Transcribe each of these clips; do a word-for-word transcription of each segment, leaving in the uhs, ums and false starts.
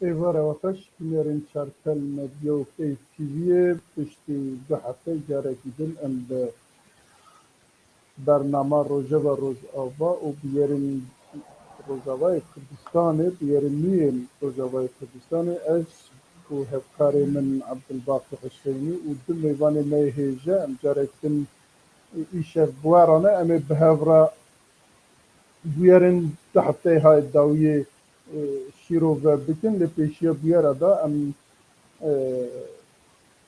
Êvara we xweş, binêrên Çarpel Medya û Keyf T V'yê. Piştî du hefteyê carekî din em bi bernama Rojeva Rojava û biyerên Rojavayê Kurdistanê, biyerên nû yên Rojavayê Kurdistanê, ez û hevkarê min Ebdulbaqî Huseynî û du mêvanê me yê hêje, em carek din îşev bi we re ne, em ê bi hev re bûyerên du hefteyê hayê dawiyê, e, şîrove bikin. Lê pêşiya bûyera de em, e,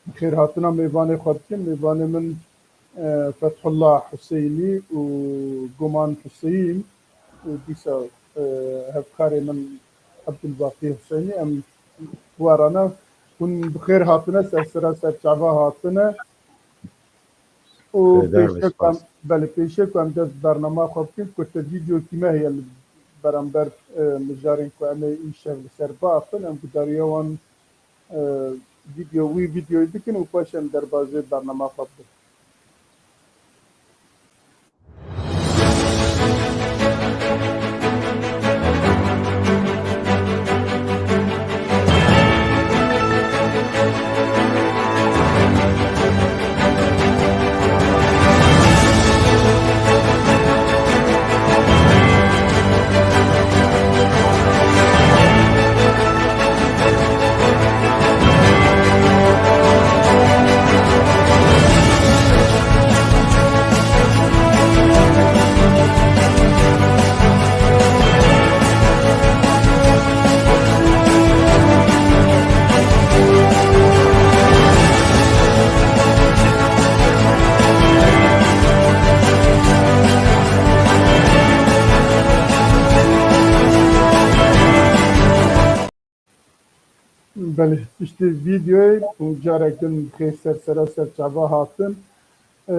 bi xêrhatina mêvanê xwe bikin. Mêvanê min, e, Fethullah Huseynî û Guman Huseyîn û dîsa, e, hevkarê min Ebdulbaqî Huseynî, em bi we re ne. Hûn bi xêr hatine, ser sera ser çava hatine. Û Hêdar be, pêşiya ku em, spas. Belê, pêşiya ku em dest bi bernama xwe bikin, kurte vîdeokî me heye li beramber, e, mijarên ku em ê îşev li ser biaxivin, em gudariya wan, e, vîdeo, wî vîdeoyê bikin û paşê em derbazê bernama xwe bidin. Belê, piştî vîdeoyê û carek din bi xêr ser sera ser çava hatin, e,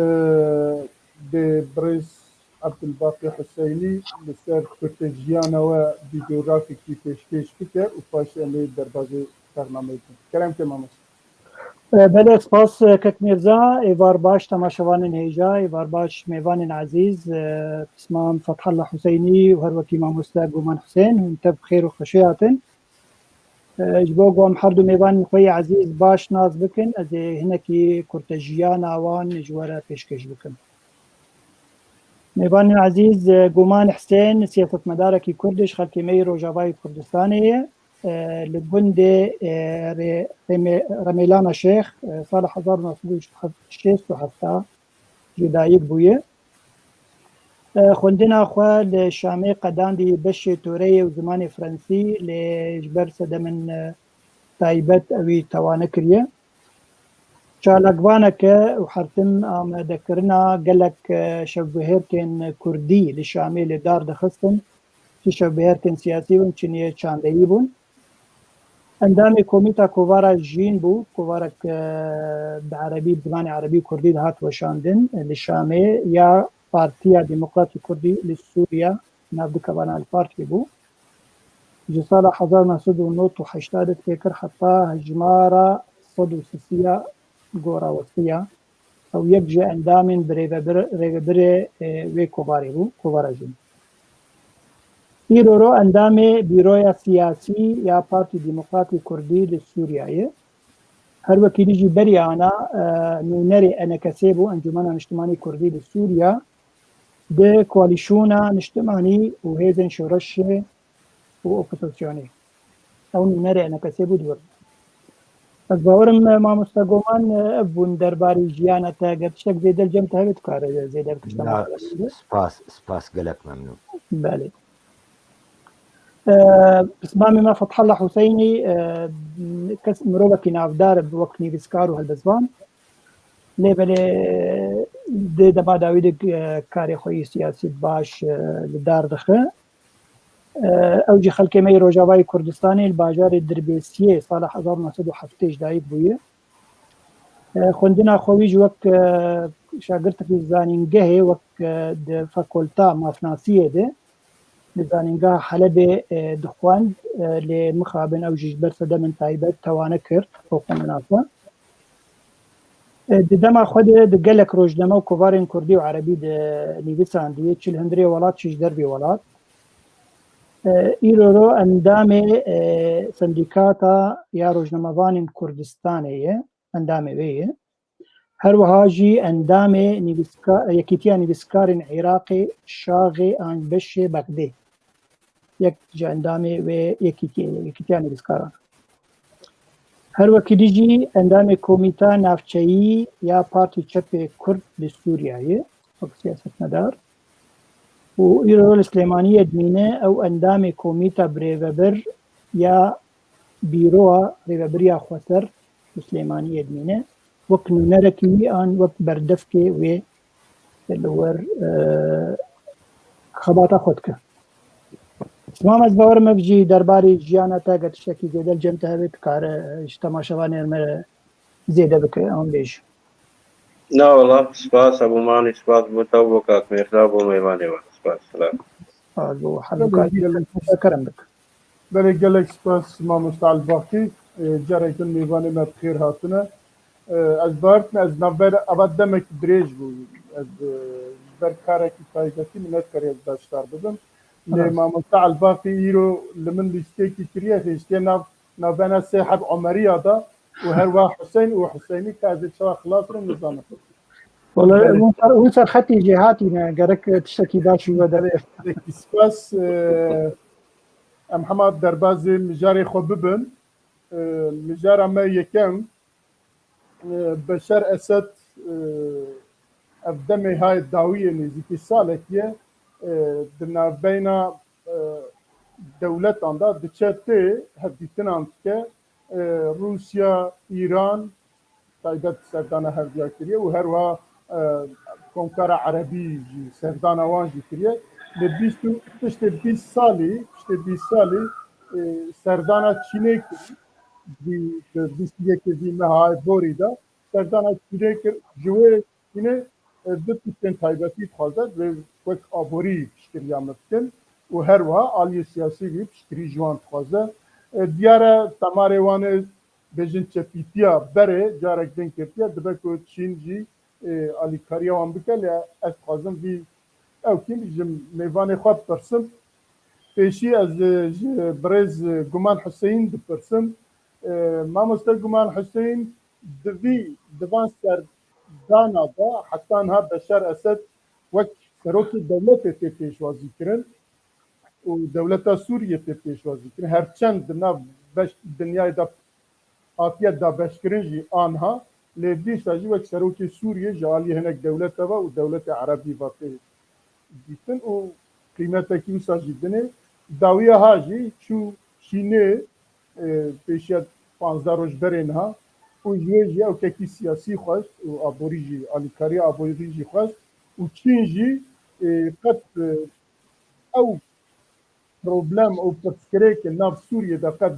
dê birêz Ebdulbaqî Huseynî li ser kurtejiyana we vîdeografekî pêşkêş bike û paşê em ê derbazê bernameyê bikin. Kerem ke mamoste. E, belê, spas, e, kek Mîrza, êvar baş temaşevanên hêja, êvar baş mêvanên ezîz, e, pismam Fethullah Huseynî û her wekî mamoste Guman Husên, hûn tev bi xêr û xweşê hatin. E, ji bo ku em her du mêvanên xwe yê ezîz baş nas bikin, ez ê hinekî kurtejiyana wan ji we re pêşkêş bikim. Mêvanên ezîz, e, Guman Husên, siyasetmedarekî Kurd e, ji xelkê me yê Rojavayê Kurdistanê ye. E, li gundê, e, Rê-, Remê-, Remêlana Şêx, e, sala hezar û neh sed û şêst û heft ji dayik bûye. E, xwendina xwe li Şamê qedandî beşê toreyê û zimanê Frensî, lê ji ber sedemên, e, taybet ewî tewa nekiriye. Çalakvaneke û hertim amadekirina gelek, e, şevbihêrkên Kurdî li Şamê li dar dixistin. Çi şevbihêrkên siyasî bûn, çi niyê çandeyî bûn. Endamê Komîta Kovara Jîn bû, kovarek, e, bi erebî, bi zimanê erebî û kurdî dihat weşandin, e, li Şamê ya Partiya Demokratî Kurdî li Sûriya, nav du kevana li partiyê bû. Ji sala hezar neh sed û nod û heştê de têkir heta hejmara sed û sisiya gora westiya. Ew yek ji endamên birêvebir-, rêvebirê, e, wê kovarê bû, kovara jin. Îro ro endamê Bîroya Siyasî ya Partî Demokratî Kurdî li Sûriyeyê. Her wekî dî jî berî ana, e, nûnerê E N K S'ê bû, Encûmena Niştimanî Kurdî li Sûriya, di koalîsyona niştimanî û hêzên şoreşê û opozisyonê. Ew nûnerê E N K S'ê bû di wir. Ez bawerim, e, mamoste Goman, e, ev bûn derbarê jiyana te. Ger tiştek zêde li cem te hebe, dikare zêde bi tişta Na, me s-, spas, spas, gelek memnûn. Belê. E, pismamê me Fethullah Huseynî, e, kes, mirovekî navdar bi wek nivîskar û helbestvan. Lê belê di dema dawî de, e, karê xwe yê siyasî baş, e, li dar dixe. E, ew jî xelkê me yê Rojavayê Kurdistanê li bajarê Dirbêsiyê sala hezar û neh sed û heftê ji dayik bûye. E, xwendina xwe wî jî wek, e, şagirtekî zanîngehê, wek, e, di fakulta mafnasiyê de, li zanîngeha Helebê, e, dixwend, e, lê mixabin ew jî ji ber sedemên taybet tewa nekir, ew xwendina xwe. E, di dema xwe de di gelek rojname û kovarên kurdî û erebî de nivîsandiye, çi li hundirê welat, çi ji dervê welat. E, îro ro endamê, e, Sendîkata ya Rojnamevanên Kurdistanê ye, endamê wê ye. Her wiha jî endamê nivîska-, Yekîtiya Nivîskarên Iraqê, Şaxê an Beşê Bexdê. Yek ji endamê wê yekîtiyê ye, Yekîtiya Nivîskaran. Her wekî dî jî endamê Komîta Navçeyî ya Partî Çepê Kurd li Sûriya ye, wek siyasetmedar. Û îro li Silêmaniyê dimîne, ew endamê Komîta Birêvebir ya Bîroya Rêvebiriya Xweser li Silêmaniyê dimîne. Wek nûnerekî wî an wek berdevkê wê li wir, e, xebata xwe dike. Sima, ez bawer me jî derbarê jiyana te, eger tiştekî zêde li cem te hebe, dikare, e, ji temaşevanên me zêde bike, an bêje. Na wala, spas Ebû Manî, spas bo te û bo kak Mêrda, bo mêvanê we. Spas, silav. Spas bo Helbû Gelek, Kazî. Gelek. Kerem bike. Belê, gelek spas Mamoste Elbaqî. E, carek din mêvanê me bi xêr hatine. E, ez bawer dikim, ez navber eva demek dirêj bû. Ez, e, ji ber karekî taybetî min nekariye ez beşdar bibim. Lê Rast. Mamoste Elbaqî îro li min lîstekî kiriye, hêştiye nav, navbena sê heb Omeriya da û her wa Huseyn û Huseynî, ka ez ê çawa xilas bim nizanim. Wala, Belê. hûn ser, hûn ser xetî jêhatî ne, gerek tiştekî baş wî we derê. Belê, gelekî spas, e, em hema derbazê mijarê xwe bibin. E, mijara me yekem, e, Beşar Esed, e, ev demê hayê dawiyê nêzîkî salekî ye, e, di navbeyna, e, dewletan de diçe tê hevdîtinan dike, e, Rûsya, Îran, taybet serdana hevdiya kiriye û her wiha, e, Komkara Erebî jî serdana wan jî kiriye. Li bîst û, piştê bîst salî, piştê bîst salî, e, serdana Çînê kir. Vî, di bîst û yekê vî meha borî de serdana Çînê kir. Ji wê Çînê, e, du tiştên taybetî dixwaze, divê wek aborî piştgiriya me bikin û her wiha aliyê siyasî vî piştgirî ji wan dixwaze. E, diyar e, temarê wan ê bêjin çepîtiya berê carek din girtiye, dibe ku Çîn jî, e, alîkariya wan bike, lê ez dixwazim vî ew kî ji mêvanê xwe bipirsim. Pêşî ez, e, ji birêz, e, Guman Huseyîn dipirsim. E, Mamoste Guman Huseyîn, di vî, di van serdana de heta niha Beşar Esed wek serokê dewletê tê pêşwazî kirin û dewleta Sûriyê tê pêşwazî kirin. Her çend di nav beş, dinyayê de hatiye dabeşkirin jî aniha, lê dîsa jî wek serokê Sûriyê ji aliyê hinek dewlete ve û dewletê Erebî ve tê dîtin û qîmetekî wisa jî dinê. Dawiya ha jî çû Çînê, e, pêşiya panzdeh roj berê niha û ji wê jî ewkekî siyasî xwest û aborî jî, alîkariya aborî jî xwest û Çîn jî, e, qet, e, ew problem û pirsgirêkên nav Sûriyê de qet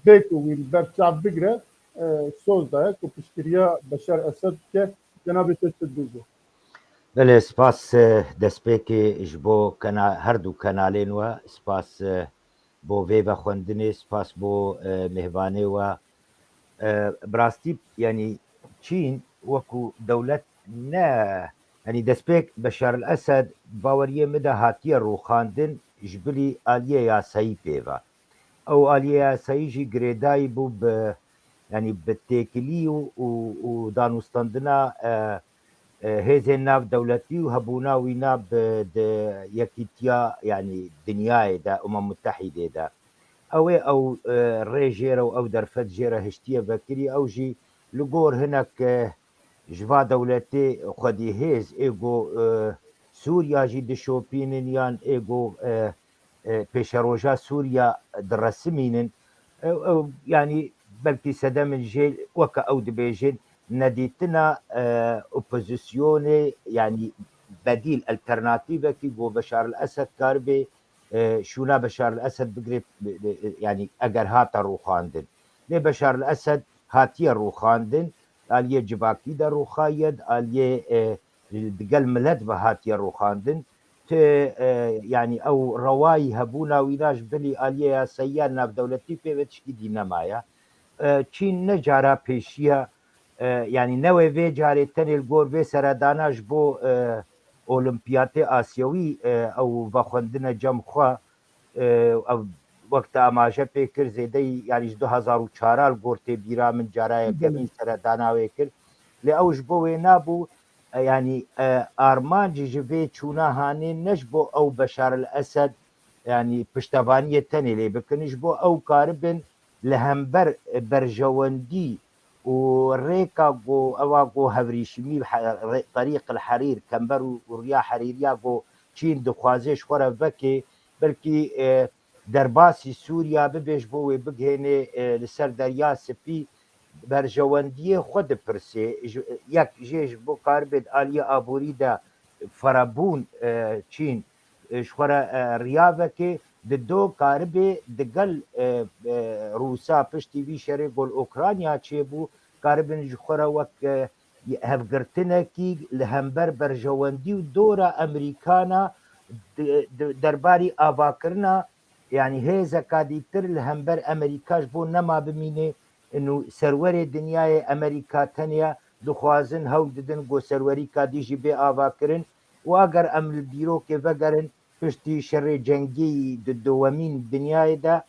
bê ku wî li ber çav bigire, e, soz daye ku piştgiriya Beşar Esed bike. Cenabê te çi dibêje? Belê, spas, e, destpêkê ji bo kena-, her du kenalên we, spas, e, bo vê vexwendinê, spas bo, e, mêvanê we. E, bi rastî, yanî Çîn wekû dewlet ne, yanî destpêk Beşar el Esed baweriyê min de hatiye rûxandin ji bilî aliyê yasayî pê ve. Ew aliyê yasayî jî girêdayî bû bi, yanî bi têkilî û, û, û danûstandina, e, e, hêzên navdewletî û hebûna wîna bi, di yekîtiya, yanî dinyayê de, Umem Mutehîdê de. Ew ê ew, e, rê jê re û ew derfet jê re hiştiye vekirî, ew jî li gor hinek, e, ji va dewletê xwedî hêz ê ku, e, Sûriya jî dişopînin yan ê ku, e, e, pêşeroja Sûriya diresimînin. Ew, ew, yanî belkî sedemên jê weke ew dibêjin, nedîtina, e, opozisyonê, yanî bedîl, alternatîvekî ku Beşar el Esed karibê, e, şûna Beşar el Esed bigirê, e, e, yanî eger hate rûxandin. Lê Beşar el Esed hatiye rûxandin, aliyê civakî de rûxaye, aliyê, e, digel milet ve hatiye rûxandin. Ti, e, yanî ew rewayî hebûna wîna ji bilî aliyê yasayiya navdewletî pê ve tiştî dî nemaye. E, Çîn ne cara pêşiya, e, yanî ne wê vê carê tenê li gor vê seredana ji bo, e, Olimpiyatê Asyawî, e, ew vexwendine cem xwe, e, ev wek te amaje pê kir, zêdeyî, yanî ji du hezar û çar li gor tê bîra min, cara yekemîn seredana wê kir. Lê ew ji bo wê nabû, e, yanî, e, armancî ji vê çûna hanê ne ji bo ew Beşar el Esed, yanî piştevaniyê tenê lê bikin, ji bo ew karibin li hember, e, berjewendî û rêka ku ewa ku hevrîşimî he-, rê-, Terîq el Herîr, Kember û, û Riya Herîriya ku Çîn dixwaze ji xwe re veke, belkî, e, derbasî Sûriya bibe ji bo wê bigihêne, e, li ser Derya Spî, berjewendiyê xwe dipirsê. Ji, yek jê ji bo karibê di aliyê aborî de ferebûn, e, Çîn, e, ji xwe re, e, riya veke, di do karibê digel, e, e, Rûsa piştî vî şerê gol Okrayna çêbû, karibin ji xwe re wek, e, hevgirtinekî li hember berjewendî û dora Amerîkana di, di derbarî avakirina, yanî hêzeka dîtir li hember Amerîka ji bo nema bimîne, û serwerê dinyayê Amerîka tenê ye, dixwazin hewl didin ku serwerîka dî jî bê avakirin û eger em li dîrokê vegerin, piştî şerê cengî di dowemîn dinyayê de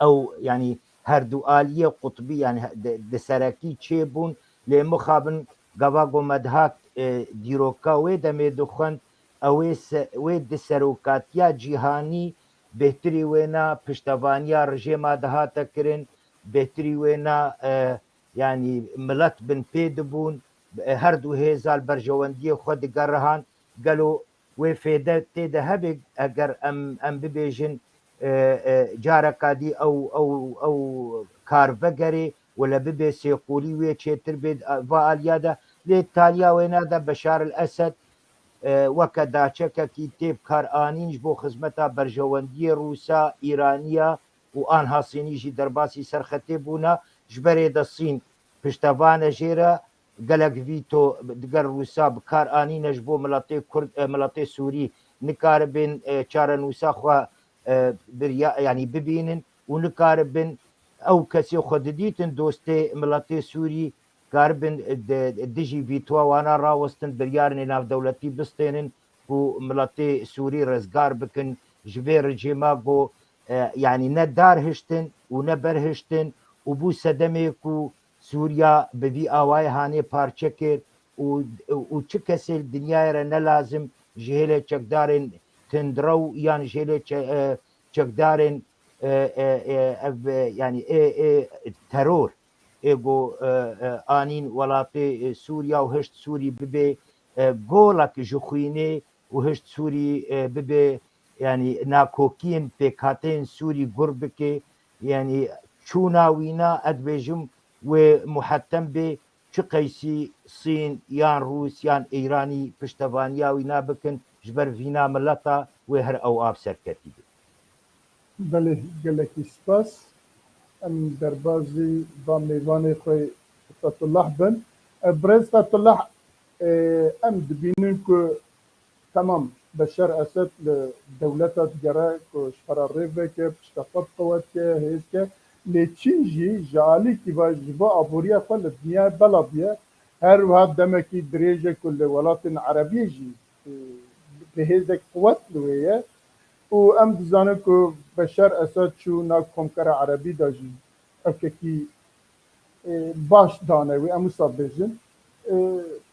ew, yanî her du aliyê qutbî, yanî he-, di, di serekî çêbûn, lê mixabin gava ku me dihat, e, dîroka wê demê dixwend, ew ê se-, wê di serokatiya cîhanî bêhtirî wêna piştevaniya rejêma dihate kirin, bêhtirî wêna, e, yanî milet bin pê dibûn, e, her du hêza li berjewendiyê xwe digerihan, gelo wê fêde tê de hebe eger em, em bibêjin, e, e, careka dî ew, ew, ew kar vegerê, wele bibe sêqolî wê çêtir bê, e, va aliya de. Lê taliya wêna de Beşar el Esed, e, weke daçekekî tê bi kar anîn ji bo xizmeta berjewendiyê Rûsa, Îraniya û anha Sînî jî derbasî serxetê bûna. Ji berê de Sîn piştevane jê re, gelek vîto digel Rûsa bi kar anîne ji bo miletê Kurd, e, miletê Sûrî nikaribin, e, çarenûsa xwe, e, birya-, yanî bibînin û nikaribin ew kesê xwe didîtin dostê miletê Sûrî karibin, e, di, dijî vîtoya wana rawestin, biryarên navdewletî bistênin ku miletê Sûrî rizgar bikin ji vê rejîma ku, e, yanî ne dar hiştin û ne ber hiştin û bû sedemê ku Sûriya bi vî awayê hanê parçe kir û, û çi kesê li dinyayê re ne lazim ji hêlê çekdarên tundrew yan ji hêlê çe-, e, çekdarên, e, e, e, ev, e, yanî ê, ê teror ê ku, e, e, anîn welatê, e, Sûriya û hişt Sûrî bibe, e, golek ji xwînê û hişt Sûrî, e, bibe, yanî nakokiyên pêkhateyên Sûrî gur bike, yanî çûna wîna, ez dibêjim, wê muhettem bê, çi qeysî Sîn yan Rûs yan Îranî piştevaniya wîna bikin, ji ber vîna mileta wê her ew av serketî be. Belê, gelekî spas. Em derbazî va mêvanê xwe Fetullah bin. E, birêz Fetullah, e, em dibînin ku Temam, Beşar Esed li dewleta digere ku ji xwe re rê veke, pişta xwe bi qewet ke, hêz ke. Lê Çîn jî ji alîkî ve ji bo aboriya xwe li dinyayê bela bûye. Her wiha demekî dirêj e ku li welatên erebiyê jî, e, bi hêzek qewet li wê ye. Û em dizanin ku Beşar Esed çû nav komkara erebî de jî ewkekî, e, baş dane wê, em wisa bêjin. E,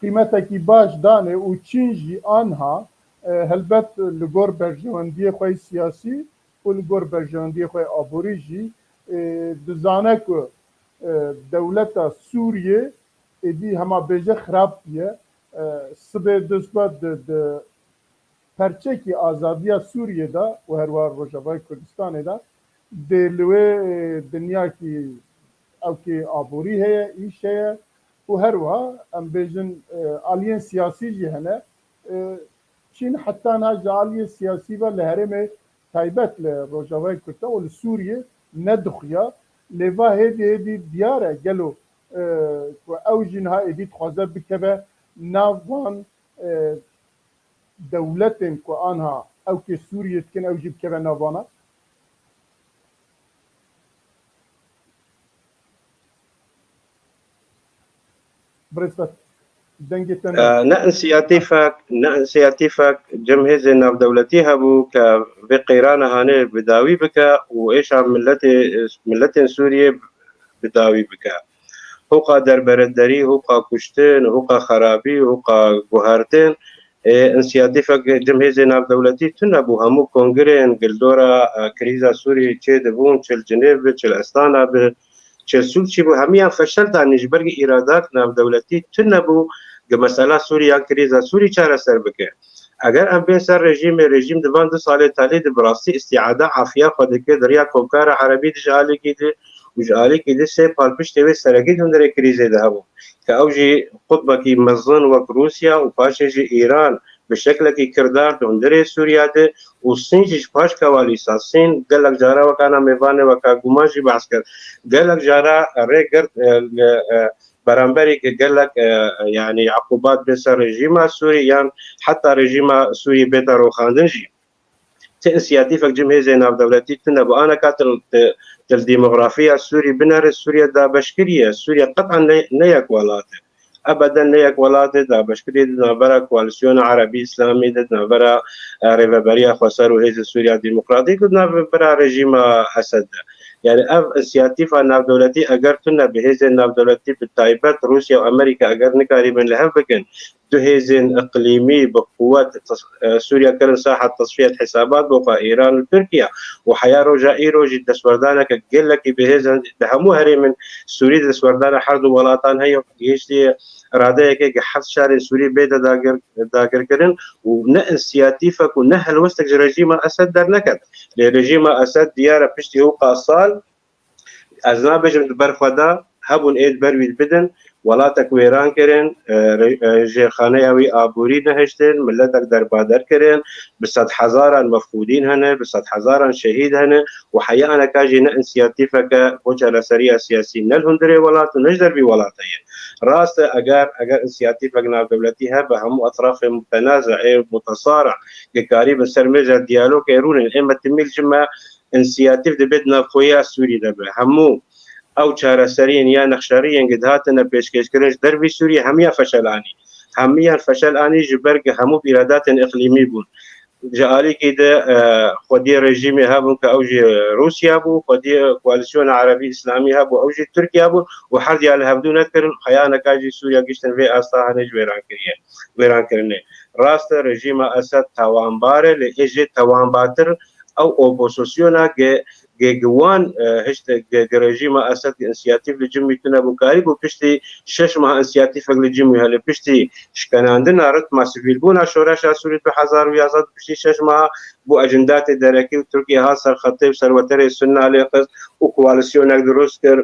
qîmetekî baş dane û Çîn jî anha, e, helbet li gor berjewendiyê xwe yê siyasî û li gor berjewendiyê xwe yê aborî jî, e, dizane ku, e, dewleta Sûriyê êdî hema bêje xirab bûye. E, sibê dust be di, di perçekî azadiya Sûriyê de û herwiha Rojavayê Kurdistanê de dê li wê, e, dinyakî ewkê aborî heye, îş heye û herwiha em bêjin, e, aliyên siyasî jî hene. E, Çîn heta niha ji aliyê siyasî ve li herêmê taybet li Rojavayê Kurdistanê û li Sûriyê nedixuya. Lê va hêdî hêdî diyar e gelo, e, ku ew jî niha êdî dixwaze bikeve nav van, e, dewletên ku anha ewkê Sûriyê dikin, ew jî bikeve nav vana? Birêz Fet-, Dengê te ne. E, ne insiyatîfek, ne insiyatîfek cem hêzên navdewletî hebû ke vê qeyrana hanê bi dawî bike û êşa milletê, milletên Sûriyê bi dawî bike. Hûqa derberedderî, hûqa kuştin, hûqa xerabî, hûqa guhertin, e, insiyatîfek cem hêzên navdewletî tune bû. Hemû kongirên gildora, e, krîza Sûriyê çê dibûn, çi li Cinêv bi, çi li Estana bi, çi li Sûçî bû, hemiyan feşel danî ji ber ku îradak navdewletî tune bû, ku mesela Sûrî yan krîza Sûrî çareser bike. Eger em bên ser rejîmê, rejîm di van du salê talî de bi rastî îstîada afiya xwe dike, di riya Komkara Erebî de ji alîkî de û ji alîkî de sê palpiştê wê serekî di hundirê krîzê de hebû, ke ew jî qutbekî mezin wek Rûsya û paşê jî Îran bi şeklekî kirdar di hundirê Sûriya de û Sîn jî ji paş kewalîsa Sîn gelek cara wek ana mêvanê weka Guman jî behs kir. Gelek cara rê girt, e, li, e, beramberî ku gelek, e, yanî, eqûbat bê ser rejîma Sûrî yan heta rejîma Sûrî bête roxandin jî. Ti însiyatîfek cem hêzên navdewletî tune bû. Aneka til, til, til demografiya Sûrî binere, Sûriye dabeşkirî ye. Sûriye qet'an ne, ne yek welat e. Ebeden ne yek welat e, dabeşkirî di navbera Koalîsyona Erebî Îslamî de, di navbera, e, Rêveberiya Xweser û Hêzên Sûriya Demokratîk û di navbera rejîma Esed de. Yani ev însiyatîfa navdewletî eger tune bi hêzên navdewletî bi taybet Rûsya û Amerîka eger nikarîbin li hev bikin, du hêzên iqlîmî bi quwet tas-, e, Sûriya kirin saha tesfiyet hisabat bo xwe, Îran û Tirkiye, û heya roja îro jî destwerdaneke gelekî bi hêz di hemû herêmên Sûrî destwerdana her du welatan heye, gihiştiye iradeyeke ku heft şarên Sûrî bête dagir, dagirkirin û ne însiyatîfek û ne helwestek ji rejîma Esed derneket. Lê rejîma Esed diyar e piştî hûqa sal, ez nabêjim di ber xwe de, hebûn ê di ber wî bidin, welatek wêran kirin, e, re-, e, jêrxaneya wî aborî nehiştin, miletek derbader kirin, bi sedhezaran mefqûdîn hene, bi sedhezaran şehîd hene û heya aneka jî ne însiyatîfeke bo çareseriya siyasî ne li hundirê welat û ne ji dervî welat heye. Rast e, eger, eger însiyatîfek navdewletî hebe, hemû etrafê mutenaze ê mutesara, ku karîbin ser mêja diyalogê rûnin, ê me timî li cim me însiyatîf dibê di navxweya Sûrî de be. Hemû ew çareseriyên ya nexşeriyên ku dihatine pêşkêşkirin ji dervî Sûriyê hemiya feşel anî. Hemiyan feşel anî ji ber ku hemû bi îradatên iqlîmî bûn. Ji alîkî de, e, xwediyê rejîmê hebûn ku ew jî Rûsya bû, xwediyê Koalîsyona Erebî Îslamî hebû, ew jî Tirkiye bû û herdiya li hevdû nedikirin, xeyaneka jî Sûriya giştin vê asta hene ji wêrankiriyê, wêrankirinê. Rast e, rejîma Esed tawanbar e, lê ê jê tawanbatir ew opozisyona ge, ge, ge wan, e, hişt ge, ge rejîma Esed ge însiyatîf li cim wî tune bû, karî bû piştî şeş meha însiyatîfek li cim wî hene, piştî şkenandina ritma sivîlbûna şoreşa Sûrî du hezar û yazdeh, piştî şeş meha bû ecindatê derekî û Tirkiye hat ser xetê û serweterê Sunna lê xist û koalîsyonek dirust kir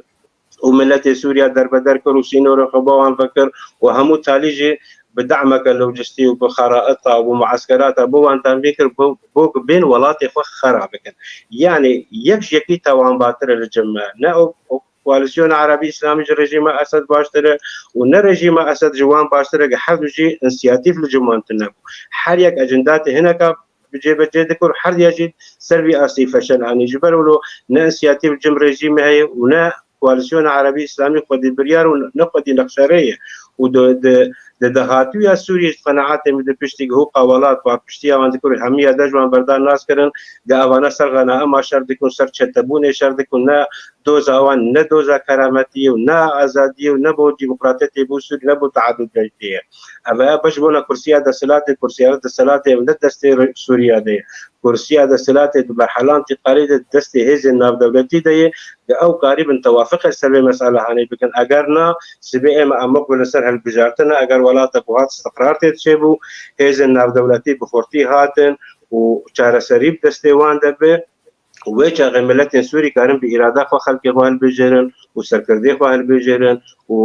û miletê Sûriya derbeder kir û sînorên xwe bo wan vekir û hemû talî jî bi dameke lojistî û bi xeraita û bi mueskerata bo wan tanvî kir, bo, bo ku bên welatê xwe xera bikin. Yanî yek ji yekî tawanbatir e li cim me. Ne o, o Koalîsyona Erebî Îslamî ji rejîma Esed baştir e û ne rejîma Esed ji wan baştir e, ku her du jî însiyatîf li cim wan tune bû. Her yek ecindatê hineka bi cêbecê dikir, her diya jî ser vî astî feşel anî. Ji ber wilo ne însiyatîf li cim rejîmê heye û ne Koalîsyona Erebî Îslamî xwedî biryar û ne xwedî nexşerê ye. Û di, di, di dahatûya Sûriyê ji qenaetê min di piştî ku hûqa welat, piştiya wan dikir, hemiya de ji wan berdar nas kirin, di evana ser xenaema şer dikin, ser çetebûnê şer dikin, ne doza wan ne doza kerametiyê û ne azadiyê û ne bo demokratiyetê bo Sûrî, ne bo teadûd rejîmê ye. Ev e baş bona kursiya desthilatê, kursiya desthilatê ev ne destê re-, Sûriya de ye. Kursiya desthilatê di merhelan tîqalî de destê hêzên navdewletî de ye, di ew karîbin tewafiqê ser vê mesele hanê bikin. Eger na, sibê ême em wek li ser hilbijartin e, eger welata ku hat istiqrar tê diçê bû, hêzên navdewletî bi xurtî hatin û çareserî bi destê wan de bi, û wê çaxê miletên Sûrî karin bi îrada xwe xelkê xwe hilbijêrin û serkirdê xwe hilbijêrin û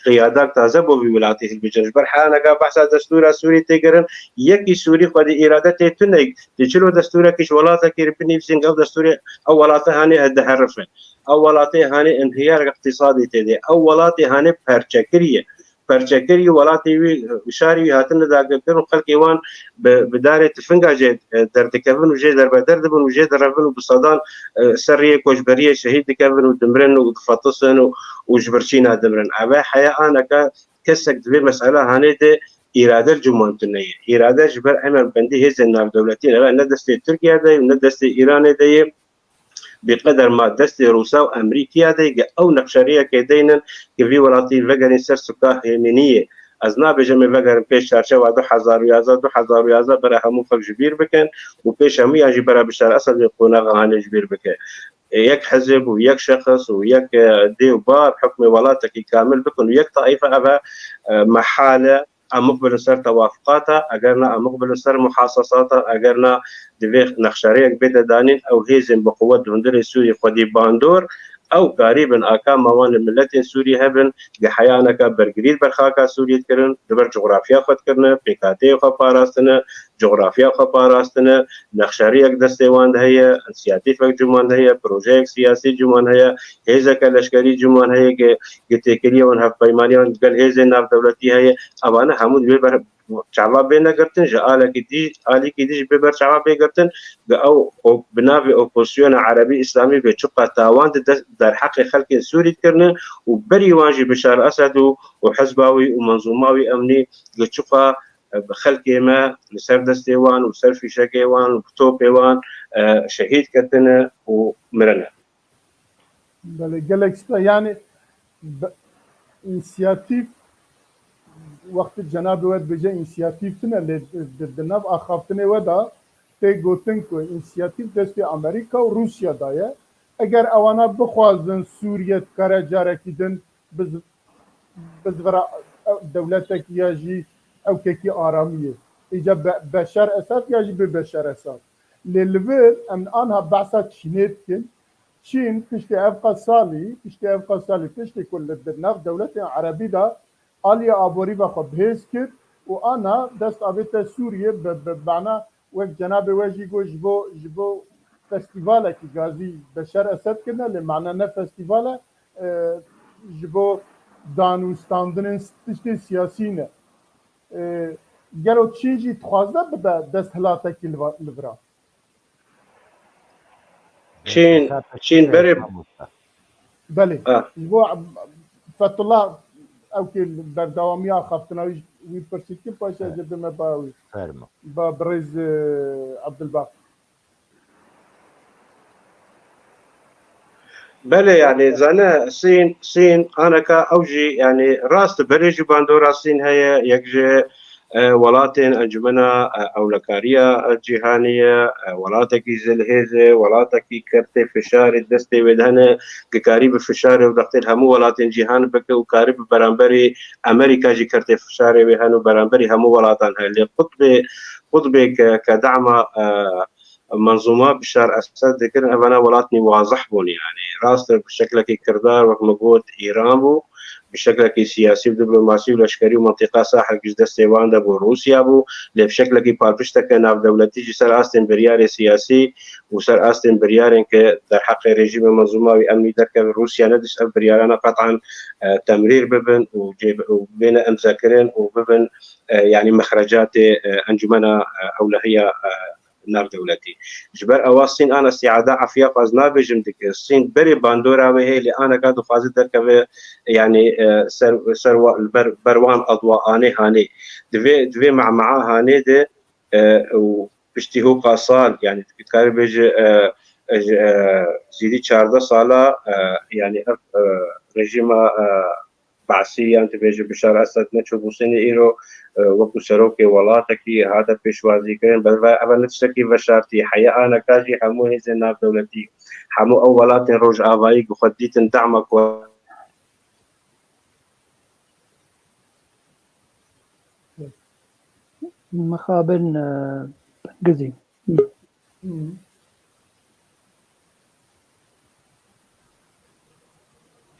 qiyadak taze bo vî welatî hilbijêrin. Ji ber heyaneka behsa destûra Sûrî tê kirin, yekî Sûrî xwedî îrade tê tune. Tê çilo destûrekî ji welatekî re binivîsin, ev destûrê ew welatê hanê diherifin. Ew welatê hanê inhiyarek îqtîsadî tê de. Ew welatê hanê perçekirî ye. Perçekirî welatê wî, şarê wî hatine dagirkirin û xelkê wan bi, bi darê tifinga jê, e, derdikevin û jê derbeder dibin û jê direvin û bi sedan, e, ser riyê koçberiyê şehîd dikevin û dimirin û difetisin û, û ji birçîna dimirin. Ev e heya aneke kesek di vê mesela hanê de îrade li cumandine ye. Îrade ji ber hemen bendî hêzên navdewletî ne, ne destê Tirkiye de ye, ne destê Îranê de ye. Bi qeder ma destê Rûsa û Amerîkiya de ye, ew nexşeriyekê deynin ki vî welatî vegerin ser suka hêminiyê. Ez nabêjim ê vegerin pêş çarçewa du hezar û yazdeh, du hezar û yazdeh bera hemû xelk ji bîr bikin û pêş hemûyan jî bera Bişar Esed ê qonaxa hanê ji bîr bike. Yek hizib û yek şexs û yek, e, dê û bar hukmê welatekî kamil bikin û yek taife eve, e, mehal e. Em muqbil li ser tewafuqata, eger na em muqbil li ser muhasasata, eger na divê nexşeriyek bête danîn, ew hêzên bi quwet di hundirê Sûriyê xwedî bandor, ew karî bin akama wan li miletên Sûriyê hebin, gi heyaneke bergirî li ber xaka Sûriyê dikirin, di ber cografya xwe dikirine, pêkhateyê xwe parastine, cografya xwe parastine, nexşeriyek destê wan de heye, însiyatîfek cûman de heye, projeyek siyasî cûman heye, hêzeke leşkerî cûman heye, gi, gi têkiliya wan hevpeymaniya wan digel hêzên navdewletî heye, evane hemû divê ber çava bê negirtin, ji alekî dî, alîkî dî jî bê ber çava bê girtin, bi ew o, bi navê opozisyona erebî îslamî bê çiqa tawan di dest, derheqê xelkên Sûrî dikirine û berî wan jî Bişar Esed û, û hizba wî û menzûma wî emnî li çiqa, e, bi xelkê me li ser destê wan û ser fîşekê wan û bi topê wan, e, şehîd ketine û mirine. Belê, gelek spe-, yani, be-, însiyatîf, wextê cenabê we dibêje însiyatîf tune, lê di, di, di nav axaftinê we de tê gotin ku însiyatîf destê Amerîka û Rûsya de ye. Eger ewana bixwazin Sûriye dikare carekî din biz-, bizvira, e, dewletekî ya jî ewkekî aramiyê. Îca Be-, Beşar Esad ya jî bi Beşar Esad. Lê li vir em anha behsa Çînê dikin. Çîn piştî evqa salî, piştî evqa salî tiştê ku li di nav dewletên erebî de aliyê aborî ve xwe bihêz kir û ana dest avête Sûriyê bi, bi bana wek cenabê we jî got ji bo, ji bo festîvalekî gazî Beşar Esed kirine, lê mana ne festîval e, e, ji bo danûstandinên tiştên siyasî ne. E, gelo Çîn jî dixwaze bibe desthilatekî li va-, li vira? Çîn, Çîn berê. Belê. Ha. Ji bo Fethullah ew kê berdewamiya axaftina wî, wî pirsî dikim, paşê ez ê bime ba wî. Fermo. Ba birêz, e, Abdulbaq. Belê, yani, zane, Sîn, Sîn, aneka ew jî, yani, rast, belê jî bandora Sîn heye, yek ji, e, welatên Encumena, e, Ewlekariya, e, Cîhanî ye, e, welatekî zilhêz e, welatekî kertê fişarê destê wê de hene, ki karî bi fişarê û dextê hemû welatên cîhan bike û karî bi beramberî Amerîka jî kertê fişarê wê hene û beramberî hemû welatan hene. Lê qutbê, qutbê ke, ke dama, e, menzûma Bişar Esed dikirin, evana welatnî wazih bûn, yani. Rast e, bi şeklekî kirdar, wek min got, Îran bû, bi şeklekî siyasî û diplomasî û leşkerî û mintîqa Sahel ji destê wan de bû, Rûsya bû, lê bi şeklekî palpişteke navdewletî ji ser astên biryarê siyasî û ser astên biryarên ke derheqê rejîmê menzûma wî emnî derkeve, Rûsya nedişt ev biryarana qet'an, e, temrîr bibin û cê-, û bêne imzekirin û bibin, e, yani mexrecatê, e, Encumena, e, Ewlehiya, e, navdewletî. Ji ber ewa Sîn ana îstiada efiya xwe ez nabêjim dike. Sîn berê bandora wê heye lê aneka dixwaze derkeve, yani, e, ser, ser wa-, ber, ber wan adwa anê hanê. Divê, divê me'me'a hanê de, e, û piştî hûqa sal, yani dikare bêje, e, e, ji, e, zîdî çardeh sala, e, yani ev, e, rejîma, e, Basî yan dibêje Bişar Esed neçû Bûsênê îro, e, wekû serokê welatekî hate pêşwazîkirin. Belê eve ne tiştekî veşartî heye, aneka jî hemû hêzên navdewletî, hemû ew welatên Rojavayî ku xwe dîtin dema ku Mixabin, e, Gizî. Hı.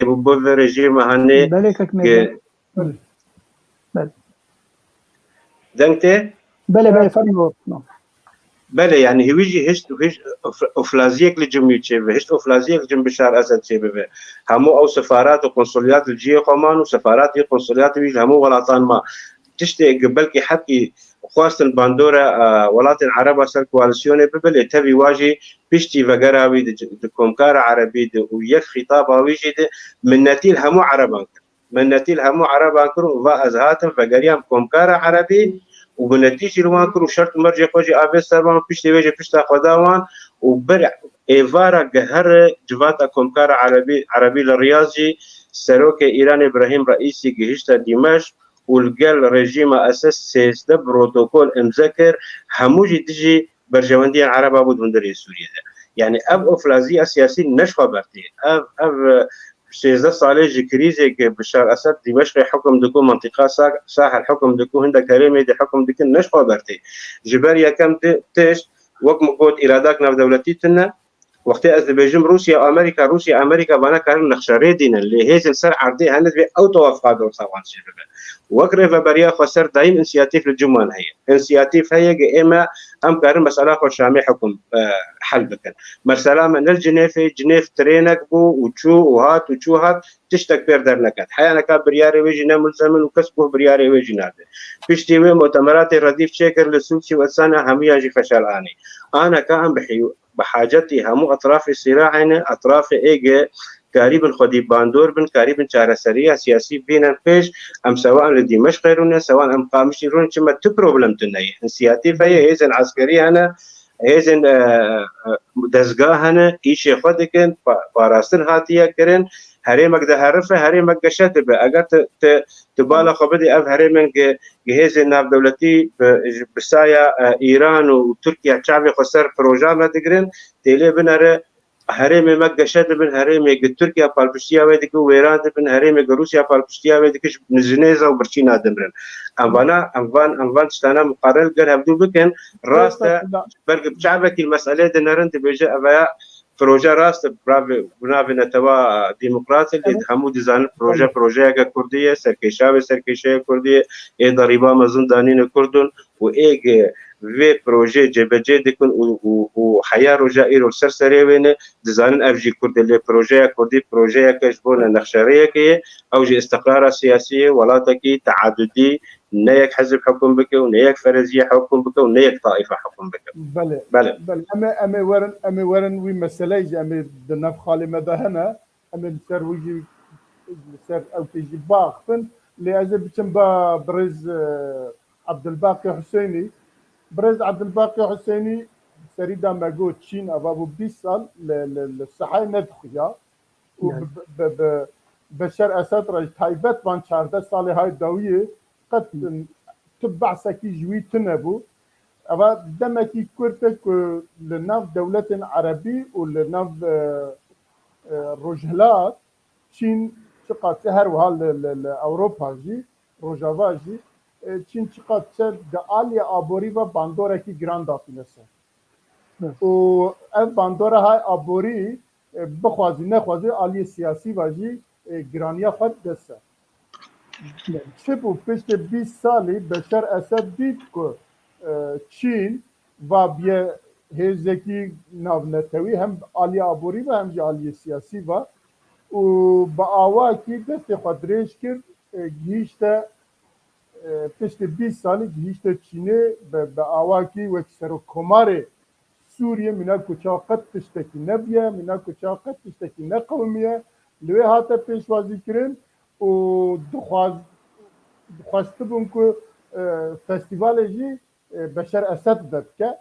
Bu, bu ve rejîma hanê Belê, kek ke Mêrdar. Belê. Belê. Deng tê? Belê, belê, fermo. Belê, yani hîwî jî hişt, hişt of-, oflaziyek li cim wî çêbe, hişt oflaziyek li cim Bişar Esed çêbibe. Hemû ew sefarat û konsoliyat li cihê xwe man û sefarat û konsoliyat wî ji hemû welatan ma. Tiştê ku belkî hepkî xwestin bandora, e, welatên Ereba ser koalîsyonê bibe, lê tevî wa jî piştî vegera wî di, di Komkara Erebî de û yek xîtaba wî jî de minnetî li hemû Ereban kir. Minnetî li hemû ereban kir û va ez hatim vegeriyam komkara erebî û minnetî jî li wan kir û şert û mercê xwe jî avêt ser wan û piştî wê jî pişta xwe da wan û bir êvara giheri civata komkara erebî, erebî li Riyaz jî serokê Îranê Brahîm Reîsî gihişte Dîmeşq û li gel rejîma Esed sêzdeh protokol imze kir, hemû jî dijî berjewendiyên ereba bû di hundirê Sûriyê de. Yani ev oflaziya siyasî ne ji xwe bertê. Ev, ev, e, sêzdeh salê ji krîzê ke Bişar Esed Dîmeşqê hukum diku, mentiqa Sa-, Sahel hukum diku, hindek herêmê de hukum dikin, ne ji xwe bertê. Ji ber yekem di-, tişt, wek min got, îradak navdewletî tune. Wextê ez dibêjim Rûsya, Amerîka, Rûsya, Amerîka vana karin nexşerê dînin, lê hêzên ser erdê hene divê ew tewafqa dorsa wan jê bibe. Wek Rêveberiya Xweser dayîm însiyatîf li cûman heye. Însiyatîf heye ki ême em karin mesela xwe Şamê hukum, e, hel bikin. Mesela me ne li Cinêfê, Cinêf trênek bû û çû û hat û çû hat, tiştek pêr derneket. Heyaneka biryarê wê jî ne mulzem in û kes guh biryarê wê jî nade. Piştî wê mutemeratê redîf çêkir li Sûkçî û Etsana hemûyan jî feşel anî. Aneka em bi hî-, bi hacetî hemû etrafê sîraê ne, etrafê êge karîbin xwedî bandor bin, karîbin çareseriya siyasî bînin pêş, em sewan li Dîmeşqê rûne, sewan em Qamişî rûne, çima tu problem tune ye. Însiyatîf heye, hêzên eskerî hene, hêzên, e, e, dezga hene, îşê xwe dikin, pa-, parastin hatiye kirin, herêmek diherife, herêmek geşe dibe. Eger tu, tu, tu bala xwe bidî ev herêmên gi, gi hêzên navdewletî bi, bi saya, e, Îran û Tirkiye çavê xwe ser proja me digirin, têlê binere, herêmê me geşe dibin, herêmê gi Tirkiye palpiştiya wê dike û wêran dibin, herêmê gi Rûsya palpiştiya wê dike ji, ji nêza û birçîna dimirin. Em vana, em van, em van tiştana muqarel gel hevdû bikin, rast e, belki bi çavekî li meselê dinerin, dibêje ev ya proje rast e, bi navê, bi navê netewa demokrat e, lê hemû dizanin proje, projeyeke kurdî ye, serkêşa wê serkêşeya kurdî ye, ê derîba mezin danîne kurdin û ê gi vê projeyê cêbecê dikin û, û, û heya roja îro li ser serê wê ne, dizanin ev jî kurd e, lê projeya kurdî projeyeke ji bo ne nexşerêyekê ye, ew jî îstiqrara siyasî ye, welatekî teadudî, ne yek hizb hukum bike û ne yek fereziyê hukum bike û ne yek taîfe hukum bike. Belê, belê. Belê. Em ê, em ê werin, em ê werin wî meseleyê jî em ê di nav xalê me de hene. Em ê li ser wî jî, li ser ew tê jî biaxifin. Lê ez ê biçim ba birêz, e, Abdulbaqî Huseynî. Birêz Abdulbaqî Huseynî serî da me got Çîn ava bû bîst sal li, li, li sehayê nedixuya. Û bi, bi, bi, bi Beşar Esed re taybet van çardeh salê hay dawiyê qet tu behsekî ji wî tune bû. Eva demekî kurt e ku li nav dewletên erebî û li nav, e, e, rojhilat Çîn çiqas her wiha li, li, li Ewropa jî, Rojava jî, e, Çîn çiqas di aliyê aborî ve bandorekî giran datîne ser. Hı. Û ev bandora hay aborî, e, bixwazî nexwazî aliyê siyasî ve jî, e, giraniya xwe dide ser. Çi bû? Piştî bîst salî Beşar Esed dît ku, e, Çîn va biye hêzekî navnetewî hem aliyê aborî ve hem jî aliyê siyasî ve û bi awakî destê xwe dirêj kir, e, gihîşte, e, piştî bîst salî gihîşte Çînê bi, bi awakî wek serokkomarê Sûriyê mîna ku çawa qet tiştekî nebûye, mîna ku çawa qet tiştekî neqewimiye, li wê hate pêşwazîkirin û dixwaz-, dixwestibûn ku, e, festîvalê jî, e, Beşar Esed vedike.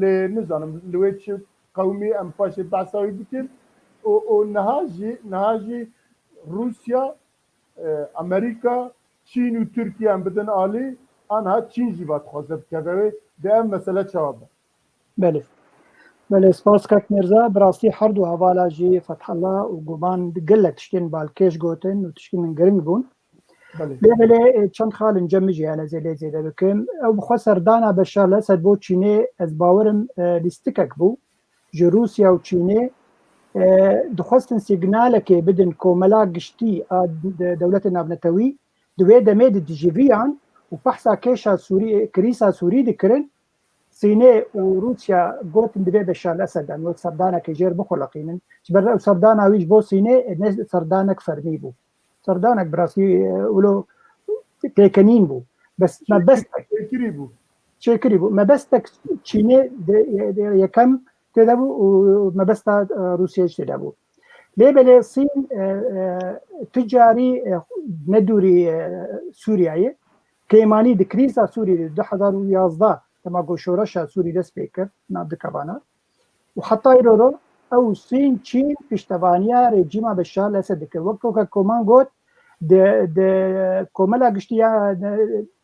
Lê nizanim li wê çi qewimî, em paşê behsa wî bikin. Û, û niha jî, niha jî Rûsya, e, Amerîka, Çîn û Tirkiye em bidin alî, anha Çîn jî va dixwaze bikeve wê. Dê ev mesele çawa be? Belê. Belê, spas kak Mirza. Bi rastî her du hevala jî Fethallah û Guman gelek tiştên balkêş gotin û tiştên giring bûn. Belê. Lê belê, e, çend xalên cem min jî hene ez ê lê zêde bikim. Ew bi xwe serdana Beşar Esed bo Çînê, ez bawerim, e, lîstikek bû. Ji Rûsya û Çînê, e, dixwestin sîgnalekê bidin komela giştî a de-, dewletên navnetewî di wê demê de dijiviyan û behsa kêşa Sûrî-, krîsa Sûrî dikirin. Çînê û Rûsya gotin divê Beşar Esed em wek serdanekê jêr bixuliqînin. Ji ber ew serdana wî ji bo Çînê, e, ne serdanek fermî bû. Serdanek bi rastî, e, wilo pêkenîn bû. Bes, mebestek çêkirî bû. Çêkirî bû. Mebestek Çînê de, de, yekem têde bû û mebesta, e, Rûsya jî têde bû. Lê belê Sîn e, e, tu carî e, ne dûrî e, Sûriyeyê, kêmanî di krîza Sûriyê de du hezar û yazdeh dema ku şoreşa Sûrî dest pê kir, nav dikevana. Û heta îro ro ew Sîn, Çîn piştevaniya rejîma Beşar el Esed dike. Wek weke Koman got, di, di komela giştî ya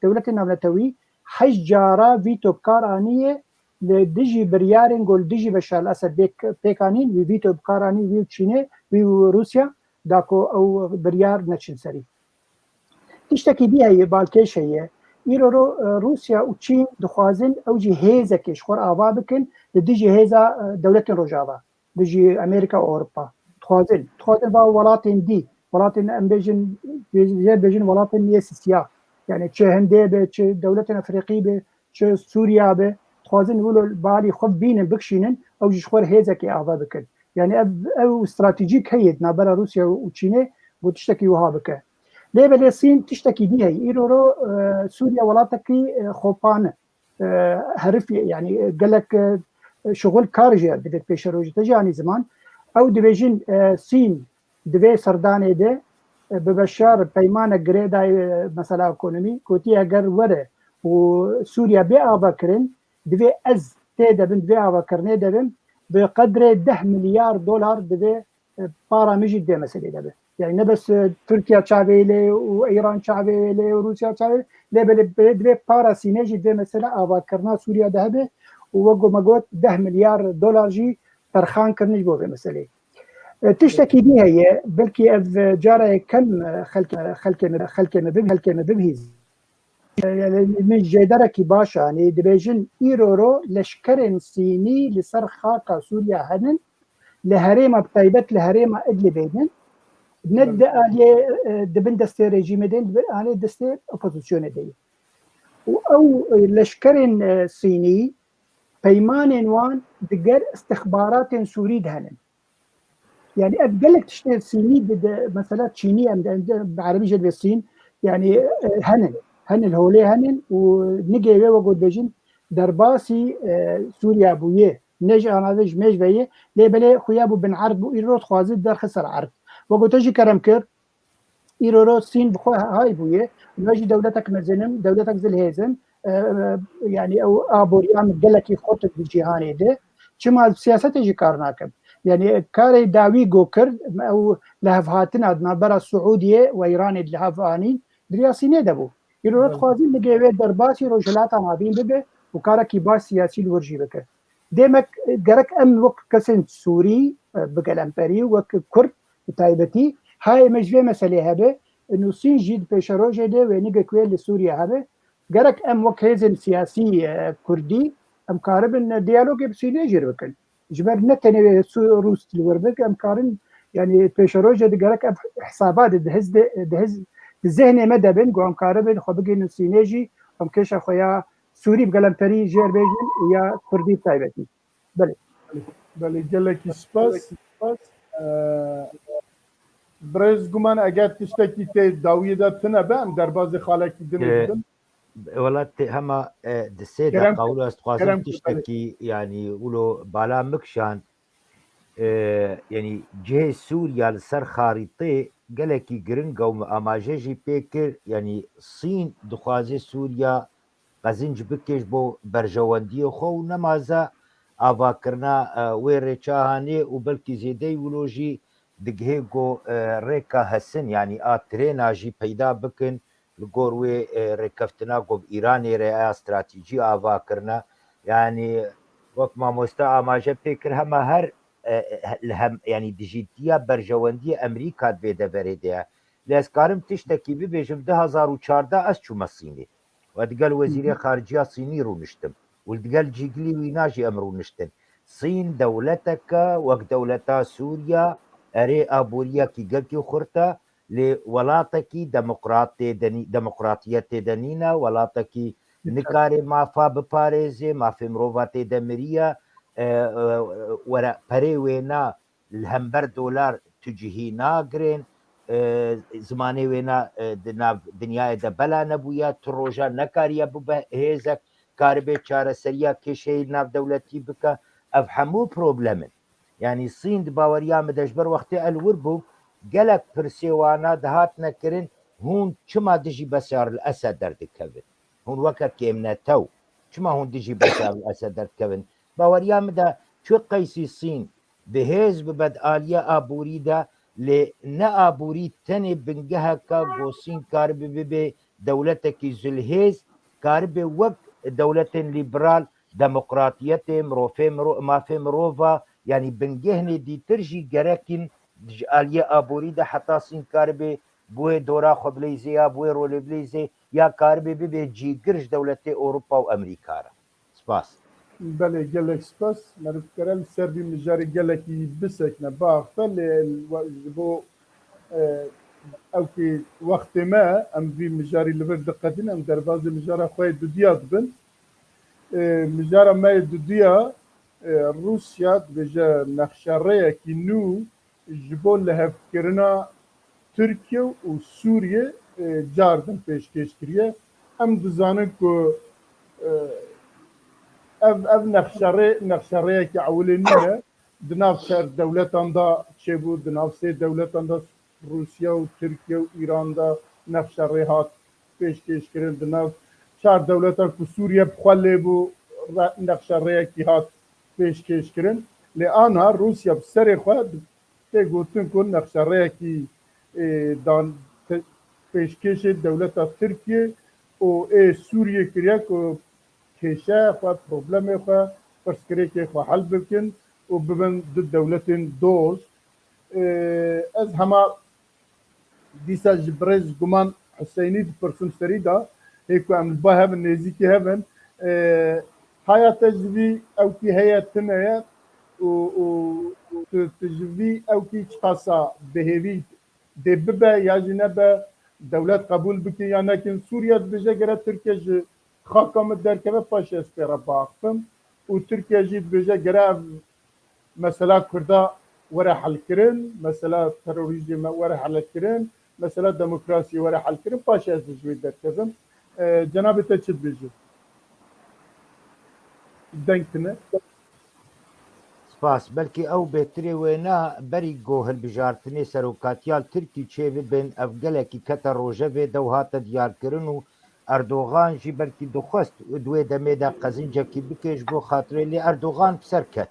dewletên navnetewî heşt cara vîto bi kar aniye, li dijî biryarên ku li dijî Beşar el Esed pêk, pêk anîn, wî vîto bi kar anî, wî û Çînê, wî û Rûsya, da ku ew biryar neçin serî. Tiştekî dî heye, balkêş heye. Îro ro, e, Rûsya û Çîn dixwazin ew jî hêzekê ji xwe re ava bikin li dijî hêza e, dewletên Rojava, dijî Amerîka û Ewropa. Dixwazin, dixwazin va welatên dî, welatên em bêjin, jê bêjin welatên yê sisiya. Yani çi Hindê be, çi dewletên Efrîqî be, çi Sûriya be, dixwazin wilo balî xwe bînin, bikişînin, ew jî ji xwe re hêzekê ava bikin. Yani ev, ew stratejîk heye di navbera Rûsya û Çînê ku tiştekî wiha bike. Lê belê Sîn tiştekî dî heye. Îro ro e, Sûriye welatekî e, xopane. E, herifî, yani e, gelek e, şixul kar jê divê pêşerojî te jî anî ziman. Ew dibêjin e, Sîn di vê serdanê de e, bi Beşar peymanek girê dayê e, mesela ekonomî, gotiye eger were û Sûriye bê avakirin, divê ez tê de bim, divê avakirinê de bim, bi qedrê deh milyar dolar divê e, para min jî divê meselê de be. Yani ne bes e, Tirkiye çavê lê û Îran çavê lê û Rûsya çavê lê, lê belê belê divê para Sînê jî divê mesela avakirina Sûriye de hebe û wek ku me got deh milyar dolar jî terxan kirin ji bo vê meselê. E, tiştekî dî heye, belkî ev e, cara yekem e, xelkê, xelkê me, xelkê me bib-, xelkê me bibihîzin. E, yani min jêderekî baş anî, dibêjin îro ro leşkerên Sînî li ser xaka Sûriya henin, li herêma, bi taybet li herêma Idlibê din, ne di aliyê, e, di bin destê rejîmê de, di bin aliyê destê opozisyonê de ye. Û ew, e, leşkerên, e, Sînî peymanên wan diger istixbaratên Sûrî de henin. Yani ev gelek tiştê Sînî di, di, mesela Çînî em de, em de bi erebî jê dibê Sîn, yani, e, henin, henin holê henin û nigê wê wek ku dibêjin derbasî, e, Sûriya bûye. Ne ji ana ve ji mêj ve ye, lê belê xuya bû bin erd bû, îro dixwaze derxe ser erd. Wek ku te jî kerem kir, îro ro Sîn bi xwe hay bûye, me jî dewletek mezin in, dewletek zilhêz in, e, e, yani ew aboriya min gelekî xurt di cîhanê de. Çima siyasetê jî kar nakin. Yani karê dawî go kir, ew lihevhatina di navbera Siûdiyê û Îranê di lihev anîn, di riya Sînê de bû. Îro ro dixwazin ligê wê derbasî Rojhilata Navîn bibe û karekî baş siyasî li wir jî bike. Demek gerek em wek kesên Sûrî, e, bi gelemperî, wek Kurd bi taybetî, hayê me ji vê meselê hebe, Nûsîn jî di pêşerojê de wê nigek wê li Sûriye hebe. Gerek em wek hêzên siyasî, e, Kurdî, em karibin diyalogê bi Sûriyê jî bikin. Ji ber ne tenê wê Rûs li wir bik, em karin, yani pêşerojê de gerek ev hesaba de, di hiz de, di hiz, di zihnê me de bin, ku em karibin xwe bigihînin Sînê jî, em kêşa xwe ya Sûrî bi gelemperî jêr bêjin û ya Kurdî bi taybetî. Belê. Belê, gelekî spas. Ee, Birêz Guman, eger tiştekî tê dawiyê de tune be, em derbazê xalekî din Ee, dibin. Wela tê hema, e, di sê Kerem deqa wilo ez dixwazim kerem tiştekî, yani, wilo bala mikşan, e, yani, cihê Sûriya li ser xarîtê gelekî giring e û min amaje jî pê kir, yani, Sîn dixwaze Sûriya qezinc bike ji bo berjewendiyê xwe û nemaze avakirina, e, wê rêçahanê û belkî zêdeyî wilo jî digihê ku, e, rêka hesin, yanî a trêna jî peyda bikin li gor wê, e, rêkeftina ku bi Îranê re ya stratejî ava kirine. Yanî wek mamoste amaje pê kir, hema her, e, e, li hem, yanî dijîtiya berjewendiyê Amerîka di vê deverê de ye. Lê ez karim tiştekî bibêjim, du hezar û çardeh ez çûme Sînê. Ve digel wezîrê xarici ya Sînî rûniştim. Û digel cîgilî wîna jî em rûniştin. Sîn dewletek e, wek dewleta Sûriya, erê aboriyekî gelkî xurt e, lê welatekî demokrat tê de nî-, demokratiyet tê de nîne, welatekî nikarê mafa biparêzê, mafê mirova tê de miriye, e, e, were perê wêna li hember dolar tu cihî nagirên, e, zimanê wêna, e, di nav dinyayê de bela nebûye, tu roja nekariye bibe hêzek, karibê çareseriya kêşeyê navdewletî bike. Ev hemû problem in. Yanî Sîn di baweriya min de ji ber wextê el wir bû, gelek pirsê wana dihatine kirin, hûn çima dijî Beşar el Esed derdikevin? Hûn weke kêmnetew, çima hûn dijî Beşar el Esed derdikevin? Baweriya min de çi qeysî Sîn bi hêz bibe di aliyê aborî de, lê ne aborî tenê bingeheka ku Sîn karibe bibe dewletekî zilhêz, karibe wek dewletên lîberal, demokratiyetê, mirovê miro-, mafê mirova, yanî bingehên dîtir jî gerekîn ji aliyê aborî de heta Sîn karibe bi wê dora xwe bileyzê ya bi wê rolê bileyzê ya karibe bibe cîgir ji dewletê Ewropa û Amerîka re. Spas. Belê, gelek spas. Meriv dikare li ser vî mijarê gelekî bisekine, biaxife, lê we-, ji bo, e, ewkî wextê me, em vî mijarî li vir diqedîn, em derbazê mijara xwe yê dudiya dibin. E, mijara me yê dudiya, e, Rûsya dibêje nexşerêyekî nû ji bo lihevkirina Tirkiye û Sûriye, e, cardin pêşkêş kiriye. Em dizanin ku, e, ev, ev nexşerê, nexşerêyekî ewilê nîne. Di nav çar dewletan de çêbû, di nav sê dewletan de Rûsya û Tirkiye û Îran de nexşerê hat pêşkêş kirin. Di nav çar dewletan ku Sûriye bi xwe lê bû, re-, nexşerêyekî hat pêşkêş kirin. Lê aniha Rûsya bi serê xwe tê gotin ku nexşerêyekî, e, dan, te-, pêşkêşê dewleta Tirkiye û ê Sûriye kiriye ku kêşeya xwe, problemê xwe, pirsgirêkê xwe hel bikin û bibin du dewletên dost. E, ez hema dîsa ji birêz Guman Huseynî dipirsim serî de, hê ku em li ba hev in, nêzîkî hev in, e, haya te ji vî ewkî heye tune ye û, û tu, tu ji vî ewkî çiqasa bi hêvî dê bibe ya jî nebe, dewlet qebûl bikin ya nekin. Sûriye dibêje gere Tirkiye ji xaka min derkeve, paşê ez pê re biaxifim û Tirkiye jî dibêje gere ev mesela Kurda were helkirin, mesela terorîzmê me were helkirin, mesela demokrasiyê were helkirin, paşê ez ji wê derkevim. E, cenabê te çi dibêje? Deng tine. Spas. Belkî ew bêhtirê wêna berî ku hilbijartinê serokatiya li Tirkî çêbibin, ev gelekî kete rojevê de û hate diyarkirin û Erdogan jî belkî dixwest di wê demê de qezincekî bike ji bo xatirê, lê Erdogan bi ser ket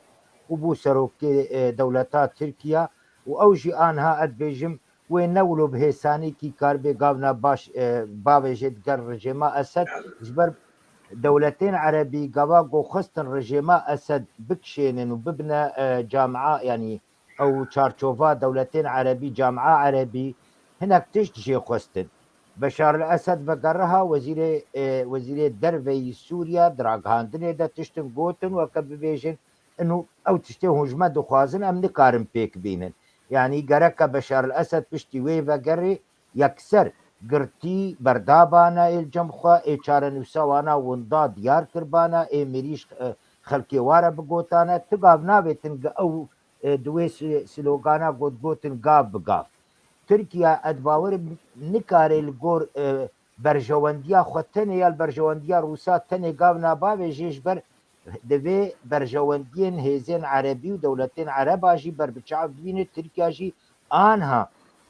û bû serokê, e, dewleta Tirkiye û ew jî aniha, ez dibêjim, wê ne wilo bi hêsanîkî karibê gavna baş, e, bavêjê digel rejêma Esed, ji ber dewletên erebî gava ku xwestin rejêma Esed bikişênin û bibine, e, camia, yanî ew çarçova dewletên erebî, camia erebî, hinek tişt jê xwestin. Beşar el Esed vegeriha wezîrê, e, wezîrê derve yî Sûriye di ragihandinê de tiştin gotin, weke bibêjin, ino ew tiştê hûn ji me dixwazin, em nikarin pêk bînin. Yanî gereke Beşar el Esed piştî wê vegerê, yekser girtî berdabana ê li cem xwe, ê çarenivîsa wana winda diyar kirbana, ê mirîş, e, xelkê ware bigotane, ti gav navêtin gi ew, e, di wê si-, slogana got, gotin gav bi gav. Tirkiye, ez bawerim, nikare li gor, e, berjewendiya xwe tenê ya li berjewendiya Rûsa tenê gavna bavêjê, ji ber divê berjewendiyên hêzên erebî û dewletên ereba jî ber bi çav dibîne. Tirkiye jî anha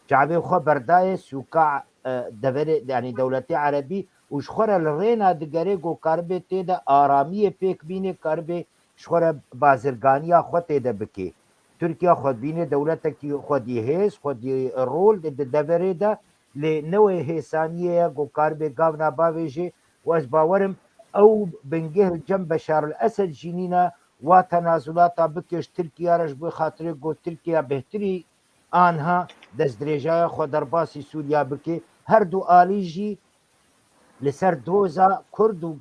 çavê xwe berdaye sûka, e, deverê, yanî dewletê erebî û ji xwe re li rêna digere ku karibê tê de aramiyê pêk bîne, karibê ji xwe re bazirganiya xwe tê de bike. Tirkiye xwe dibîne dewletekî xwedî hêz, xwedî rol di, di deverê de, lê ne wê hêsaniyê ye ku karibê gavna bavêjê û ez bawerim ew bingeh li cem Beşar el Esed jî nîne, wa tenazulata bike ji Tirkiye re, ji bo xatirê ku Tirkiye bêhtirî anha destdirêjaya xwe derbasî Sûriya bike. Her du alî jî li ser doza Kurd û,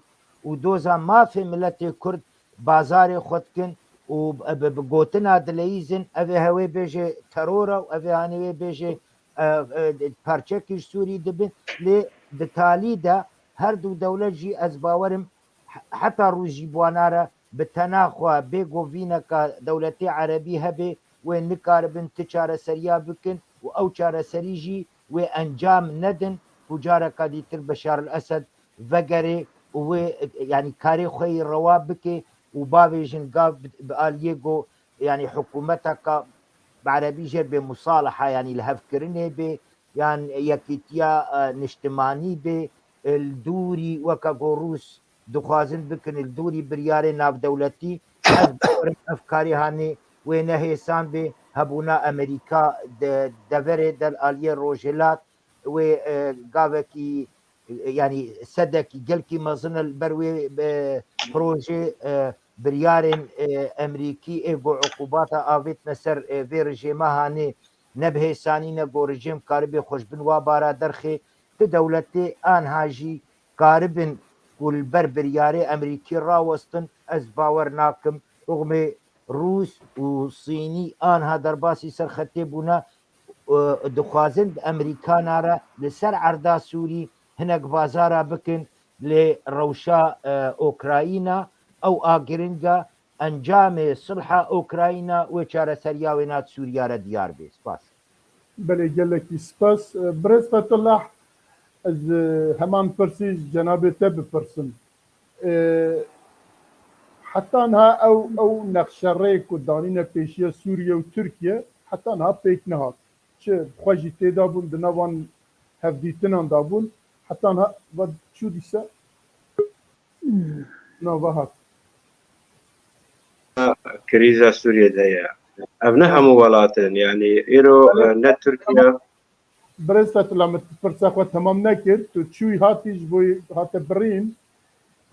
û doza mafê miletê Kurd bazarê xwe dikin û bi, bi gotina dileyîzin, ev ê hewê bêje teror e û ev ê hanê wê bêje, e, e, parçekî ji Sûrî dibin. Lê di talî de her du dewlet jî, ez bawerim, he-, heta rû jî bi wana re bi tena xwe bê govîneka dewletê erebî hebe, wê nikaribin ti çareseriya bikin û ew çareserî jî wê encam nedin ku careka dîtir Beşar el Esed vegere û wê, yanî karê xwe yî rewa bike û bavêjin gav bi, bi aliyê ku yanî hikûmeteka bi erebî jê bê musalaha, yanî li hevkirinê bê, yan yekîtiya, e, niştimanî bê, e, li dûrî weke ku Rûs dixwazin bikin, li dûrî biryarê navdewletî, ez bawerim ev karî hanê wê ne hêsan bê, hebûna Amerîka di deverê de li aliyê rojhilat wê, e, gavekî, e, yanî sedekî gelkî mezin e li ber wê, e, projê, e, biryarên, e, Amerîkî ê ku uqûbata avêtine ser, e, vê rejêma hanê ne bi hêsanî ne ku rejêm karibê xwe ji bin wa bara derxê. Ti dewletê anha jî karibin ku li ber biryarê Amerîkî rawestin, ez bawer nakim. Toxmê Rûs û Sînî anha derbasî ser xetê bûne, e, dixwazin bi Amerîkana re li ser erda Sûrî hinek bazara bikin, lê rewşa, e, Ukrayna ew a giring e, encamê sulha Ukrayna wê çareseriya wê nat Sûriya re diyar bê. Spas. Belê, gelekî spas. Birêz Fetullah, ez, e, heman pirsî ji cenabê te bipirsim. E, heta niha ew, ew nexşerê ku danîne pêşiya Sûriye û Tirkiye, heta niha pêk nehat. Çi xwe jî tê dabûn, di nav van hevdîtinan dabûn, heta niha ve çû dîse? Nava hat. Krîza Sûriyê de ye. Ev ne hemû welat in, yanî îro, e, ne Tirkiye. Birêz Fetullah, min pirsa xwe temam nekir. Tu çûyî hatî ji bo hate birîn.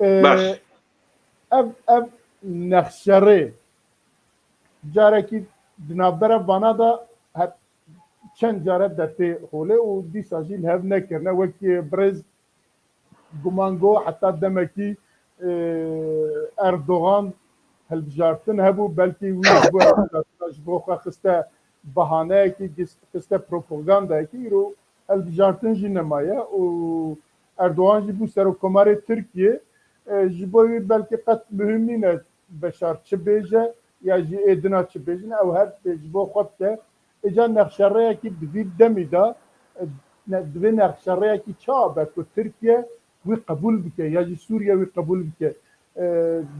E, Baş. Ev, ev nexşerê carekî di navbera vana de he-, çend care dertê holê û dîsa jî li hev nekirine. Wekî birêz Guman got, heta demekî, e, Erdogan hilbijartin hebû, belkî wî ji bo hilbijartina ji bo xwe xiste bahaneyekî, gis-, xiste propagandayekî, îro hilbijartin jî nemaye û Erdogan jî bû serokkomarê Tirkiyê, e, ji bo wî belkî qet muhim nîne beşar çi bêje ya jî ê dina çi bêjin, ew her tê ji bo xwe bike. Îca nexşereyekî di vî demî de, e, ne, divê nexşereyekî çawa be ku Tirkiye wî qebûl bike ya jî Sûriye wî qebûl bike. E,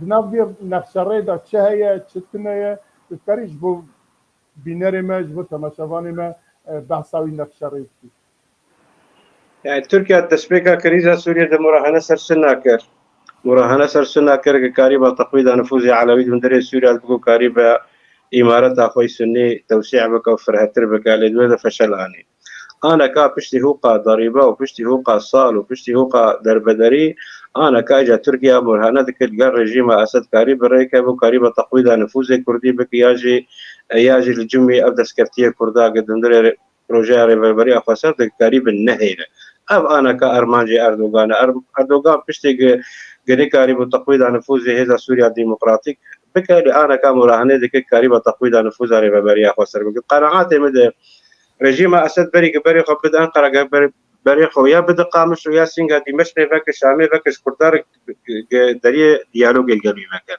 di nav vî nexşereyê de çi heye, çi tune ye, tu dikarî ji bo bînerê me, ji bo temaşevanê me, e, behsa wî nexşereyê bikî. Yani Tirkiye destpêka krîza Sûriyê de murahene ser Sunna kir. Murahene ser Sunna kir ku karîba teqwîda nifûzê Elewî di hundirê Sûriya de biko, karîbe îmareta xwe yî Sunnî tewsî bike û firehtir bike, lê di wê de feşel anî. Aneka piştî hûqa derîbe û piştî hûqa sal û piştî hûqa derbederî, aneka îca Tirkiye murahene dike li gel rejîma Esed karîbe rêke bo karîbe teqwîda nifûzê Kurdî bike ya jî, ya jî li cim wî ev destkeftiyê Kurda ku di hundirê projeya Rêveberiya Xweser dikarîbin nehêle. Ev aneka armancê Erdogan e. Er-, Erdogan piştî gi-, gi nikarîbû teqwîda nifûzê Hêza Sûriya Demokratîk bike, lê aneka murahene dike karîba teqwîda nifûza Rêveberiya Xweser bike. Qenaatê min de rejîma Esed berî ku berê xwe bide Enqera, ge ber-, berê xwe ya bide Qamiş û ya Sînga Dîmeşqê veke, Şamê veke, ji Kurdan re ge-, ge-, deriyê diyalogê li gel wî veke.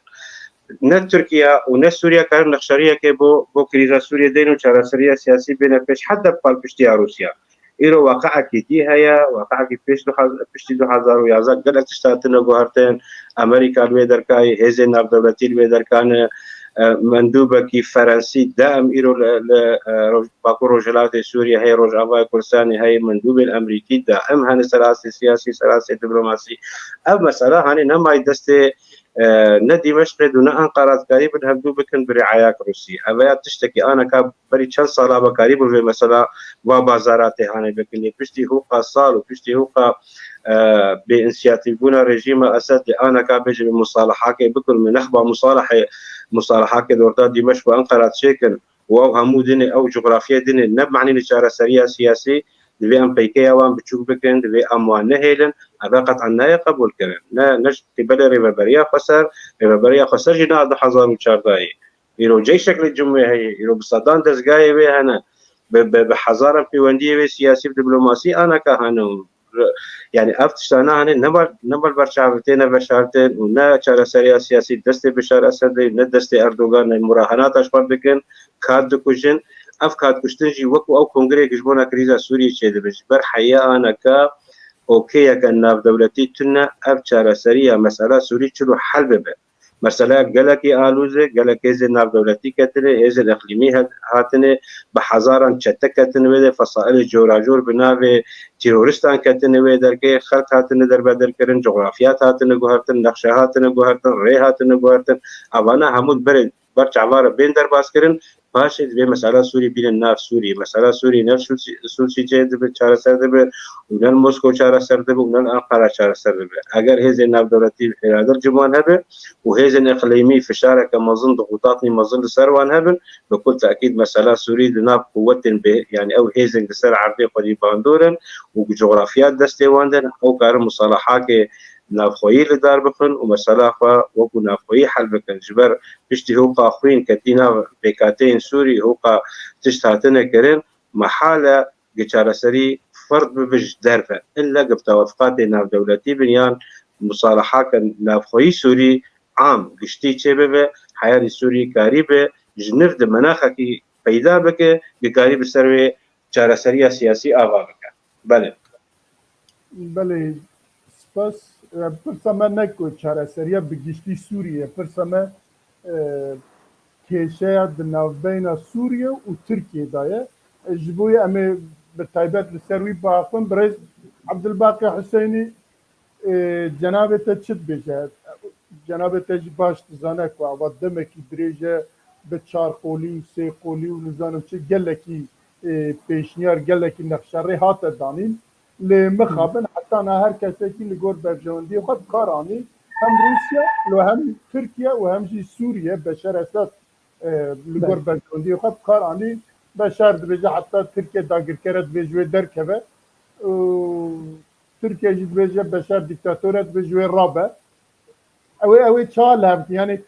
Ne Tirkiye û ne Sûriye karin nexşeriyekê bo, bo krîza Sûriyê deyn û çareseriya siyasî bêne pêş heta bi palpiştiya Rûsya. Îro waqiekî dî heye, waqiekî pêş du hezar, piştî du hezar û yazdeh gelek tişt hatine guhertin, Amerîka li wê derkayê, hêzên navdewletî li wê derkane, e, mendûbekî Ferensî daim îro li, li, e, Roj-, Bakur Rojhilatê Sûriyê heye, Rojavayê Kurdistanê heye, mendûbên Amerîkî daim hene ser astê siyasî, ser astê diplomasî. Ev mesela hanê nemayî destê e, ne Dîmeşqê û ne Enqera dikarîbin hevdû bikin bi riayek Rûsî. Ev ya tiştekî aneka berî çend sala ve karîbû vê mesela va bazara tê hanê bikin. Lê piştî hûqa sal û piştî hûqa, e, bêînsiyatîfbûna rejîma Esed lê aneka bêje bi musalahakê bikin, min nexba musalahê, musalahakê li orta Dîmeşq û Enqera çêkin. û ew hemû dinê, ew cografyayê dinê ne bi manî li çareseriya siyasî, divê em peykeya wan biçûk bikin, divê em wan nehêlin, ev qet'an nayê qebûlkirin. Ne, ne ji qîbelê Rêveberiya Xweser, Rêveberiya Xweser jî niha du hezar û çardehê. Îro ceyşek li cim wê heye, îro bi sedan dezgahê wê hene, bi, bi, bi hezaran pêwendiyê wê siyasî û diplomasî aneka hene û re-, yani ev tiştane hene ne mal, ne mal berçavitê ne veşartin û ne çareseriya siyasî destê Bişar Esedê, ne destê Erdogan, ne murahenata ji xwe dikin, kat dikujin. Ev kat kuştin jî wekû ew kongreyek ji bona krîza Sûriyê çêdibe. Ji ber heya aneka okeyeke navdewletî tune ev çareseriya mesela Sûrî çilo hel bibe. Mesela gelekî alûz e, gelek hêzên navdewletî ketine, hêzên iqlîmî het-, hatine, bi hezaran çete ketine wê de, fesailê coracor bi navê teröristan ketine wê derkê, xelk hatine derbedirkirin, cografyat hatine guhertin, nexşe hatine guhertin, rê hatine guhertin. Evana hemû berê ber çava re bên derbas kirin. Paşê divê mesela Sûrî bînin nav Sûrî. Mesela Sûrî ne Sûrî, Sûrî çê dibe, çareser dibe, û ne Moskow çareser dibe, û ne Ankara çareser dibe. Eger hêzên navdewletî îrade ciwan hebe û hêzên iqlîmî fişareke mezin, dixutatnî mezin li ser wan hebin, bi kul tekîd mesela Sûrî di nav quwetên bê, yani ew hêzên di ser erdê xwedî bandor in û cografya destê wan de ne, ew karin musalahakê navxweyî li dar bixin û mesela xwe wekû navxweyî hel bikin. Ji ber piştî hûqa xwîn ketî nav pêkhateyên Sûrî, hûqa tişt hatine kirin, mehal e gi çareserî ferd bibe ji derve. Îlle gi tewefiqatê navdewletî bin yan musalahake navxweyî Sûrî am giştî çêbibe, heyarî Sûrî karîbe ji nû di menaxekî peyda bike, gi karî bi ser wê çareseriya siyasî ava bike. Belê. Belê, spas. E, pirsa me ne ku çareseriya bi giştî Sûriyê ye. Pirsa me, e, kêşeya di navbeyna Sûriye û Tirkiyê de ye. E, ji bo yê em ê bi taybet li ser wî biaxivin. Birêz Ebdulbaqî Huseynî, e, cenabê te çi dibêje? Cenabê te jî baş dizane ku ava demekî dirêj e, bi çar qolî û sê qolî û nizanim çi gelekî, e, pêşniyar, gelekî nexşerê hate danîn. Lê mixabin heta niha her kesekî li gor berjewendiyê xwe bi kar anî. Hem Rûsya, lo hem Tirkiye û hem jî Sûriye, Beşar Esed, e, li gor berjewendiyê xwe bi kar anî. Beşar dibêje heta Tirkiye dagirker e, divê ji wê derkeve. Û Tirkiye jî dibêje Beşar dîktator e, divê ji wê rabe. Ew ê, ew ê çawa li hev bikin? Yanî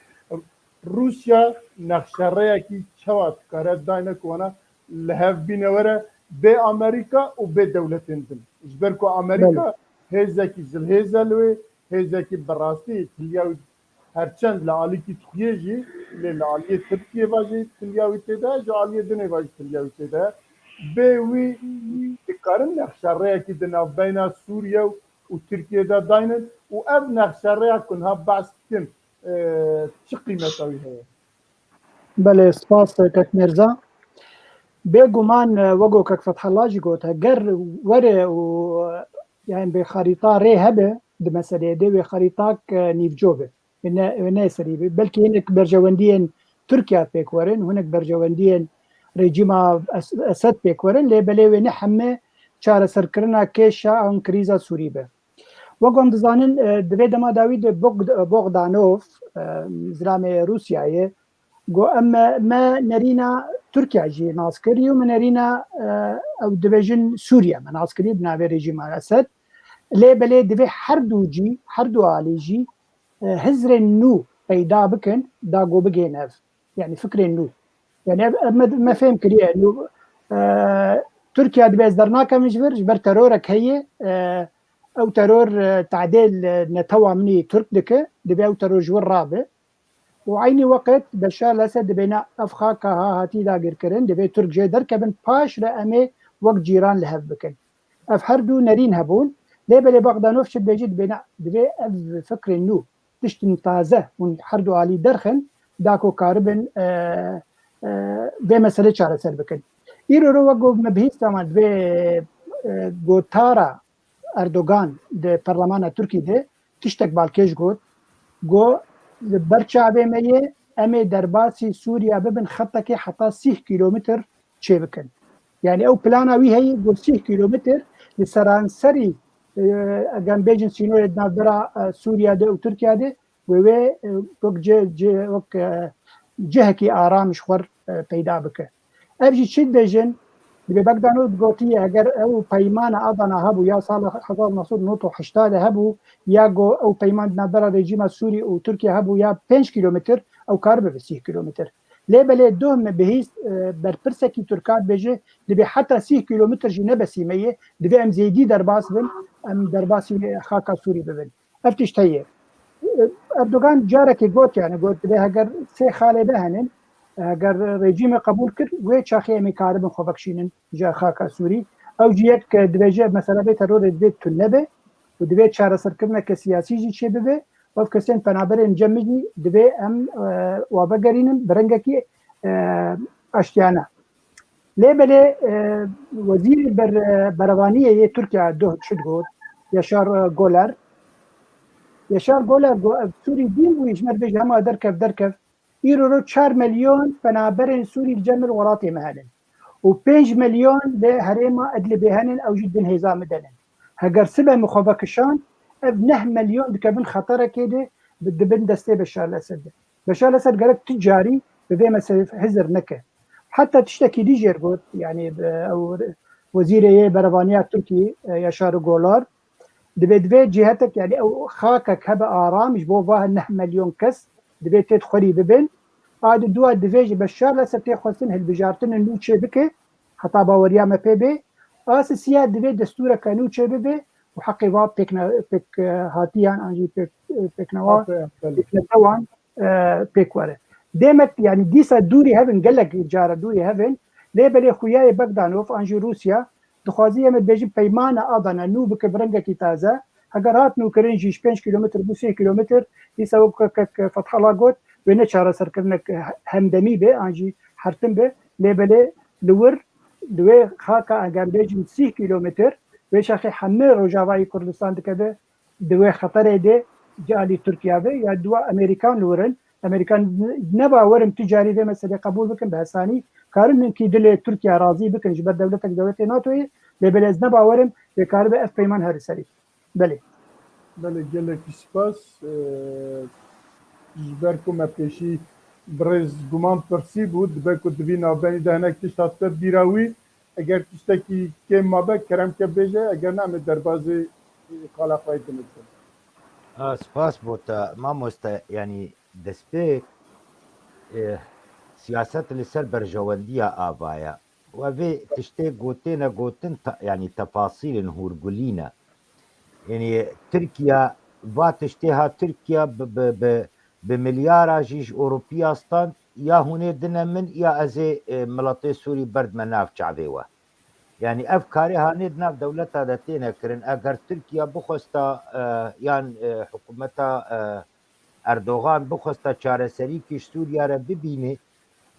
Rûsya nexşereyekî çawa dikare dayne ku wana li hev bîne were bê Amerîka û bê dewletên din? Ji ber ku Amerîka hêzekî zilhêz e li wê, hêzekî bi rastî tiliya wî her çend li alîkî dixuyê jî, lê li aliyê Tirkiyê ve jî tiliya wî tê de, ji aliyê dinê ve jî tiliya wî tê de. Bê wî dikarin nexşereyekî di navbeyna Sûriye û Tirkiyê de daynin û ev nexşereya ku niha behs dikin, e, çi qîmeta wî heye? Belê, spas kek Mêrza. Bêguman, e, wego kek Fethullah jî got, ger were û, e, yani bê xarîta rê hebe di meseleyê de, wê xarîtak, e, nîvco be. Wê ne, wê ne serî be. Belkî hinek berjewendiyên Tirkiye pêk werin, hinek berjewendiyên rejîma Es-, Esed pêk werin, lê belê wê ne heme çareserkirina kêşa an krîza Sûrî be. Wek em dizanin, e, di vê dema dawî de Bogd-, Bogdanov, e, zilamê Rûsyayê, got, em me, me nerîna Tirkiye jî nas kirî û me nerîna, e, ew dibêjin Sûriye me nas kirî bi navê rejîma Esed. Lê belê divê her du cî, her du alî jî, e, hizrên nû peyda bikin, da ku bigihên ev. Yani fikrên nû. Yani ev, ev me, me fêm kiriye. Nû, e, Tirkiye dibe ez dernakevim ji vir, ji ber terorek heye, e, ew teror, e, tadê li netewa min î Tirk dike, dibe ew teror ji wir rabe. Û eynî weqt Beşar Lesed dibêne ev xaka ha hatî dagirkirin, divê Tirk jê derkevin, paş re em ê wek cîran li hev bikin. Ev her du nerîn hebûn. Lê belê Bogdanov çi dibêje, dibêne divê ev fikrên nû, tiştên taze hûn her du alî derxin, da ku karibin, e, e, vê meselê çareser bikin. Îro ro wek ku me bihîst, ama divê, e, gotara Erdogan di perlemana Tirkî de tiştek balkêş got. Got, li ber çavê me ye, em ê derbasî Sûriya bibin xetekê heta sîh kîlometr çêbikin. Yani ew plana wî heye, got sîh kîlometr li seranserî, e, eger bêjin sînorê di navbera, e, Sûriya de û Tirkiya de, wê wê, e, wek ce-, ce-, wek, e, cihekî aram ji xwe, e, peyda bike. Ev jî çi dibêjin? Dibê Bogdanov digotiye, eger ew peymana Adana hebû ya sala hezar neh sed û nod û heştê de hebû, ya go ew peyman di navbera rejîma Sûrî û Tirkiye hebû ya pênc kîlometr, ew karibe bi sîh kîlometr. Lê belê doh me bihîst, e, berpirsekî Tirkan dibêje, dibê heta sîh kîlometr jî nebesî me ye, divê em zêdî derbas bin, em derbasî xaka Sûrî bibin. Ev tişt heye. Erdogan carekê got, yani got, divê heger sê xalê de henin, heger rejîmê qebûl kir, wê çaxê em ê karibin xwe vekişînin ji xaka Sûrî. Ew jî yek, e, dibêje mesela vê terorê divê tune be û divê çareserkirineke siyasî jî çêbibe Ev kesên penaberên cem min jî divê em, e, wa vegerînin bi rengekî, e, aştiyane. Lê belê, e, wezîrê ber-, e, berevaniyê yê Tirkiye duh çi digot, Yaşar, e, Goler. Yaşar Goler got, ev Sûrî dîn bû, ji me re bêje hema derkev, derkev. Îro ro çar milyon penaberên Sûrî li cem li welatê me hene. Û pênc milyon li herêma Idlibê hene, ew jî din hêza me de ne. Heger sibe min xwe vekişand, ev neh milyon dikevin xeterekê de, bi-, dibin destê Beşar el-Esed de. Beşar el-Esed gerek tu carî bi vê meselê hizir neke. Heta tiştekî dî jêr got, yanî, e, ew wezîrê yê berevaniya Tirkî, e, Yaşar Golar, dibê divê cîhetek, yanî ew xakek hebe aram ji bo va neh milyon kes, divê têt xwerî bibin. A di dua divê ji Beşar el-Esed tê xwestin hilbijartinên nû çê bike, heta baweriya me pê bê. A sisiya divê destûreke nû çê bibe û heqê va pêkne-, pêk, e, hatiyan an jî pêk, e, pêknewa, Aferin, belê. Pêknedewan, e, pêk were. Demek, yanî dîsa dûrî hevin, gelek cara dûrî hevin, lê belê xuyayê Bagdanov an jî Rûsya dixwazî em ê bêjin peymana Adana nû bike bi rengekî taze. Heger hat nûkirin jî ji pênc kîlometr bû sê kîlometr, dîsa wek kek Fethullah got, wê ne çareserkirinek hemdemî be, an jî hertim be, lê belê li wir, li wê xaka eger bêjin sîh kîlometr, wê şaxê hemê Rojavayê Kurdistan dikeve di wê xeterê de ji alî Tirkiye ve ya dua Amerîkan li wir in. Amerîkan ne bawer im tu carî vê meselê qebûl bikin bi hesanî. Karin hinkî dilê Tirkiye razî bikin ji ber dewletek dewletê NATOyê, lê belê ez ne bawer im wê karibe ev peyman here serî. Belê. Belê, gelekî spas. Ee, ji ber ku me pêşî birêz Guman pirsî bû, dibe ku di vî navbenî de hinek tişt hatibê bîra wî. Eger tiştekî kêm mabe, kerem ke bêje, eger ne, em ê derbazê, e, qala xwe yê din bikin. Ha, spas bo te, mamoste, yanî destpêk, e, siyaset li ser berjewendiya ava ye. We vê tiştê gotê ne gotin, ta-, yanî tefasîlin hûrgulî ne. Yanî Tirkiye, va tiştê ha Tirkiye bi, bi, bi, bi milyara jî ji Ewropiya stand, ya hûn ê dine min ya ez ê, e, miletê Sûrî berdime nav çavê we. Yanî ev karê hanê di nav dewleta de têne kirin. Eger Tirkiye bixwesta, e, yan, e, hikûmeta, e, Erdogan bixwesta çareserîkî ji Sûriya re bibîne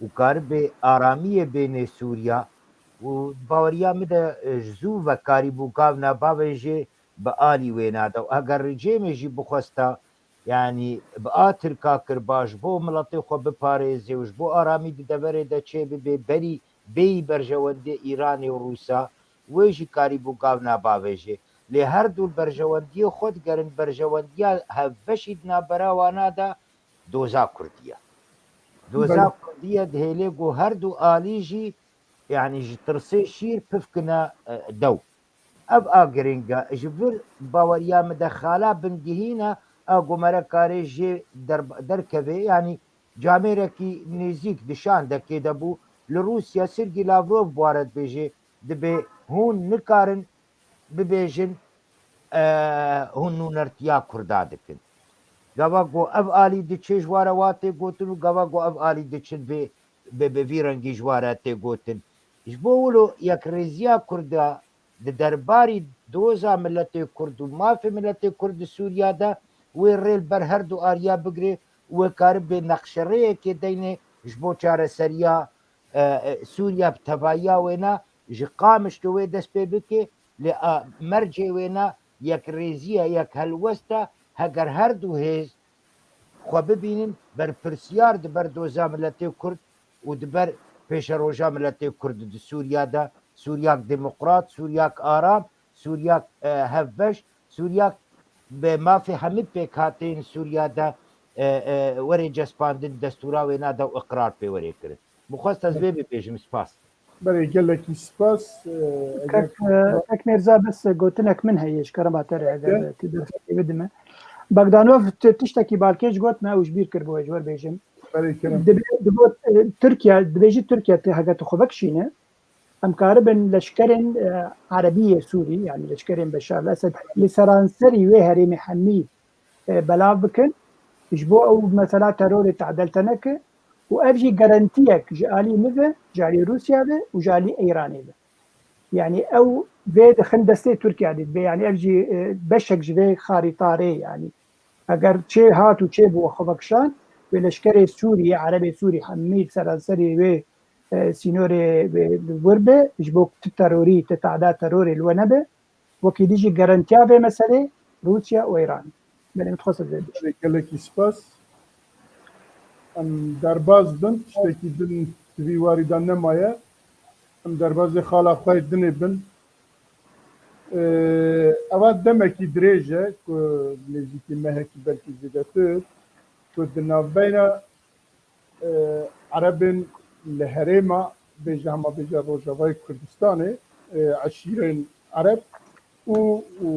û karibê aramiyê bênê Sûriya û baweriya min de, e, ji zû ve karîbû gavna bavêjê bi alî wê nade. Û eger rejîmê jî bixwesta, yanî bi a Tirka kir ba ji bo miletê xwe biparêze û ji bo aramî di deverê de çêbibe, berî bêyî berjewendê Îranê û Rûsa, wê jî karîbû gavna bavêjê. Lê her du li berjewendiyê xwe digerin, berjewendiya hevbeşî di navbera wana de doza Kurdî ye. Doza Belê. Kurdî ye, dihêlê ku her du alî jî, yanî ji tirsê şîr pifkine, e, dew. Ev a giring e. Ji vir baweriya min de xala bingihîn e, a ku mere karê jê der-, derkeve, yanî camêrekî nêzîk di şandekê de bû. Li Rûsya Sergî Lavrov bi wa re dibêje, dibê hûn nikarin bibêjin, e, hûn nûnertiya Kurda dikin. Gava ku ev alî diçe ji wa re wa tê gotin û gava ku ev alî diçin vê, bi, bi vî rengî ji wa re tê gotin. Ji bo wilo yekrêziya Kurda di derbarî doza miletê Kurd û mafê miletê Kurd di Sûriya de wê rê li ber her du aliya bigire û wê karibe nexşerêyekê deynê ji bo çareseriya, e, e, Sûriya bi tevahiya wêna ji Qamişlo wê dest pê bike, lê a mercê wêna yekrêzî ye, yek helwest e, heger her du hêz xwe bibînin berpirsiyar di ber doza miletê Kurd û di ber pêşeroja miletê Kurd di Sûriya de, Sûriyak demokrat, Sûriyak aram, Sûriyak, e, hevbeş, Sûriyak bi mafê hemî pêkhateyên Sûriya de, e, e, were cespandin, destûra wêna de û iqrar pê were kirin. Bixwest ez vê bibêjim, spas. Belê, gelekî spas. E, eger Kek, e, Kek Mêrza, bes gotinek min heye, ji kerema te re, eger Gel. Tu derfetê bidime. Bagdanov ti-, tiştekî balkêş got me, ew ji bîr kiribû, ez ji we bêjim. Belê, kerem. Dibe-, digot, e, Tirkiye, dibêjî Tirkiye, tu hege tu xwe vekişîne, em karibin leşkerên, e, erebî yê Sûrî, yanî leşkerên Beşar el-Esed, li seranserî wê herêmê hemî, e, belav bikin. Ji bo ew mesela terorê tadel te neke û ev jî garantiyek ji alî min ve, ji alî Rûsya ve û ji alî Îranê ve. Yanî ew vê dixin destê Tirkiye de dibe. Yanî ev jî, e, beşek ji vê xarîtarê, yanî Eger çê hat û çê bû xwe vekişand, wê leşkerê Sûriyê, Erebê Sûrî hemî seranserî wê, e, sînorê wê li wir be, ji bo tu terorî, tu tehda terorê li we nebe, wekî dî jî garantiya vê meselê Rûsya û Îran. Belê, min dixwest ez vê bibêjim. Gelekî spas. Em derbas bin, tiştekî din di vî warî de nemaye. Em derbazê xala xwe yê dinê bin. Ee, eva demekî dirêj e ku nêzîkî mehekî belkî zêdetir ku di navbeyna, e, Erebên li herêma, bêje hema bêje Rojavayê Kurdistanê, e, eşîrên Ereb û, û,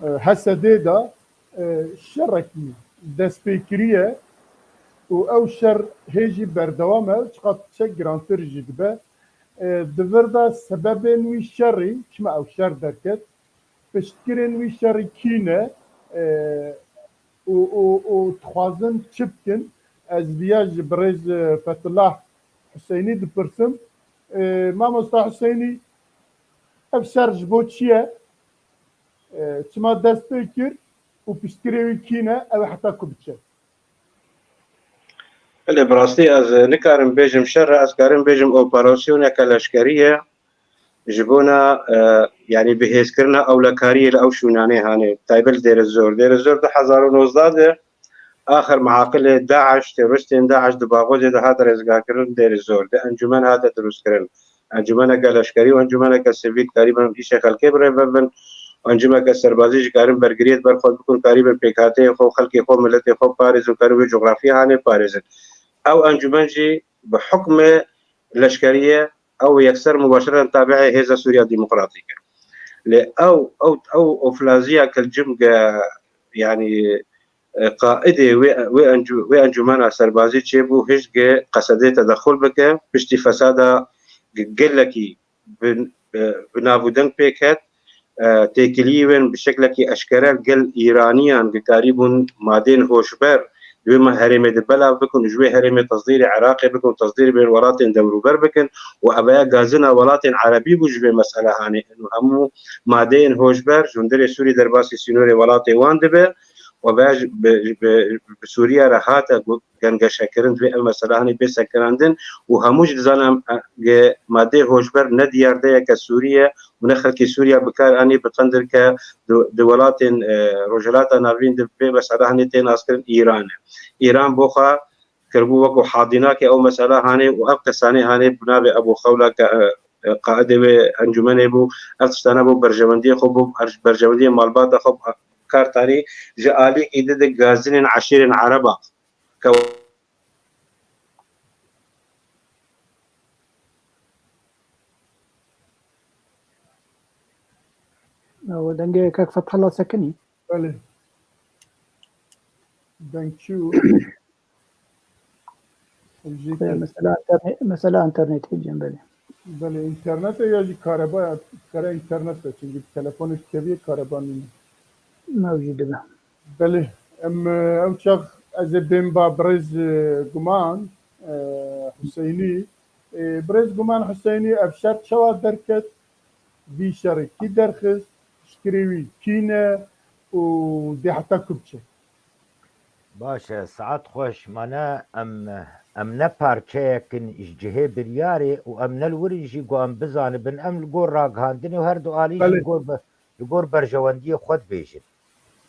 e, Hesedê de, e, şerekî dest pê kiriye û ew şer hê jî berdewam e, çiqas çek girantir jî dibe. E, di vir de sebebên wî şerî, çima ew şer derket, piştgirên wî şerî kî ne, e, û, û, û dixwazin çi bikin? Ez viya ji birêz, e, Fetullah Huseynî dipirsim. E, Mamosta Huseynî, ev şer ji bo çi ye? E, çima dest pê kir û piştgirê wî kî ne? Ew ê heta ku biçe? Belê, bi rastî ez nikarim bêjim şer e, ez karim bêjim operasyoneke leşkerî ye. Ji bona, e, yanî bihêzkirina ewlekariyê li ew şûnanê hanê, taybet li Dêrezor. Dêrezor du hezar û nozdeh de axir miaqilê DAIŞ, terorîstên DAIŞ di Baxozê de hate rêzgarkirin Dêrezor. Di encûmen hate dirûstkirin. Encûmeneke leşkerî û encûmeneke sivîl karîbin îşê xelkê bi rê ve bin. Encûmeke serbazî jî karin bergiriyê di ber xwe bikin, karîbin pêkhateyên xwe, xelkê xwe, miletê xwe parêzin, karin wê cografyê hanê parêzin. Ew encûmen jî bi hukmê leşkeriyê ew yekser mubaşeren tabi'ê Hêza Sûriya Demokratîk e. Lê ew, ew, ew oflaziya ke li cim ge, yanî, e, qaidê wê, wê encû-, wê encûmena serbazî çêbû, hişt ge qesedê tedexul bike, piştî fesada ge-, gelekî bi, e, bi nav û deng pêk het, e, têkiliyê wên bi şeklekî eşkere gel Îraniyan gikarîbûn madên hoşber di wê me-, herêmê de belav bikin û ji wê herêmê tesdîrê Iraqê bikin û tesdîrê bên welatên dewrûber bikin û eveya gazina welatên Erebî bû ji vê mesele hanê. Û hemû madeyên hoşber ji hundirê Sûrî derbasî sînorê welatê wan dibe û eveya ji, bi, bi, bi Sûriye re hate gu-, gengeşekirin, divê ev mesele hanê bê sekinandin û hemû jî dizanin em, e, ge madeyê hoşber ne diyardeyeke Sûrî ye û ne xelkê Sûriya bi kar anî bi qendir ke di, di welatên, e, Rojhilata Navîn de vê mesele hanê tê naskirin Îran e. Îran bo xwe kiribû wekû hadînakê ew mesele hanê û ev kesanê hanê bi navê Ebû Xewla ke, e, e, qaidê wê encûmenê bû, ev tiştane bo berjewendiyê xwe, bo berjewendiyê malbata xwe, kar tanî ji alîkî di di gazinên eşîrên Ereba ke Ew dengê kek Fethullah sekinî. Belê. Deng çi bû? Jî Belê, ke- mesela internet, mesela internetê cem belê. Belê, internete ya jî kareba, kare internet de, çünkü telefonê keviyê kareba nîne. Ew jî dibe. Belê, em, e, ew çax ez ê bêm ba birêz, e, Guman, e, Huseynî. E, birêz Guman Huseynî, ev şer çawa derket? Vî şerê kî derxist? Piştgirê wî kî ne? Û dê heta ku biçe? Baş e, saet xweş. Mane em, em ne parçeyek in ji cihê biryarê û em ne li wir in jî ku em bizanibin. Em li gor ragihandinê û her du alî jî Belê. li gor be-, li gor berjewendiyê xwe dibêjin.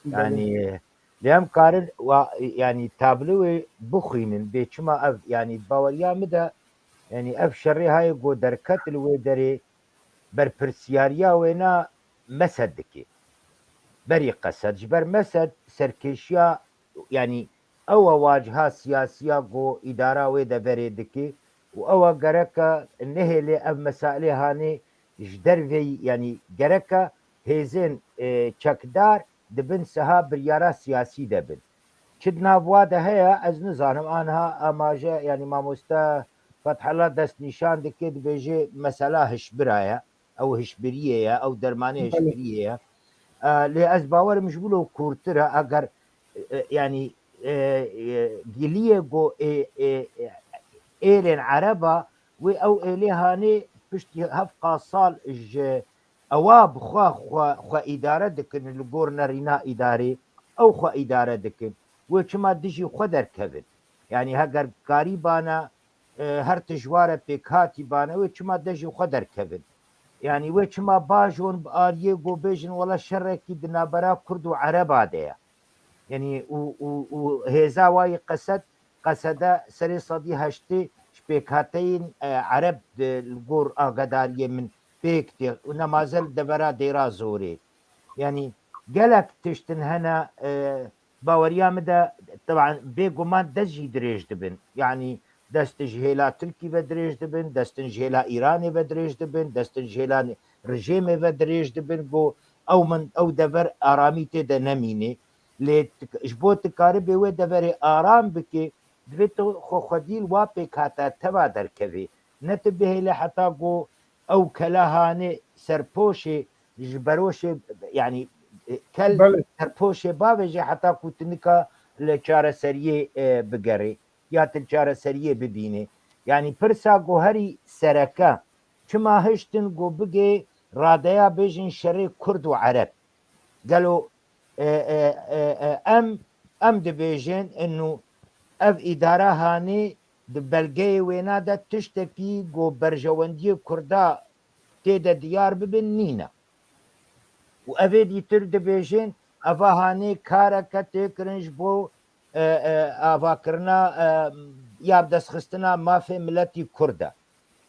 Belê. Yanî lê em karin wa, yanî tabloyê bixwînin bê çima ev, yanî baweriya min de, yanî ev şerê hayê ku derket li wê derê berpirsiyariya wêna Mesed dike. Berî Qesed. Ji ber Mesed serkêşiya, yanî ew e waciha siyasiya ku îdara wê deverê dike û ew e gereke nehêlê ev mesailê hanê ji derveyî, yanî gereke hêzên, e, çekdar di bin siha biryara siyasî de bin. Çi di nav wa de heye, ez nizanim. Aniha amaje, yanî mamoste Fethullah destnîşan dike, dibêje mesela hişbira ye, ew hişbiriyê ye, ew dermanê Belê. hişbiriyê ye. E, lê ez bawerim ji wilo kûrtir e, eger, e, yanî, e, e, giliyê ku ê, ê, ê, êlên Ereba, wê ew êlê hanê piştî hevqa sal ji ewa bi xwe, xwe, xwe îdare dikin li gor nerîna îdarê. ew xwe îdare dikin. Wê çima dijî xwe derkevin? Yanî heger karîbane, e, her tijware pêkhatî bane, wê çima dijî xwe derkevin? Yanî wê çima bajon bi aliyê ku bêjin wela şerekî di navbera Kurd û Ereba de ye? Yanî û, û, û hêza wayî Qesed, Qesede serê sedî heştê ji pêkhateyên, e, Ereb di, li gor agadariyê min pêk tê û nemaze li devera Dêra Zorê. Yanî gelek tiştin hene, e, baweriya min de, teban bêguman dest jî dirêj dibin. Yanî destin ji hêla Tirkî ve dirêj dibin, destin ji hêla Îranê ve dirêj dibin, destin ji hêla rejêmê ve dirêj dibin, ku ew min, ew dever aramî tê de nemînê. Lê tu, ji bo tu karibê wê deverê aram bikê, divê tu xwe xwedî li wa pêkhata teva derkevê. Ne tu bihêle heta ku ew kela hanê serpoşê ji beroşê, yanî, e, kel Belê. serpoşê bavêje heta ku tu nika li çareseriyê, e, bigerê ya tu li çareseriyê bibînê. Yanî pirsa goherî sereke, çima hiştin ku bigê radeya bêjin şerê Kurd û Ereb? Gelo, e, e, e, e, em, em dibêjin inu ev îdara hanê di belgeyê wêna de tiştekî ku berjewendiyê Kurda tê de diyar bibin nîne. Û evê dîtir dibêjin, eva hanê kareke tê kirin ji bo, e, e, avakirina, e, ya bi destxistina mafê miletî Kurd e.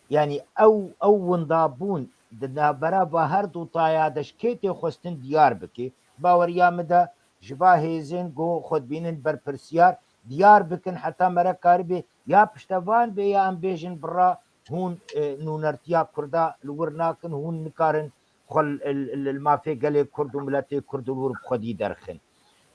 Yanî ew, ew windabûn di navbera va her du taya de ji kê tê xwestin diyar bike. Baweriya min de ji va hêzên ku xwe dibînin berpirsiyar diyar bikin heta mere karibê ya piştevan bê ya em bêjin bira hûn, e, nûnertiya Kurda li wir nakin, hûn nikarin xwe li, li, li, li mafê gelê Kurd û miletê Kurd li wir bi xwedî derxin.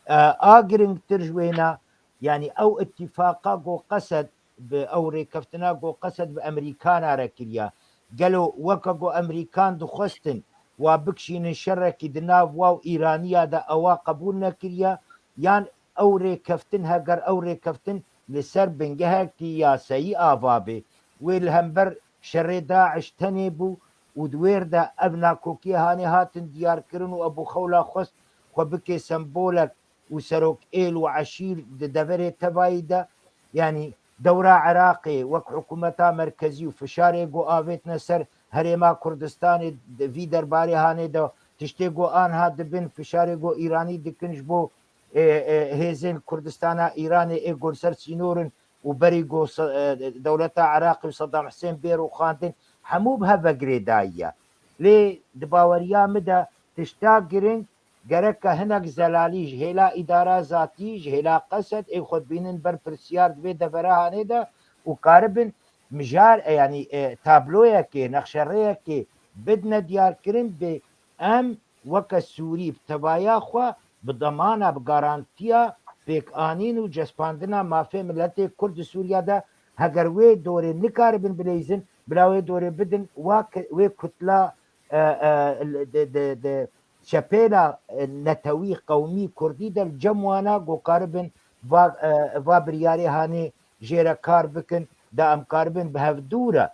E, a giringtir ji wêna, yanî ew îtîfaqa ku Qesed bi ew rêkeftina ku Qesed bi Emerîkana re kiriya. Gelo weke ku Emerîkan dixwestin wa bikişînin şerekî di nav wa û Îraniya de ewa qebûl nekiriya, yan ew rêkeftin, heger ew rêkeftin li ser bingehekî yasayî ava bê, wê li hember şerê DAIŞ tenê bû û di wêr de ev nakokiyê hanê hatin diyarkirin û Ebû Xewla xwest xwe bike sembolek û serok êl û eşîr di deverê tevayî de, yanî dewra Iraqê wek hikûmeta merkezî û fişarê ku avêtine ser Herêma Kurdistanê di vî derbarê hanê de tiştê ku anha dibin fişarê ku Îranî dikin ji bo, e, e, hêzên Kurdistana Îranê ê ku li ser sînor in û berî ku se-, e, dewleta Iraqê û Sedam Hisên bê rûxandin, hemû bi hev ve girêdayî ye. Lê di baweriya min de tişta giring gereke hinek zelalî ji hêla îdara zatî, ji hêla Qesed ê xwe dibînin berpirsiyar di vê devera hanê de û karibin mijar, e, yanî, e, tabloyekê, nexşerêyekê bidine diyarkirin bê em weke Sûrî bi tevaya xwe bi demana, bi garantiya pêkanîn û cespandina mafê miletê Kurd di Sûriya de heger wê dorê nikaribin bileyzin, bila wê dorê bidin wa ke-, wê kutla, e, e, di, di, di çepêla, e, netewî, qewmî, kurdî de li cem wana ku karibin va, e, va biryarê hanê jê re kar bikin, da em karibin bi hev dû re,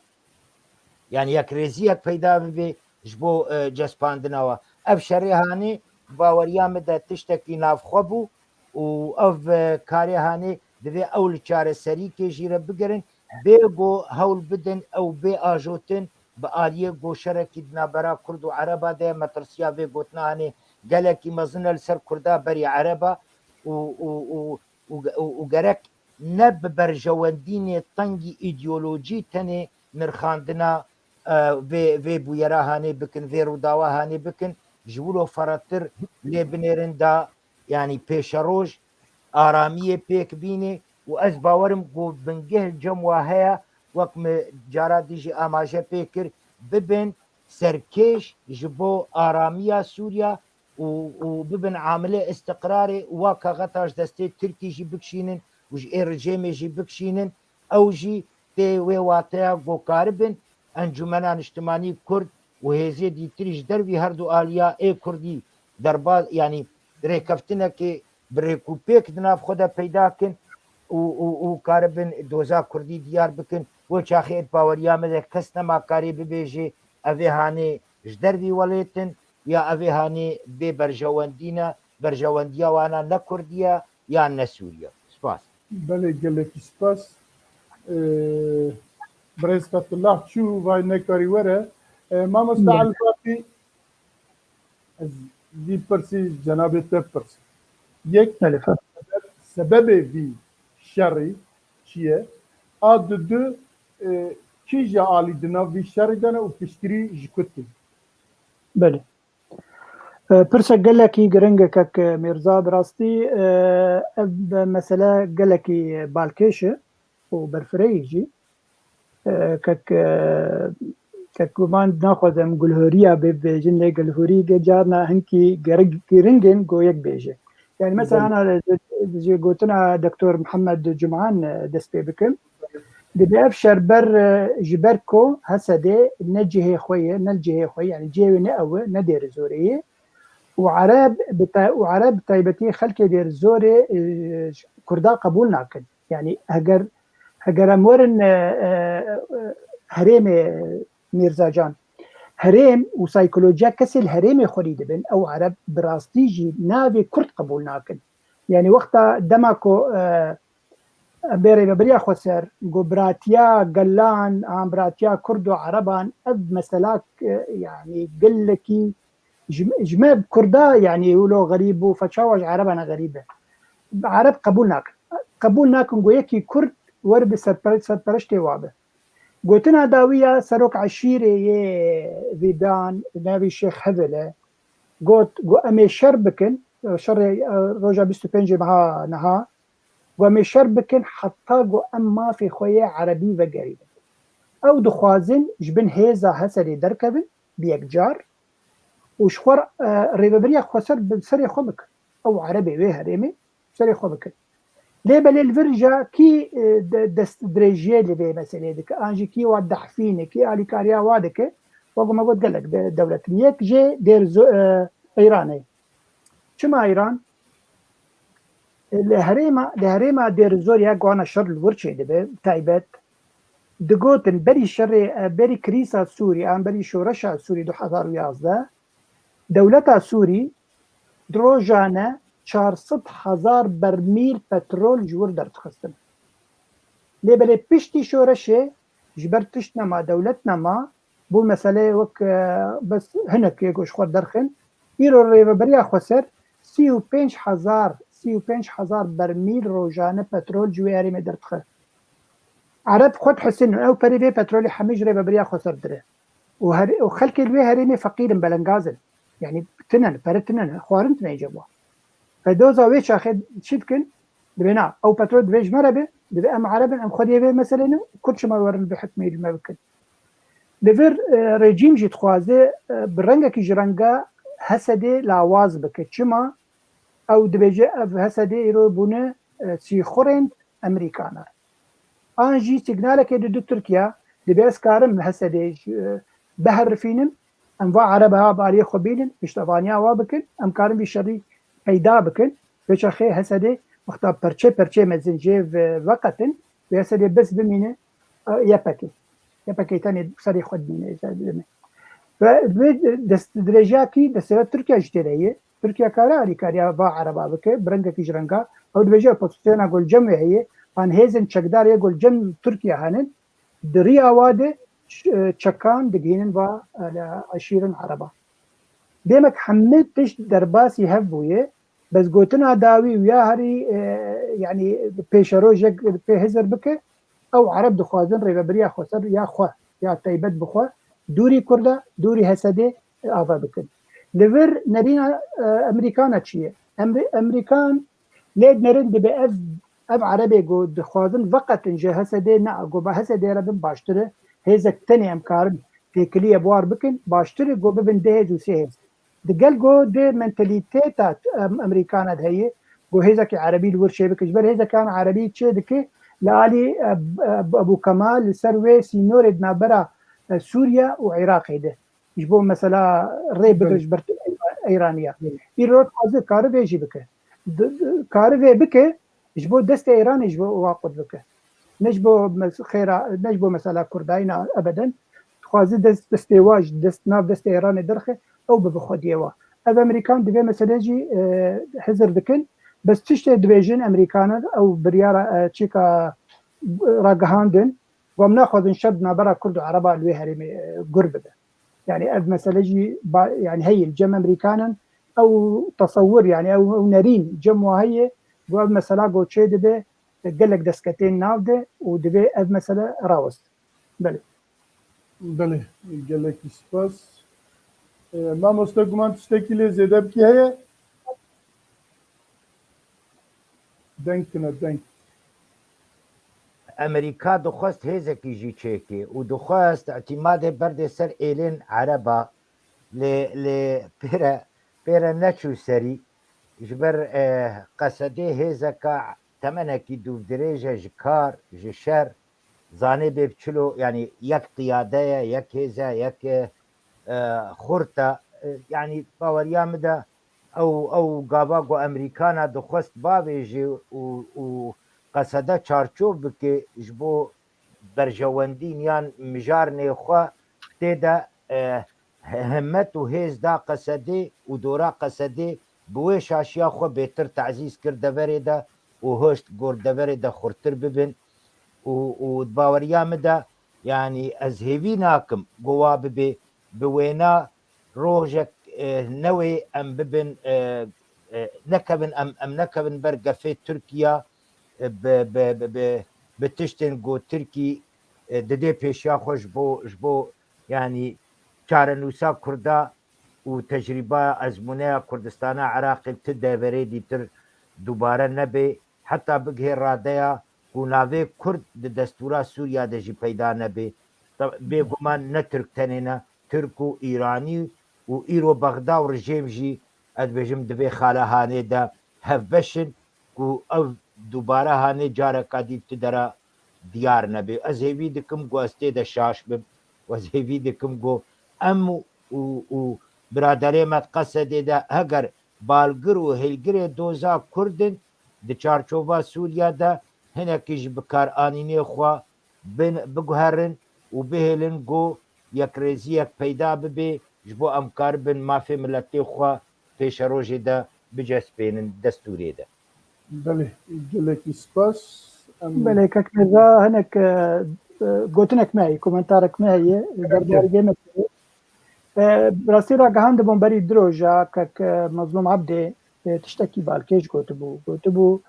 yanî yekrêziyek peyda bibe ji bo, e, cespandina wa. Ev şerê hanê baweriya min de tiştekî navxwe bû û ev, e, karê hanê divê ew li çareserîkê jî re bigerin, bê ku hewl bidin ew bê ajotin bi aliyê ku şerekî di navbera Kurd û Ereba de ye, metirsiya vê gotina hanê gelekî mezin e li ser Kurda berî Ereba û, û, û, û, û, û gerek ne bi berjewendînê tengî îdeolojî tenê nirxandina, e, vê, vê bûyera hanê bikin, vê rûdawa hanê bikin, ji wilo ferqtir lê binêrin da, yanî pêşeroj aramiyê pêk bînê û ez bawerim ku bingeh cem wa heye, wek min cara dî jî amaje pê kir, bibin serkêş ji bo aramiya Sûriya û, û bibin amilê îstiqrarê û wa kaxeta ji destê Tirkî jî bikişînin û ji ê rejêmê jî bikişînin, ew jî tê wê wateya ku karibin Encûmena Niştimanî Kurd û hêzê dîtirî ji dervî her du aliya ê Kurdî derbaz, yanî rêkeftinekê bi rêk û pêk di nav xwe de peyda kin û, û, û karibin doza Kurdî diyar bikin. Wê çaxê di baweriya me de kes nema karê bibêje evê hanê ji dervî welêt in ya evê hanê bê berjewendî ne, berjewendiya wana ne Kurdiye yan ne Sûriye. Spas. Belê, gelekî spas. Ee, Birêz Fetullah çû, vay nekarî were. Ee, mamosta Elfatî, ez vî pirsî cenabê te pirs. Yek, sebebê vî şerî çi ye? A dudu, e, kîja alî di nav vî şerî de ne û piştgirî ji ku tê? Belê. E, pirsek gelekî giring e kek Mîrza, bi rastî, e, ev mesele gelekî balkêş e û berfirehî jî. E, kek, e, kek guman naxwazim gulhoriya bê bibêjin, lê gulhorî ge carna hinkî gerek giring in go yek bêje. Yani mesela ana ji gotina Doktor Mihemed Cuman, e, dest pê bikim. Dibe ev şer ber, e, ji ber ku H S D ne cihê xwe ye, ne li cihê xwe ye, yani cihê wê ne ew e, ne Dêrizorê ye. Û Ereb, bi tay-, û Ereb bi taybetî xelkê Dêrizorê, e, Kurda qebûl nakin. Yani heger, heger em werin, e, e, e, herêmê Mîrzacan, herêm û saykolojiya kesê li herêmê xwerî dibin, ew Ereb bi rastî jî navê Kurd qebûl nakin. Yani wexta dema ku, e, em bê rêvebiriya xweser, ku biratiya gelan, an biratiya Kurd û Ereban, ev mesela, e, yani gelekî ji, ji me Kurda, yani wilo xerîb bû, fe çawa ji Ereban xerîb e. Ereb qebûl nakin. Qebûl nakin ku yekî Kurd weribe serpere-, serpereştê wa be. Gotina dawî ya serok eşîrê yê Vîdan, navî Şêx Hevel e. Got, got, em ê şer bikin, şerê, e, roja bîst û pêncê meha niha, got, em ê şer bikin heta got em mafê xwe yê erebî vegerînin. Ew dixwazin ji bin hêza H S D'ê derkevin bi yek car û ji xwe, e, rêvebiriya xweser bi serê xwe bikin. Ew erebê wê herêmê serê xwe bikin. Lê belê li vir ja kî, e, de-, destdirêjiyê li vê meselê dike, an jî kî wa dehfîne, kî alîkariya wa dike, wek me got gelek de-, dewlet in. Yek jê Dêrzo-, e, Îranê. Çima Îran? E, li herêma, li herêma Dêrizorê ya guana şer li wir çêdibe, taybet. Digotin berî şerê, e, berî krîsa Sûrî, an berî şoreşa Sûrî du hezar û yazdeh, dewleta Sûrî di rojane çar sed hezar bermîl petrol ji wir derdixistin. Lê belê piştî şoreşê ji ber tişt nema, dewlet nema, bû meseleyê wek, e, bes hinek yê ku ji xwe derxin. Îro rêveberiya xweser sî û pênc hezar, sî û pênc hezar bermîl rojane petrol ji wê herêmê derdixe. Ereb xwe dihisînin, ew perê vê petrolê hemî ji rêveberiya xweser dire. Û her-, û xelkê li wê herêmê feqîr in, belengaz in. Yani tinen, pere tinen, xwarin tine cem wan. Ve doza wê çaxê çi dikin? Dibe na, ew petrol divê ji me re be, dibe em Ereb in, em xwediyê vê meselê ne, Kurd çima werin bi hikmê li me bikin? Li vir, e, rejîm jî dixwaze, e, bi rengekî ji renga H S D'ê lawaz bike. Çima? Ew dibêje ev H S D'ê îro bûne, e, sîxurên Emerîkana. An jî sîgnalekê dide Tirkiye, dibe ez karim H S D'ê, e, biherifînim, em va Ereba bi aliyê xwe bînin, piştevaniya wa bikin, em karin vî şerî peyda bikin. Vê çaxê H S D'ê wexta perçe perçe mezin jê ve-, veqetin, vê H S D'ê bes bimîne, e, Y P G. Y P G tenê serê xwe dimîne, demê. Ve, ve destdirêjiyakî destêra Tirkiye jî tê de ye. Tirkiye kare alîkariya va Ereba bike, bi rengekî ji renga. Ew dibêje opozisyona ku li cem wê heye, an hêzên çekdar yê ku li cem Tirkiye henin, di riya wa de ç-, e, çekan digihînin va, e, eşîrin Ereba. Demek hemî tişt derbasî hev bûye, bes gotina dawî û ya herî, e, yani pêşerojek pê hizir bike, ew Ereb dixwazin rêvebiriya xweser ya xwe, ya taybet bi xwe, dûrî Kurda, dûrî H S D'ê ava bikin. Li vir nerîna, e, Emerîkana çi ye? Emrî-, Emerîkan lê dinerin dibe ev, ev Erebê ku dixwazin veqetin ji H S D'ê ne, ku bi H S D'ê re bin baştir e, hêzek tenê em karin têkiliyê bi war bikin, baştir e ku bibin du hêz û sê hêz. Digel ku di mentalîteta, em, Emerîkana de heye, ku hêzekî Erebî li wir çêbike. Ji ber hêzekan Erebî çêdike, li alî, e, e, Ebû Kemal li ser wê sînorê di navbera, e, Sûriye û Iraqê de. Ji bo mesela rê bigire ji ber Îraniya. Îro dixwaze kare vê jî bike. Di-, di-, kare vê bike, ji bo destê Îranê ji bo wa qut bike. Ne ji bo mes-, xêra, ne ji bo mesela Kurdayî, na ebeden. Dixwaze dest, destê wa ji dest, nav destê Îranê derxe, ew bibe xwediyê wa. Ev Amerîkan di vê meselê jî, e, hizir dikin. Bes tiştê dibêjin Amerîkanan, ew biryara, e, çîka, e, ragihandin, ku em naxwazin şer di navbera Kurd û Ereba li wê herêmê, e, gur bibe. Yani ev mesele jî ba-, yani heye li cem Amerîkanan, ew tesewir, yani ew, ew nerîn cem wa heye, ku ev mesela ku çê dibe, e, gelek destkeftên nav de û divê ev mesele rawest. Belê. Belê, gelekî spas. E, mamoste, guman tiştekî lê zêde bikî heye? Deng tine, deng. Amerîka dixwest hêzekî jî çêkê û dixwest îtîmadê berdê ser êlên Ereba, lê, lê pêre, pêre neçû serî. Ji ber, e, Qesedê hêzeka temenekî dûvdirêj e ji kar, ji şer, zanê bê bi çilo, yani yek qiyade ye, yek hêz e, yek, e, e, xurt e. E, yani baweriya min de ew, ew gava ku Amerîkana dixwest bavêje û, û Qesede çarçov bike ji bo berjewendîn yan mijarnê xwe tê de, e, himmet û hêz da Qesedê û dora Qesedê bi wê şaşiya xwe bêtir tezîz kir deverê de û hişt gor deverê de xurtir bibin û, û di baweriya min de, yani ez hêvî nakim ku wa bibe bi wêna rojek, e, newê em bibin, e, e, nekevin, em, em nekevin ber gefê Tirkiya, e, bi, bi, bi, bi, bi tiştên ku Tirkî, e, didê pêşiya xwe ji bo, ji bo, yani çarenûsa Kurda û tecrîba ezmûneya Kurdistana Iraqê ti deverê dîtir dubare nebe, heta bigihê radeya ku navê Kurd di destûra Sûriya de jî peyda nebe. Tab-, bêguman ne Tirk tenê ne, Tirk û Îranî û îro Bexda û rejîm jî, ez dibêjim, di vê xala hanê de hevbeş in ku ev dubare hanê careka dî ti dera diyar nebe. Ez hêvî dikim ku ez tê de şaş bim. Ez hêvî dikim ku em û, û, û biraderê me di Qesedê de heger balgir û hêlgirê doza Kurd in, di çarçova Sûriya de hinekî ji bikaranînê xwe bin-, biguherin û bihêlin ku yekrêziyek peyda bibe, ji bo em karibin mafê miletê xwe pêşerojê de bicespênin destûrê de. Belê, gelekî spas. Em Belê, kek Mirza, hinek, e, e, gotinek me heye, komentarek me heye, derbarê vê meselê. E, bi rastî ragihandibûn berî du roja kek, e, Mezlûm Ebdê, e, tiştekî balkêş gotibû. Gotibû,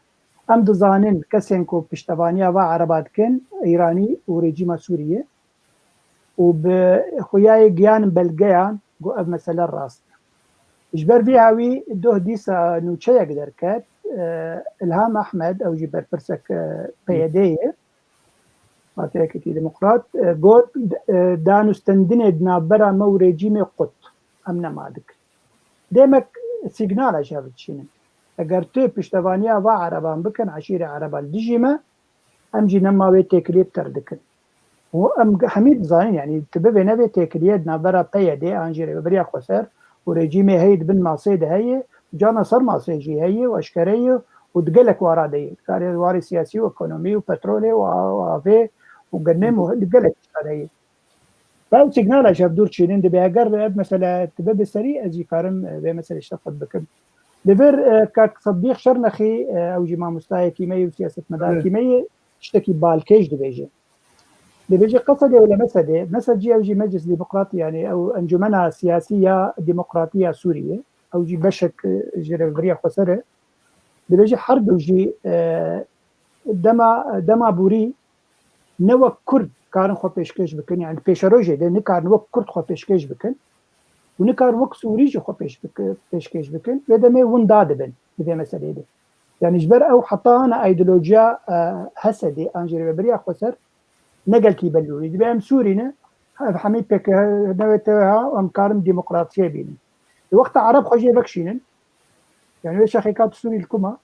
em dizanin kesên ku piştevaniya va Ereba dikin, Îranî û rejîma Sûriyê, û bi xuyayê giyanin belgeyan ku ev mesele rast e. Ji ber vî hawî doh dîsa nûçeyek derket, e, Ilham Ehmed, ew jî berpirsek, e, P Y D'ê ye, Partiya Yekîtî Demokrat, e, got, e, danûstendinê di navbera me û rejîmê qut, em nema dikin. Demek sîgnala ji hev dişînin. Eger tu piştevaniya va Ereban bikin, eşîrê Ereba li dijî me, em jî nema wê têkiliyê bi ter dikin. Û em ge-, hemî dizanin, yanî tu bibê ne vê têkiliyê di navbera P Y D an jî Rêveberiya Xweser û rejîmê heye di bin masê de heye, cana ser masê jî heye û eşkere ye û di gelek wara de ye. Karê warê siyasî û ekonomî û petrolê û a-, û avê û genêm û di gelek tişta de ye. Ew sîgnala ji hev dûr çînin dibe. Eger ev mesele dibe bi serî, ez jî karim, e, vê meselê ji te xwe bikim. Li vir, e, kak Sedîq Şernexî, e, ew jî mamostayekî me ye û siyasetmedarekî Evet. me ye, tiştekî balkêş dibêje. Dibêje Qesedê û Lemesedê, Mesed jî ew jî Meclis Demokratî, yanî ew encûmena siyasî ya demokratî ya Sûriyê, ew jî beşek, e, ji Rêveberiya Xweser e. Dibêje her du jî, e, dema, dema borî ne wek Kurd karin xwe pêşkêş bikin, yani pêşerojê de nikarin wek Kurd xwe pêşkêş bikin û nikarin wek Sûrî jî xwe pêş bik-, pêşkêş bikin, vê demê winda dibin di vê meseleyê de. Yani ji ber ew heta ana ideolojiya, e, Hesedê an jî Rêveberiya Xweser ne gelkî belûrî. Dibe em Sûrî ne, ev hemî pêk, newê te ha, em karin demokrasiyê bînin. Di wexta Ereb xwe jê vekişînin, yani wê çaxê ka tu Sûrî li ku ma,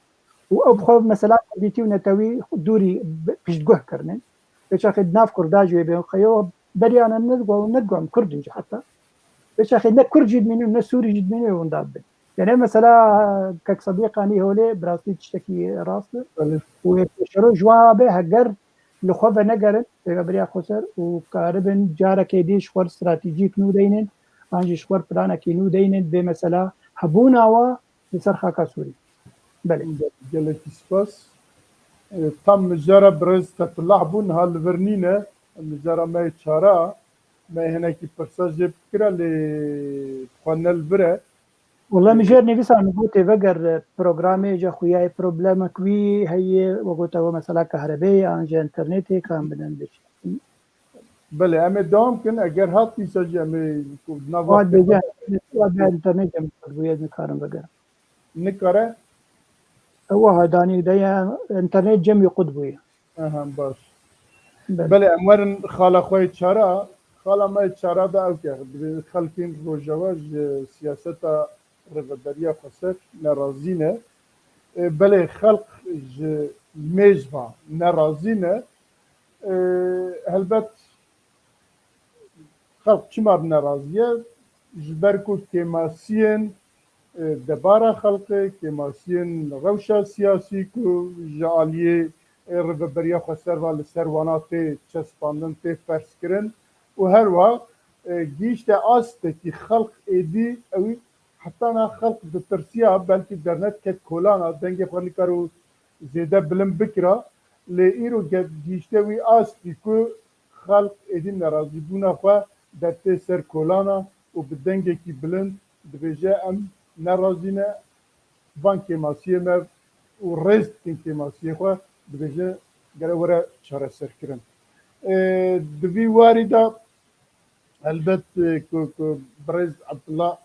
û ew bi xwe mesela kurdîtî û netewî dûrî bi-, piştguh kirinin. Wê çaxê di nav Kurda jî wê bên xeyo beriya ne, ne digo, ne digo em Kurd in jî heta. Wê çaxê ne Kurd jî dimînin, ne Sûrî jî dimînin wê winda bibin. Yani mesela kek Sedîqanî holê bi rastî tiştekî rast e. Belê. Û wê pêşero ji wan be heger li xwe venegerin, Rêveberiya Xweser û karibin carekê dî ji xwe stratejîk nû deynin, an jî ji xwe planekî nû deynin, bê mesela hebûna wa li ser xaka Sûrî. Belê. Gelekî spas. E, tam mijara birêz Fetullah bû, niha li vir nîne. Mijara me yê çara, me hinekî pirsa jê bikira, lê xwe ne li vir e. Wala min jêr nivîsa min gotê veger programê ji xuyayê problemek wî heye, we gote we mesela kahrebeyê an ji internetê kan bidin biçin. Belê, em ê dewam kin. Eger hat dîsa jî em ê ku nava Wa bêje, wa be internet em qut bûye, ez nikarim vegerim. Nikare? Ewa hadanî de ya internet cem yê qut bûye. Aha, baş. Belê. Belê, em werin xala xwe yê çara. Xala me yê çara de ew ke, divê xelkên Rojava ji siyaseta Rêveberiya Xweser nerazî ne. E, belê, xelq ji mêj ve nerazî ne. E, helbet xelk çima nerazî ye? Ji ber ku kêmasiyên, e, debara xelkê, kêmasiyên rewşa siyasî ku ji aliyê, e, Rêveberiya Xweser ve li ser wana tê çespandin, tê ferzkirin û herwiha, e, gihîşte astekî xelk êdî ew heta niha xelk ditirsiya, belkî derneket kolana, dengê xwe nikaro zêde bilind bikira, lê îro ge-, gihîşte wî astî ku xelk êdî nerazîbûna xwe dertê ser kolana û bi dengekî bilind dibêje, em nerazî ne van kêmasiyê me û rêz dikin kêmasiyê xwe, dibêje gere were çareserkirin. Ê, di vî warî de helbet, e, ku, ku birêz Abdullah,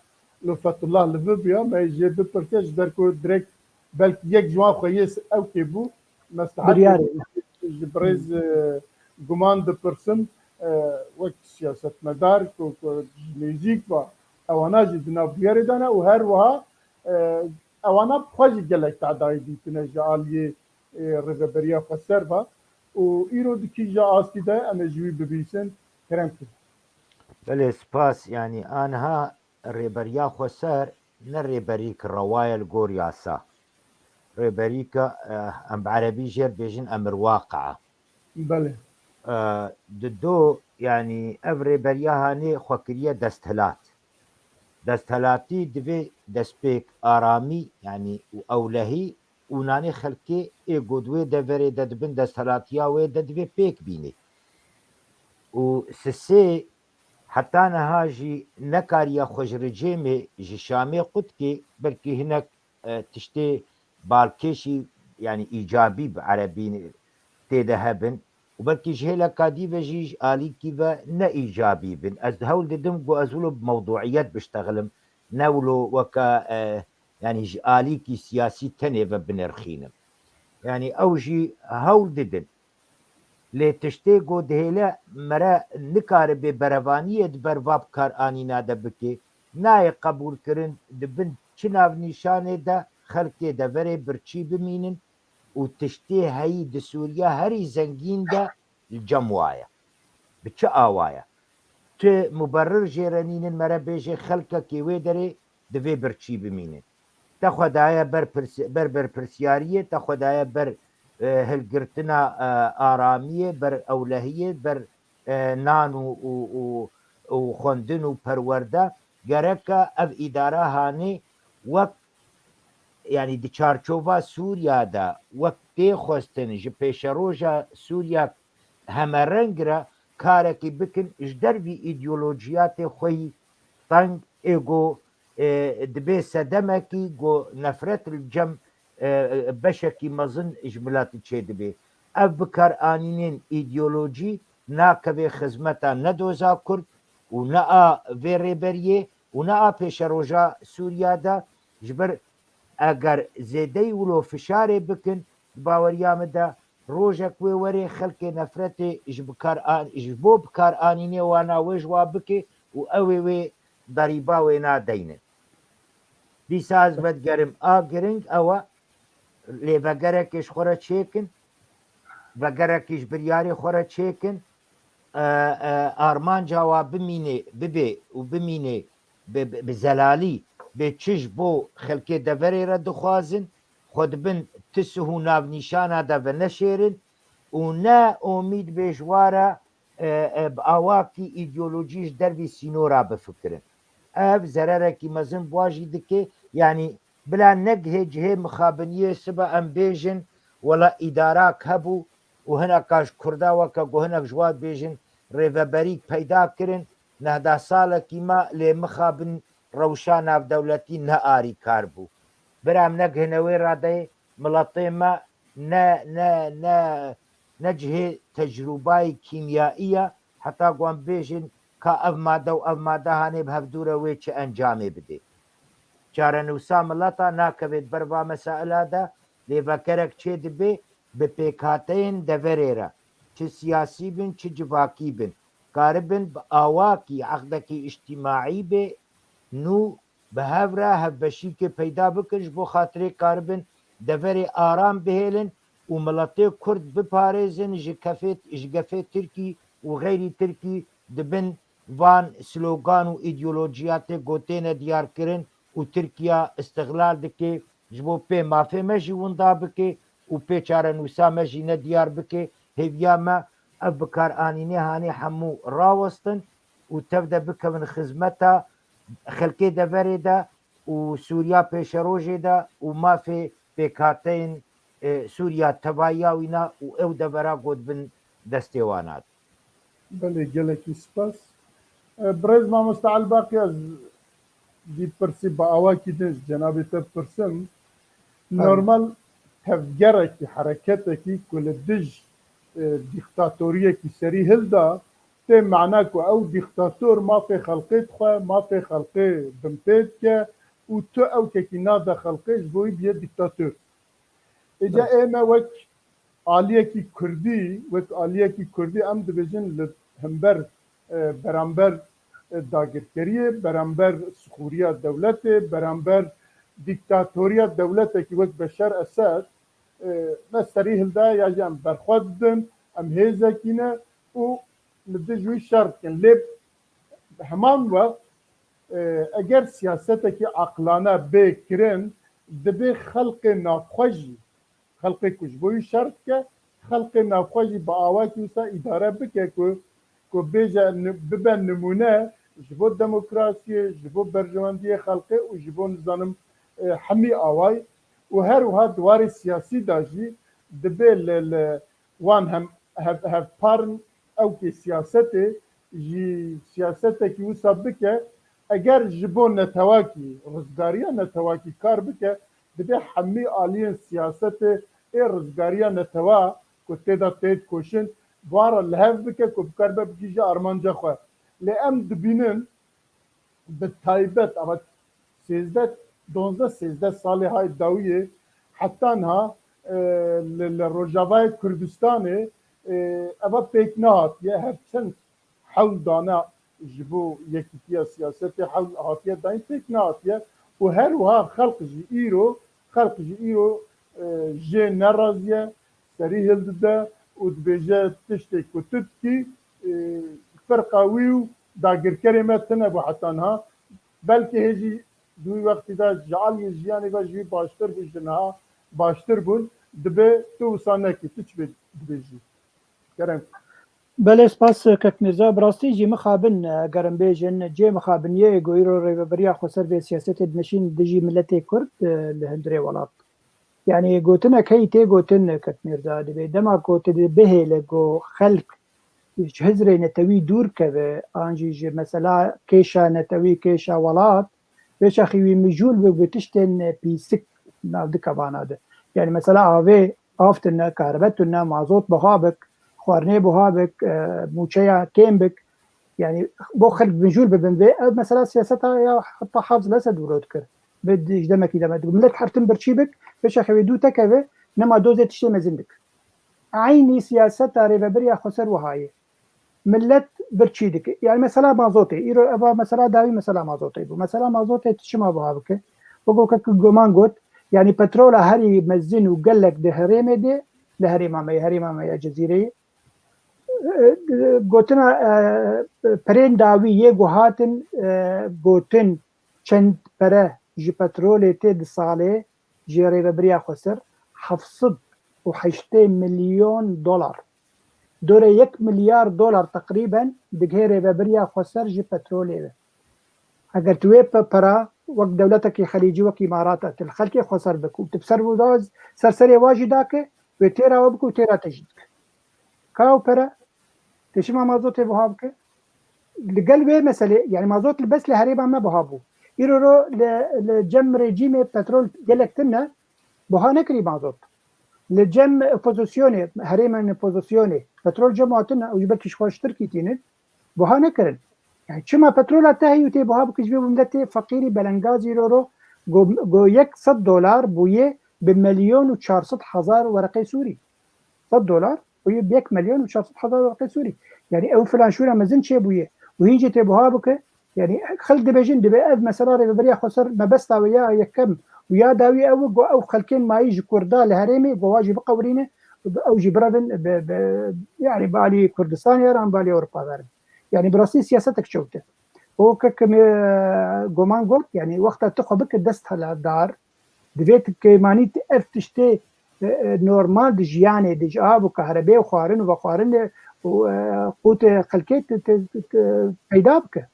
lo Fethullah li vir bûya, me jê bipirse, ji ber ku direkt belkî yek ji wan xweyê ew kê bû, meslahet Biryarê. Ji birêz, e, Guman dipirsim, e, wek siyasetmedar ku, ku ji nêzîk ve ewana jî di nav bûyerê de ne û her wiha, e, ewana bi xwe jî gelek tadayî dîtine ji aliyê, e, Rêveberiya Xweser ve û îro di kîja astî de em ê ji wî bibîsin. Kerem ku. Belê, spas. Yanî aniha Rêberiya Xweser ne rêberîk rewa ye li gor yasa. Rêberîka, eh, em bi erebî jê re bêjin emir waqia. Belê. Eh, di do, yanî ev rêberiya hanê xwe kiriye desthilat. Desthilatî divê destpêk aramî, yanî û ewlehî û nanê xelkê ê ku di wê deverê de di bin desthilatiya wê de divê pêk bînê. Û sisê heta niha jî nekariye xwe ji ricêmê ji Şamê qut kê, belkî hinek, e, tiştê balkêşî, yanî îcabî bi erebî tê de hebin û belkî ji hêleka dî ve jî ji alîkî ve ne îcabî bin. Ez hewl didim ku ez wilo bi mewduiyet biştexilim, ne wilo weke, e, yanî ji alîkî siyasî tenê ve binirxînim. Yanî ew jî hewl didin. Lê tiştê ku dihêle mere nikaribe berevaniyê di ber va bikaranîna de bike, nayê qebûlkirin di bin çi navnîşanê de xelkê deverê birçî bimînin û tiştê heyî di Sûriya herî zengîn de li cem wa ye. Bi çi awa ye? Ti muberir jê re nînin mere bêjê xelkekê wê derê divê birçî bimînin. Te xwe daye ber pirs-, ber berpirsiyariyê, te xwe daye ber, e, hilgirtina, e, aramiyê, ber ewlehiyê, ber, e, nan û, û, û, û xwendin û perwerde. Gereke ev îdara hanê wek, yanî di çarçova Sûriya de wek tê xwestin ji pêşeroja Sûriya hemereng re karekî bikin ji dervî îdeolojiyatê xwe yî teng ê ku, e, dibê sedemekî ku nefret li cem, e, beşekî mezin ji miletî çêdibê. Ev bikaranînên îdeolojî nakeve xizmeta ne doza Kurd û ne a vê rêberiyê û ne a pêşeroja Sûriya de, ji ber eger zêdeyî wilo fişarê bikin, di baweriya min de rojek wê werê xelkê nefretê ji bikar an-, ji bo bikaranînê wana wê ji wa bike û ew ê wê derîba wê nadeynin. Dîsa ez vedigerim a giring ew e, lê vegerekê ji xwe re çêkin, vegerekî ji biryarê xwe re çêkin, e, e, armanca wa bimînê, bibê û bimînê bi, bi, bi zelalî, bê çi ji bo xelkê deverê re dixwazin, xwe di bin tisih û navnîşana de veneşêrin û ne omîd bê ji wa re, e, e, bi awakî îdeolojî ji dervî sînora bifikirin. ev zererekî mezin bi wan jî dike. Yanî bila negihê cihê mixabiniyê sibe em bêjin wela îdarak hebû û hineka ji Kurda weke ku hinek ji wan bêjin rêveberîk peyda kirin, nehda salekî me lê mixabin rewşa navdewletî ne arîkar bû. Bira em negihine wê radeyê, miletê me ne, ne, ne, ne cihê tecrûbayî kîmyayî ye, heta ku em bêjin ka ev made û ev made hanê bi hevdû re wê çi encamê bidê. Çarenûsa mileta nakeve di ber va mesaila de, lê vegerek çê dibe bi pêkhateyên deverê re, çi siyasî bin, çi civakî bin, karibin bi awakî eqdekî îctîmaî bê nû bi hev re hevbeşîkê peyda bikin, ji bo xatirê karibin deverê aram bihêlin û miletê Kurd biparêzin ji kefê, ji gefê Tirkî û xeyrî Tirkî di bin van slogan û îdeolojiya tê ku têne diyarkirin û Tirkiya îstixlal dike, ji bo pê mafê me jî winda bike û pê çarenûsa me jî nediyar bike. Hêviya me ev bikaranînê hanê hemû rawestin û tev de bikevin xizmeta xelkê deverê de û Sûriya pêşerojê de û mafê pêkhateyên, e, Sûriya tevahiya wî ne û ew devera ku dibin destê wan hat. Belê, gelekî spas. E, birêz mamoste Elbaqî, ez vî pirsî bi awakî din ji cenabê te pirsim. Normal tevgerekî, hereketekî ku li dij, e, dîktatoriyekî serî hilda, tê mana ku ew dîktator mafê xelkê dixwe, mafê xelkê binpê dike û tu ew kekî nade xelkê ji bo wî bûye dîktator. Îca ê me wek aliyekî kurdî, wek aliyekî kurdî em dibêjin li hember, e, beramber, e, dagirkeriyê, beramber sixûriya dewletê, beramber dîktatoriya dewletekî wek Beşar Esed, e, me serî hildaye ya jî em berxwe didin, em hêzekî ne û li dij wî şer dikin. Lê heman wext, e, eger siyasetekî aqilane bê kirin, dibê xelkê navxwe jî, xelkê ku ji bo wî şer dike, xelkê navxwe jî bi awakî wisa îdare bike ku, ku bêje ni-, bibe nimûne ji bo demokrasiyê, ji bo berjewendiyê xelkê û ji bo nizanim, e, hemî away û her wiha di warê siyasî de jî dibê li, li wan hem hev-, hevparin ew kê siyasetê jî siyasetekî wisa bike, eger ji bo netewakî, rizgariya netewakî kar bike, dibê hemî aliyên siyasetê ê rizgariya netewa ku tê de tê dikoşin, bi wan re li hev bike ku bikaribe bigihîje armanca xwe. Lê em dibînin, bi taybet ava sêzdeh, donzdeh sêzdeh salê hay dawiyê heta niha, e, li, li Rojavayê Kurdistanê, e, eva pêk nehatiye, her çend hewl dane ji bo yekîtiya siyasetê hewl hatiye dayîn pêk nehatiye û her wiha xelq jî îro, xelq jî îro, e, jê neraziye, serî hildide û dibêje tiştê ku tu dikî, e, ferqa wî û dagirkerê me tune bû heta niha. Belkî hê jî di wî wextî de ji aliyê jiyanê ve ji wî baştir bû, ji niha baştir bûn. Dibe tu wisa nekî, tu çi bê dibêjî? Kerem. Belê, spas kek Mîrza. Bi rastî jî mixabin, eger em bêjin, cê mixabiniyê ê ku îro rêveberiya xweser vê siyasetê dimeşîn dijî miletê Kurd, e, li hundirê welat. Yanî gotinek heyî tê gotin, kek Mîrza, dibê dema ku tu dê bihêle ku xelk ji hizrê netewî dûr keve, an jî ji mesela kêşa netewî, kêşa welat, vê çaxî wî mijûl bi, bi tiştên pîsik navdike vana de. Yanî mesela avê, av tune, karibe tune, mazot buha bik, xwarinê buha bik, e, mûçeya kêm bik. Yanî bo xelk mijûl bibin vê. Ev mesela siyaseta ya heta Hafız Lesed wilo dikir. Bi di-, ji demekî deme dikir. Millet her tim birçî bik, vê çaxê wê dû tekeve, nema dozê tiştê mezin dik. Eynî siyaseta rêveberiya xweser wiha ye. Millet birçî dike. Yani mesela mazotê. Îro eva mesela dawî mesela mazotê bû. Mesela mazotê tu çima buha bike? Wekî kek Goman got, yani petrola herî mezin û gelek di herêmê de, li herêma me, herêma me ya Cezîreyê. E, e, gotina, e, perên dawî yê ku hatin, e, gotin çend pere ji petrolê tê di salê, ji Rêveberiya Xweser heft sed û heştê milyon dolar. Dore yek milyar dolar teqrîben digihê Rêveberiya Xweser ji petrolê ve. Eger tu wê pe-, pera wek dewletekî xelîcî, wek Îmarata, tu li xelkê xweser bik û tu bi ser wî da, ser serê wa jî dake, wê têra we bike û têra te jî dike. Ka ew pere, tê çima mazotê buha bike? Li gel wê meselê, yani mazot li bes li herêma me buha bû. Îro ro li, li cem rejîmê petrol gelek tune buha nekirî mazot. Li cem opozisyonê, herêmên opozisyonê petrol cem hatine, ew jî belkî ji xwe ji Tirkî tînin, buha nekirin. Yani çima petrola te heyî û tê buha bike ji vê miletê feqîrî belengazî îro ro go, go yek sed dolar bûye bi milyon û çar sed hezar wereqê Sûrî. Sed dolar û yek milyon û çar sed hezar wereqê Sûrî. Yani ew filan şûra mezin çêbûye. Û hîn jî tê buha bike. Yani xelk dibêjin, dibe ev mesela Rêveberiya Xweser mebesta wê ya yekem û ya dawî ew e, go ew xelkên mayî ji Kurda li herêmê, go wa jî biqewirîne, ew jî birevin bi, bi, yani bi alî Kurdistanê herin, bi alî Ewropa herin. Yani bi rastî siyasetek çewt e. O ke, ke me, Goman got, yani wexta tu xwe bike dest hela dar, divê tu kêmanî tu ev tiştê, e, e, normal di jiyanê de ji av û kahrebê û xwarin û vexwarinê û, e, qûtê xelkê tu, tu, tu, tu peyda bike.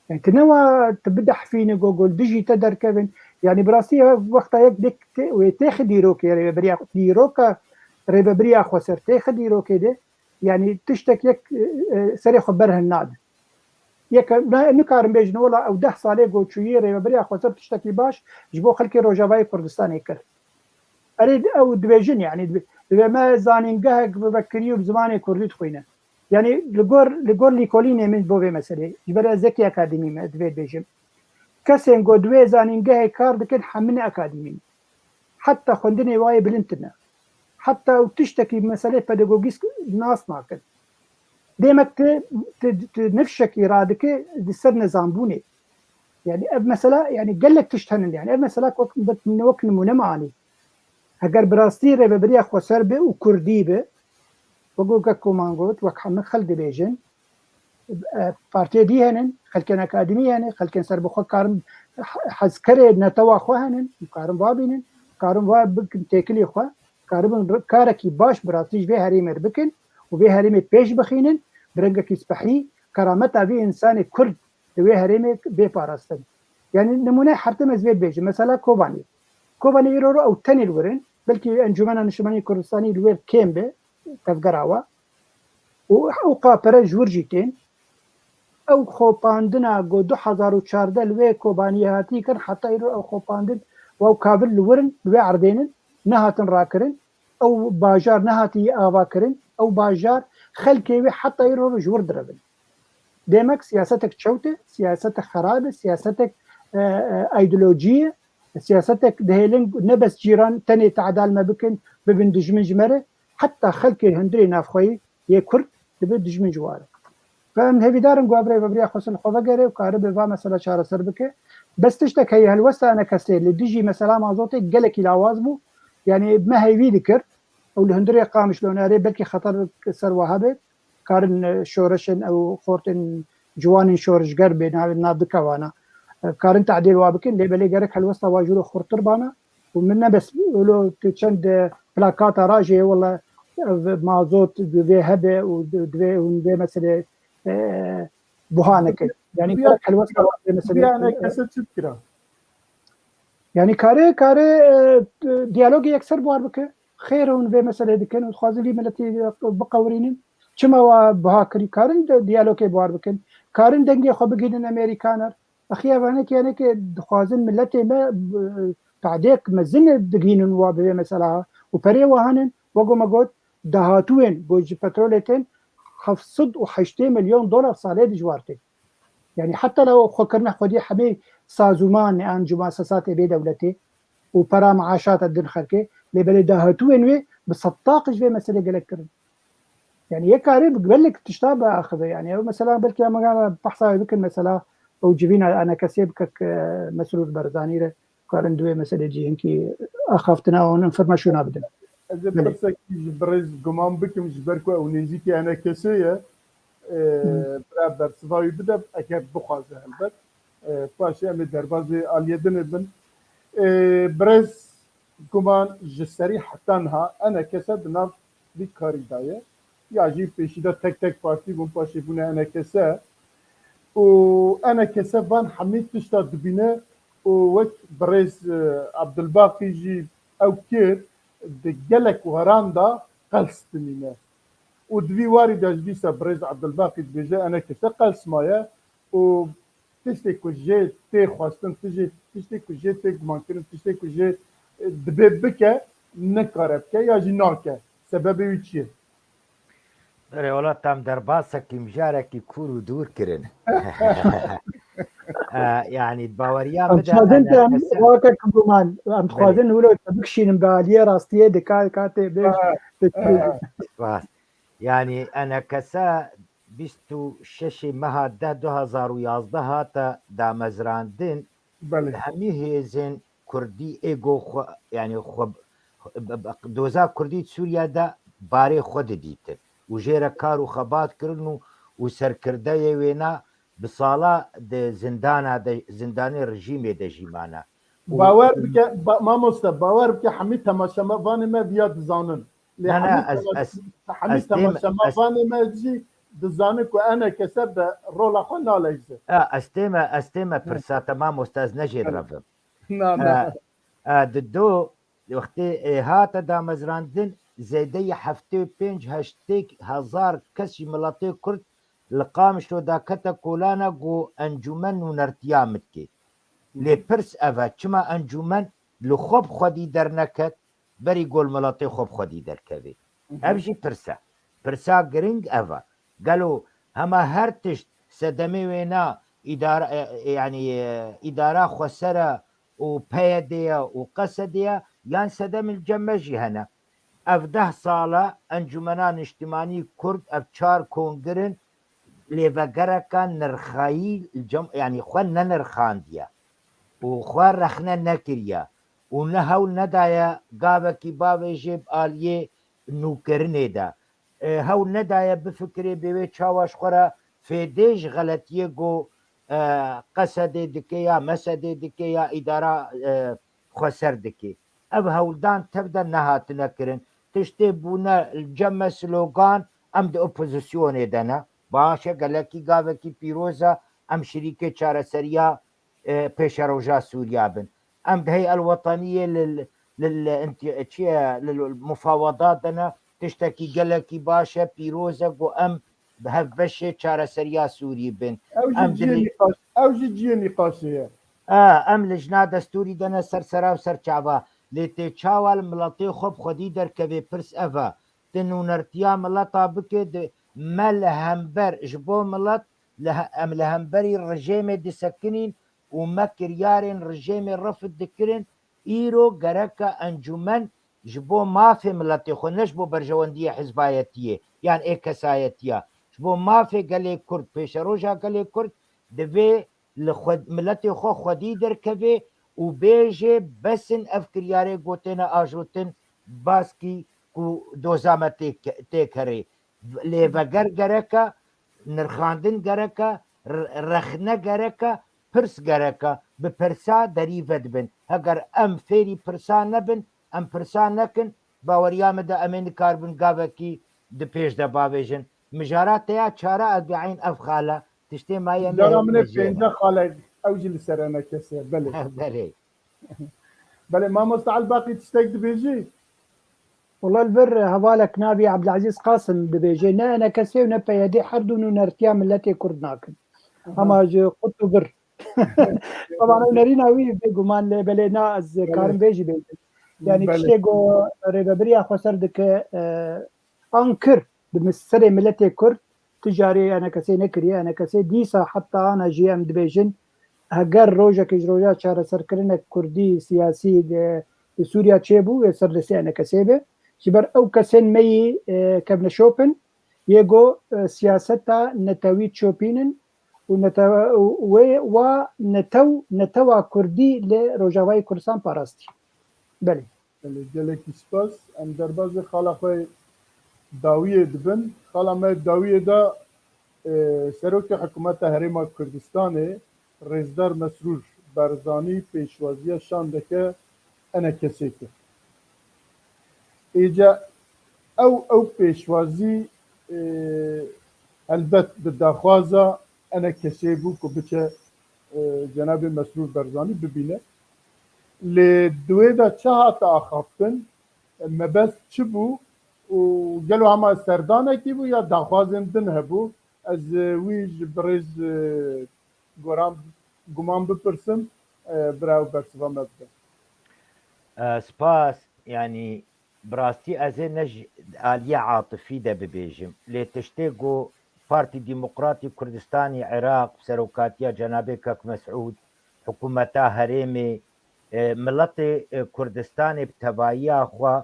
Yani tu newa tu bidehfîne go, go li dijî te derkevin. Yani bi rastî ya wexta yek dek tê, wê têxi dîrokê rêveberiya, dîroka rêveberiya Xweser têxi dîrokê de, yani tiştek yek, e, e, serê xwe berhin nade. Yek, ne, nikarin bêjin, wela ew deh salê go çûyî rêveberiya Xweser tiştekî baş ji bo xelkê Rojavayê Kurdistanê kir. Erê, ew dibêjin, yani dibe, dibe me zanîngehek bibe kirî û bi zimanê kurdî dixwîne. Yani li gor, li gor lîkolînê min bo vê meselê, ji ber ez yekî akademî me, divê bêjim. Kesên ku di wê zanîngehê kar dikin, hemine akademî ne. Heta xwendinê wayê bilind tine. Heta ew tiştekî meselê pedagogîsk nas nakin. Demek tu, tu, tu nifşekî radike di ser nezanbûnê. Yani ev mesela, yani gelek tişt henin, yani ev mesela wek, wek nimûne me anî. Eger bi rastî rêveberiya xweser be û kurdî be, wek, wek Goman got, wek hemû xelk dibêjin, e, partiyê dî henin, xelkên akademî henin, xelkên serbixwe karin he-, hezkerê netewa xwe henin, karin va bînin, karin va bikin têkilî xwe, karibin ri-, karekî baş bi rastî ji vê herêmê re bikin û vê herêmê pêş bixînin, bi rengekî spehî, kerameta vê însanê kurd di wê herêmê bê parastin. Yani nimûne hertim ez vê dibêjim. Mesela Kobanê. Kobanê îro ro ew tenê li wir in, belkî Encûmena Niştimanî Kurdistanî li wir kêm be, tevgera we. Û ew qapere ji wir jî tên. Ew xopandina ku du hezar û çardeh li wê Kobaniyê hatî kirin, heta îro ew xopandin û ew kavir li wir in, li wê erdê nin, nehatin rakirin. Ew bajar nehatî avakirin, ew bajar xelkê wê heta îro ji wir direvin. Demek siyasetek çewt e, siyasetek xerab e, siyasetek, e, e, îdeolojî ye, siyasetek dihêlin ne bes cîran tenê te'da li me bikin, bibin dijmin ji me re, heta xelkê hundirê navxweyî yê Kurd dibe dijmin ji wa re. Ve em hêvîdar in ku ev rêveberiya xweser li xwe vegere û karibe va mesela çareser bike. Bes tiştek heye, helwesta enekesê li dijî mesela mazotê gelekî lawaz bû. Yani me hêvî dikir ew li hundirê Qamişlo ne, erê belkî xeter ser wa hebe. Karin, e, şoreşên ew xortên ciwanên şoreşger bê nav, nav dikevana. E, karin te'dîl wa bikin, lê belê gerek helwesta wa jû re xurtir bana. Û min ne bes wilo tu çend, e, plakata rajê, wela ev mazot divê hebe û di-, divê hûn vê meselê, e, buha nekin. Yani Diya-, gerek helwesta wa vê meselê, Diya e, enekese çi dikira? Yani kare, kare, e, diyalogê yekser buhar bike. Xêr hûn vê meselê dikin û dixwazin vî miletî biqewirînin. Çima wa buha kirî? Karin de diyalogê buhar bikin. Karin dengê xwe bigihînin Amerîkaner. Axî ev hinekî, hinekî dixwazin miletê me, e, tadêk mezin digihînin wa bi vê mesela. Û perê wa henin, wek me got, dahatûyên ku ji petrolê tên heft sed û heştê milyon dolar salê dijwar tê. Yani heta la xwekirina xwedî hemê sazûman an ji muesesatê bê dewletê û pera meaşata din xelkê, lê belê dahatûyên wê bi sedtaq ji vê meselê gelek kirin. Yani yê karê bi gelek tişta biaxive. Yani ew mesela belkî em behsa wê bikin, mesela ew civîna enekesê bike, e, Mesrûr Barzanî re karin di wê meselê cî hinkî axaftina û informasyona bidin. Ez ê Belê. pirsekî ji birêz Guman bikim, ji ber ku ew nêzîkî enekesê ye. E, Hmm. bira bersiva wî bide, eger bixwaze helbet. E, paşê em ê derbazê aliyê din ê bin. E, birêz Guman ji serî heta niha enekese di nav vî karî de ye. Ya jî pêşî de tek tek partî bûn, paşê bûne enekese. û enekese van hemî tişta dibîne û wek birêz, e, Abdulbaqî jî ew kir, di gelek weran de qels dimîne. Û di vî warî de ji dîsa birêz Abdulbaqî dibêje enekese qels maye û tiştê ku jê tê xwestin, tijê-, tiştê ku jê tê gumankirin, tiştê ku jê, e, dibê bike, nikare bike ya jî nake. Sebebê wî çi ye? Berê wela tam derbasekî mijarekî kûr û dûr kirin. E, yanî baweriya Em min de dixwazin te em enekese weke guman, em Belê. dixwazin wilo te bikişînin bi aliyê rastiyê de ka, ka tê bêj. Ha, ha. Rast. Yanî enekese bîst û şeşê meha deh du hezar û yazdeh hate damezrandin. Belê. Hemî hêzên Kurdî êgo xwe, yanî xwe, doza Kurdî di Sûriye de barê xwe didîtin û jê re kar û xebat kirin û, û serkirdeyê wêna bi sala di zindana de, zindanê rejîmê de jî mane. Û Bawer bike, ba-, mamoste, bawer bike hemî temaşevanê me viya dizanin. Lê Ne, ne, hemî ez, tema-, ez, hemî ez têm, ez temaşevanê me jî dizanin ku enekese bi rola xwe naleyze. E, ez tême, ez tême Hı. pirsa te mamoste, ez ne jê Belê. revim. Na, E, na. e, di do wextê, e, hate damezrandin, zêdeyî heftê û pênc heştê hezar kes ji miletê Kurd li Qamişlo dakete kolana ku encûmen nûnertiya min dike. Lê Hı. pirs ev e, çima encûmen li xwe bi xwedî derneket, berî ku li miletê xwe bi xwedî derkevê? Hı hı. Ev jî pirs e. Pirsa giring ev e. Gelo hema her tişt sedemê wêna îdara, e, e, yanî, e, îdara xweser e û P Y D ye û Q S D ye, yan sedemên cem me jî hene? Ev deh sal e Encûmena Niştimanî Kurd ev çar kongir in lêvegereke nirxayî li cem, yanî xwe nenirxandiye û xwe rexne nekiriye û ne hewl nedaye gavekî bavêje bi aliyê nûkirinê de. E, hewl nedaye bifikirê bê wê çawa ji xwe re fêdê ji xeletiyê ku, e, Q S D dike ya M S D dike ya îdara, e, xweser dike. Ev hewldan tev de nehatine kirin. Tiştê bûne li cem me slogan, em di opozisyonê de ne. Baş e, gelekî gavekî pîroz e, em şirîkê çareseriya, e, pêşeroja Sûriya bin. Em di hey elwetaniyê li, li, li, inti-, çi ye, li, li mufawedat de ne, tiştekî gelekî baş e, pîroz e ku em bi hevbeşê çareseriya Sûrî bin. Ew jî Em cihê dilê- nîqaş-, ew jî cihê nîqaşê ye. A, em lijna destûrî de ne ser sera û ser çava. Lê tê çawa li miletê xwe bi xwedî derkevê, pirs ev e. Ti nûnertiya mileta bike, di, me li hember ji bo milet, li he-, em li hemberî rejêmê disekinîn û me kiryarên rejêmê refd dikirin. Îro gereke encûmen ji bo mafê miletê xwe, ne ji bo berjewendiyê hizbayetiyê yan ê kesayetiya, ji bo mafê gelê Kurd, pêşeroja gelê Kurd, divê li xwe, miletê xwe xwedî derkeve û bêje, bes in ev kiryarê ku têne ajotin, baskî ku doza me tê ke-, tê kerê. Lêveger gereke, nirxandin gereke, re-, rexne gereke, pirs gereke. Bi pirsa derî vedibin. Heger em fêrî pirsa nebin, em pirsa nekin, baweriya min de em ê nikaribin gavekî di pêş de bavêjin. Mijara te ya çara ez dibînim ev xale, tiştê me ye Mijara min ê nehêlîne jê re. Pênce xale, ew jî li ser enekesê ye, belê. Belê. Belê, mamoste Elbaqî tiştek dibêjî? Wela li vir hevalek navî Ebdilezîz Qasim dibêje, ne enekesê û ne P Y D her du nûnertiya miletê Kurd nakin. Aha. Hema ji qut û vir. Taban ew nerîna wî bêguman lê belê na ez Belê. karim vê jî bêjim. Yanî Belê. tiştê ku rêvebiriya xweser dike, e, an kir bi mis-, serê miletê Kurd tu carê enekesê nekiriye. Enekesê dîsa heta ana jî em dibêjin, heger rojekê ji roja çareserkirine kurdî, siyasî li, li Sûriya çêbû, wê ser destê enekesê be. Ji ber ew kesên me yî, e, kevneşop in, yê go, e, siyaseta netewî çopîn in û netew-, û wê wa netew, netewa kurdî li Rojavayê Kurdistan parastî. Belê. Belê, gelekî spas. Em derbazê xala xwe dawiyê dibin. Xala me dawiyê de, e, Serokê Hikûmeta Herêma Kurdistanê, Rêzdar Mesrûr Barzanî pêşwaziya şandeke enekesê kir. Êca ew, ew pêşwazî, e, helbet bi daxwaza enekesê bû ku biçe, e, cenabê Mesrûr Barzanî bibîne. Lê di wê de çi hate axaftin, e, mebest çi bû û gelo hema serdanekî bû ya daxwazên din hebû? Ez, e, wî ji birêz, e, Goran, Guman bipirsim, e, bira ew bersiva me bide. E, spas, yanî bi rastî ez ê ne ji aliyê atifî de bibêjim. Lê tiştê ku Partî Demokratî Kurdistanî Iraq, serokatiya cenabê Kek Mesûd, hikûmeta herêmê, e, miletê, e, Kurdistanê bi tevahiya xwe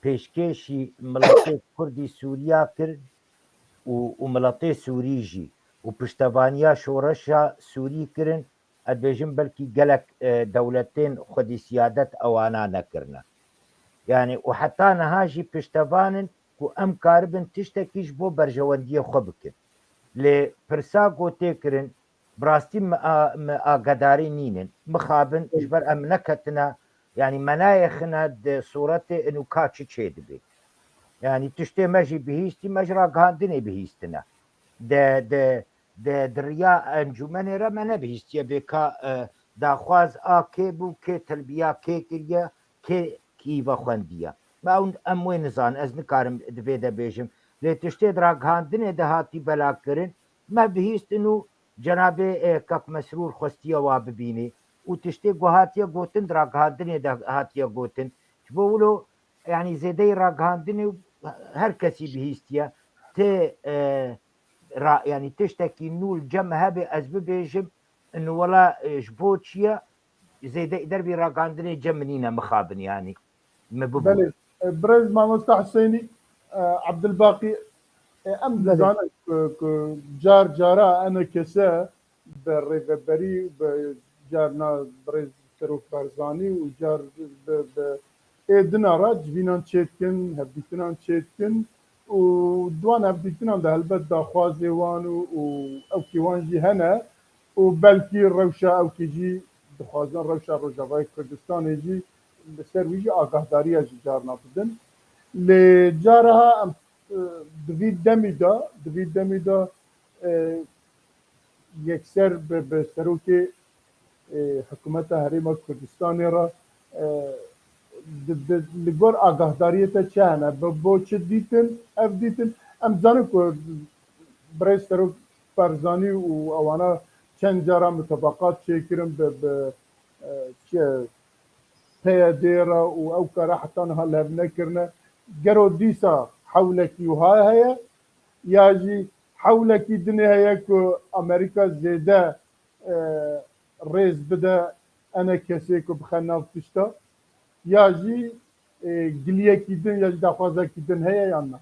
pêşkêşî miletê Kurdî Sûriya kir û, û miletê Sûrî jî û piştevaniya şoreşa Sûrî kirin, ez dibêjim belkî gelek, e, dewletên xwedî siyadet ewana nekirine. Yanî û heta niha jî piştevan in ku em karibin tiştekî ji bo berjewendiyê xwe bikin. Lê pirsa ku tê kirin, bi rastî me a, me agedarî nînin. Mixabin ji ber em neketine, yanî me nayêxine di sûretê inu ka çi çêdibe. Yanî tiştê me jî bihîstî, me ji ragihandinê bihîstine. De, de, de, di riya encûmenê re me nebihîstiye bê ka, e, daxwaz a kê bû, kê tilbiya kê kiriye, kê kî vexwendiye. Me ew, em wê nizanin, ez nikarim di vê de bêjim. Lê tiştê di ragihandinê de hatî belakirin, me bihîst inu cenabê, e, Kak Mesrûr xwestiye wa bibînê û tiştê ku hatiye gotin di ragihandinê de hatiye gotin. Ji bo wilo, yanî zêdeyî ragihandinê û her kesî bihîstiye. Tê, e, ra, yanî tiştekî nû li cem hebe ez bibêjim, inu wela, e, ji bo çi ye? Zêde dervî ragihandinê cem min nîne mixabin, yanî me bibû. Belê, e, birêz mamosta Husênî, e, Ebdilbaqî, e, em Belê. dizanin ku, ku car cara enekese bi rêveberî, bi carna birêz Serok Barzanî û car bi, bi ê dina re civînan çêdikin, hevdîtinan çêdikin û di wan hevdîtinan de helbet daxwazê wan û, û ewkê wan jî hene û belkî rewşa ewkê jî dixwazin rewşa Rojavayê Kurdistanê jî li ser wî jî agahdariya jî carna bidin. Lê caraha em, e, di vî demî de, di vî demî de, e, yekser bi, bi serokê, e, hikûmeta Herêma Kurdistanê re, e, di, di, li gor agahdariyê te çi hene? Bi, bo çi dîtin, ev dîtin? Em zanin ku birêz Serok Barzanî û ewana çend cara mutabaqat çêkirin bi, bi, e, çi ye, P Y D re û ew kara heta niha li hev nekirine. Gero dîsa hewlekî wiha heye ya jî hewlekî dinê heye ku Amerîka zêde, e, rêz bide enekesê ku bixe nav tişta, ya jî, e, giliyekî din ya jî daxwazekî din heye yan na?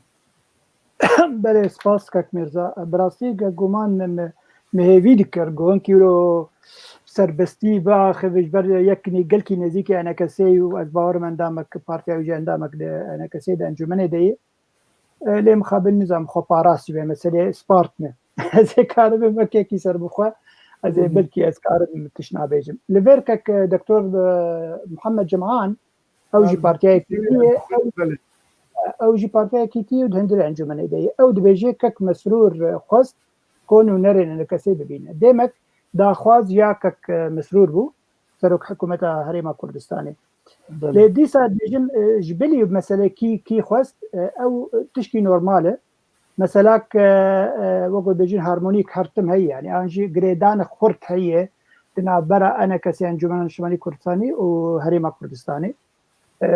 Belê, spas kek Mirza. Bi rastî ge guman min, min hêvî dikir ku hinkî wilo serbestî biaxive ji ber yekinî gelkî nêzîkî enekesê û ez bawer im endamek partiya wî jî endamek di enekesê de encûmenê de yê. E, lê mixabin nizam xwe parastî be meselê spart me. Ez ê karibim wekekî ser bi xwe, ez ê Hı hı. belkî ez karim tişt nabêjim. Li vêr kek, e, Doktor, e, Muhammed Ceman, ew jî Em, partiyayekî dî ye, ew, belê. ew jî partiyayekî dî ye û di hundirê encûmenê de ye. Ew dibêje kek Mesrûr, e, xwest ku nûnerên enekesê bibîne. Demek daxwaz ya kek, e, Mesrûr bû, serok hikûmeta Herêma Kurdistanê. Belê. Lê dîsa dibêjin, e, ji bilî mesele kî, kî xwest, e, ew tişkî normal e. Mesela ke, e, wek dibêjin harmonîk her tim heye, yanî an jî girêdanê xurt heye di navbera enekesê Encûmena Niştimanî Kurdistanî û Herêma Kurdistanê. E,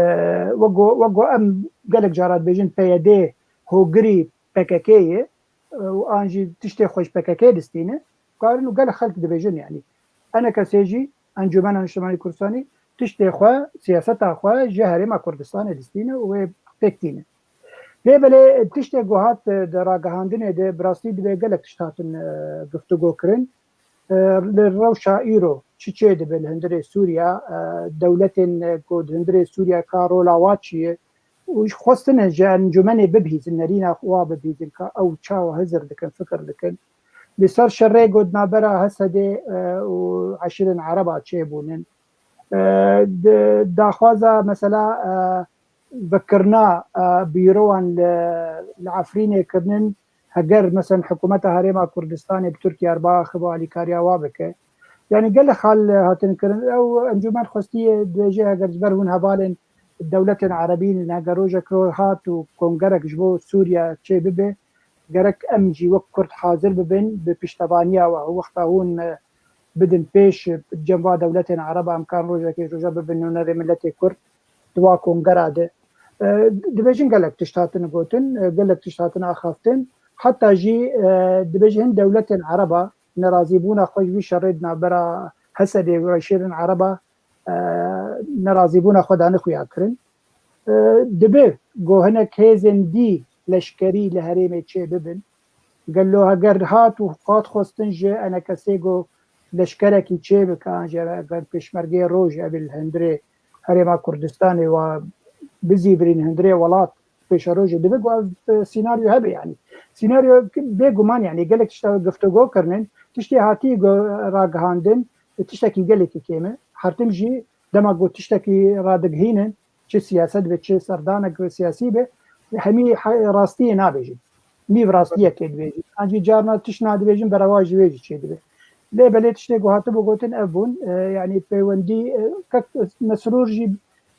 wek, wek em gelek cara dibêjin P Y D hogirî P K K ye, e, û an jî tiştê xwe ji P K K distîne, karin û gelek xelk dibêjin, yanî enekesê jî Encûmena Niştimanî Kurdistanî tiştê xwe, siyaseta xwe ji Herêma Kurdistanê distîne û wê pêk tîne. Lê belê tiştê ku hat, e, di ragihandinê de bi rastî divê gelek tişt hatin, e, guftûgo kirin. E, li rewşa îro çi çê dibe li hundirê Sûriya, e, dewletên, e, ku di hundirê Sûriya ka rola wa çi ye û ji xwestin ji encûmenê bibihîzin, nerîna wa bibihîzin ka ew çawa hizir dikin, fikir dikin. Li ser şerê ku di navbera Hesedê, e, û eşîrên Ereba çêbûnin. E, di, daxwaza mesela, e, vekirina, e, bîrowan li, li Efrînê kirinin, Heger, mesela, hikûmeta Herêma Kurdistanê bi Tirkiye re biaxive, alîkariya wa bike. Yanî gelek xal hatin kirin. Ew encûmen xwestiye dibêje, heger ji ber hûn hevalên dewletên erebî ne, heger rojek ro hat û kongerek ji bo Sûriye çê bibe, gerek em jî wek Kurd hazir bibin, bi piştevaniya we, wexta hûn, e, bidin pêş, e, cem va dewletên ereba, em karin rojekê roja bibin nûnerê miletê Kurd di wa kongera de. E, dibêjin gelek tişt hatin gotin, e, gelek tişt hatin axaftin. Heta jî, e, dibêjin hin dewletên ereba nerazîbûna xwe ji vî şerê di navbera Hesedê û şêrên ereba, e, nerazîbûna xwe dane xuya kirin. E, dibe ku hinek hêzên dî leşkerî li herêmê çê bibin. Gelo heger hat û qat xwestin ji enekesê ku leşkerekî çê bike, an jî eger pêşmergeyê rojê ev li hundirê Herêma Kurdistanê wa bizîvirîn hundirê welat pêşerojê dibe ku ev, e, sînaryo hebe yanî. Sînaryo bêguman yanî gelek tişta guftûgo kirinin, tiştê hatî ku ragihandin, e, tiştekî gelekî kêm e. Her tim jî dema ku tiştekî radigihînin, çi siyaset be, çi serdanek be siyasî be, hemî he-, rastiyê nabêjin. Nîv rastiyekê dibêjin. An jî carna tişt nadibêjin, berewa ji wê jî çêdibe. Lê belê tiştê ku hatibû gotin ev bûn, e, yanî peywendî, e, kek Mesrûr jî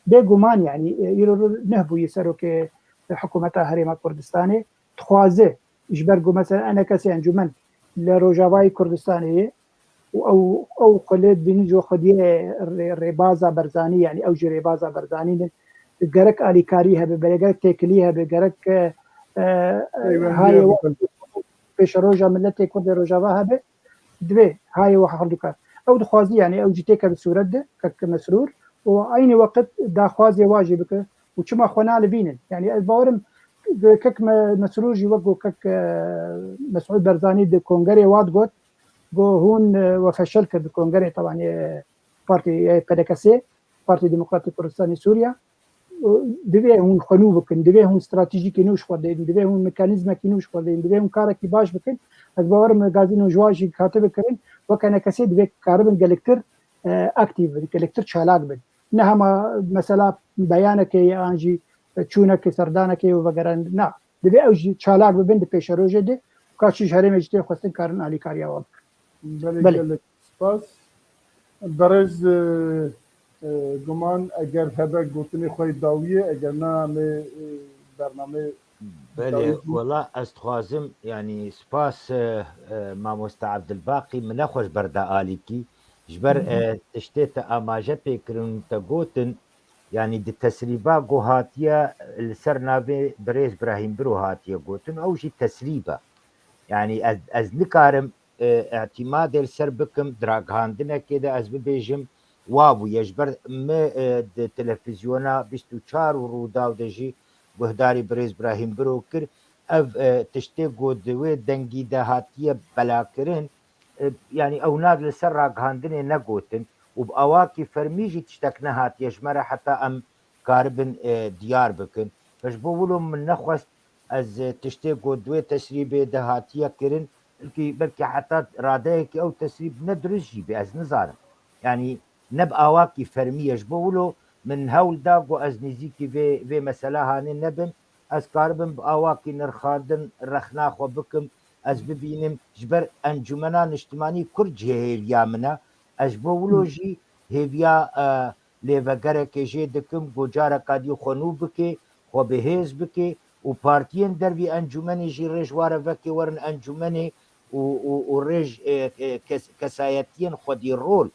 bêguman yanî, e, îro nuh bûyî serokê, e, hikûmeta Herêma Kurdistanê. Dixwaze ji ber ku mesela enekesê encûmen li Rojavayê Kurdistanê ye û ew, ew xwe lê dibînin ji xwediyê rê-, rêbaza Barzanî, yanî ew jî rêbaza Barzanî ne. Gerek alîkarî hebe, belê gerek têkilî hebe, gerek, e, e, Peywendiya hayê bi xwe pêşeroja miletê Kurd ê Rojava hebe, divê hayê wiha xwe dikar. Ew dixwazî, yanî ew jî têkeve sûret de, kek Mesrûr, û eynî weqt daxwazê wa jî bike û çima xwe nalivînin. Yanî ez bawerim kek Me-, Mesrûr jî wek ku kek, e, Mesûd Barzanî di kongerê wa digot, ku hûn, e, we feşel kir di kongerê, tebanî, e, partî, e, P D K S, Partî Demokratîk Kurdistanê Sûriye. Divê hûn xwe nû bikin, divê hûn stratejîkê nû ji xwe deynin, divê hûn mekanîzmekî nû ji xwe deynin, divê hûn karekî baş bikin. Ez bawerim gazîno ji wan jî hatibe kirin, weke enekesê divê karibin gelektir, e, aktîf bin, gelektir çalak bin. Ne hema mesela beyanekê ye an jî çûnekê, serdanekê û vegerandin. Na, divê ew jî çalak bibin di pêşerojê de, ka çi ji herêmê jî tê xwestin karin alîkariya wan bikin. Belê, Belê. Gelek spas. Berêz, e, e, Guman, eger hebe gotinê xwe yê dawiyê, eger na, em ê, e, bernameyê Belê, dawî bû. Wela ez dixwazim, yanî spas, e, e, mamoste Evdilbaqî, min nexweş berda alîkî. Ji ber, Hı hı. e, tiştê te amaje pê kirin û te gotin, yanî di tesrîba ku hatiye li ser navê birêz Birahîm Biro hatiye gotin, ew jî tesrîb e. Yanî ez, ez nikarim, e, îtîmadê li ser bikim, di ragihandinekê de ez bibêjim, wa bûye. Ji ber min, e, di televîzyona bîst û çar û Rûdaw de jî guhdarî birêz Birahîm Biro kir. Ev, e, tiştê ku di wê dengî de hatiye belakirin, e, yanî ew na li ser ragihandinê negotin û bi awakî fermî jî tiştek nehatiye ji me re heta em karibin, e, diyar bikin. Ji bo wilo min nexwest ez, e, tiştê ku di wê tesrîbê de hatiye kirin, belkî, belkî heta radeyekî ew tesrîb ne dirust jî be, ez nizanim. Yanî ne bi awakî fermî ye. Ji bo wilo min hewl da ku ez nêzîkî vê, vê mesela hanê nebim. Ez karibim bi awakî nirxandin rexna xwe bikim, ez bibînim. Ji ber Encûmena Niştimanî Kurd cihê hêviya min e. Ez ji bo wilo Hı. jî hêviya, e, lêvegerekê jê dikim ku careka dî xwe nû bike, xwe bi hêz bike û partiyên dervî encûmenê jî rê ji wa re veke werin encûmenê û, û, û rê ji, e, e, kes-, kesayetiyên xwedî rol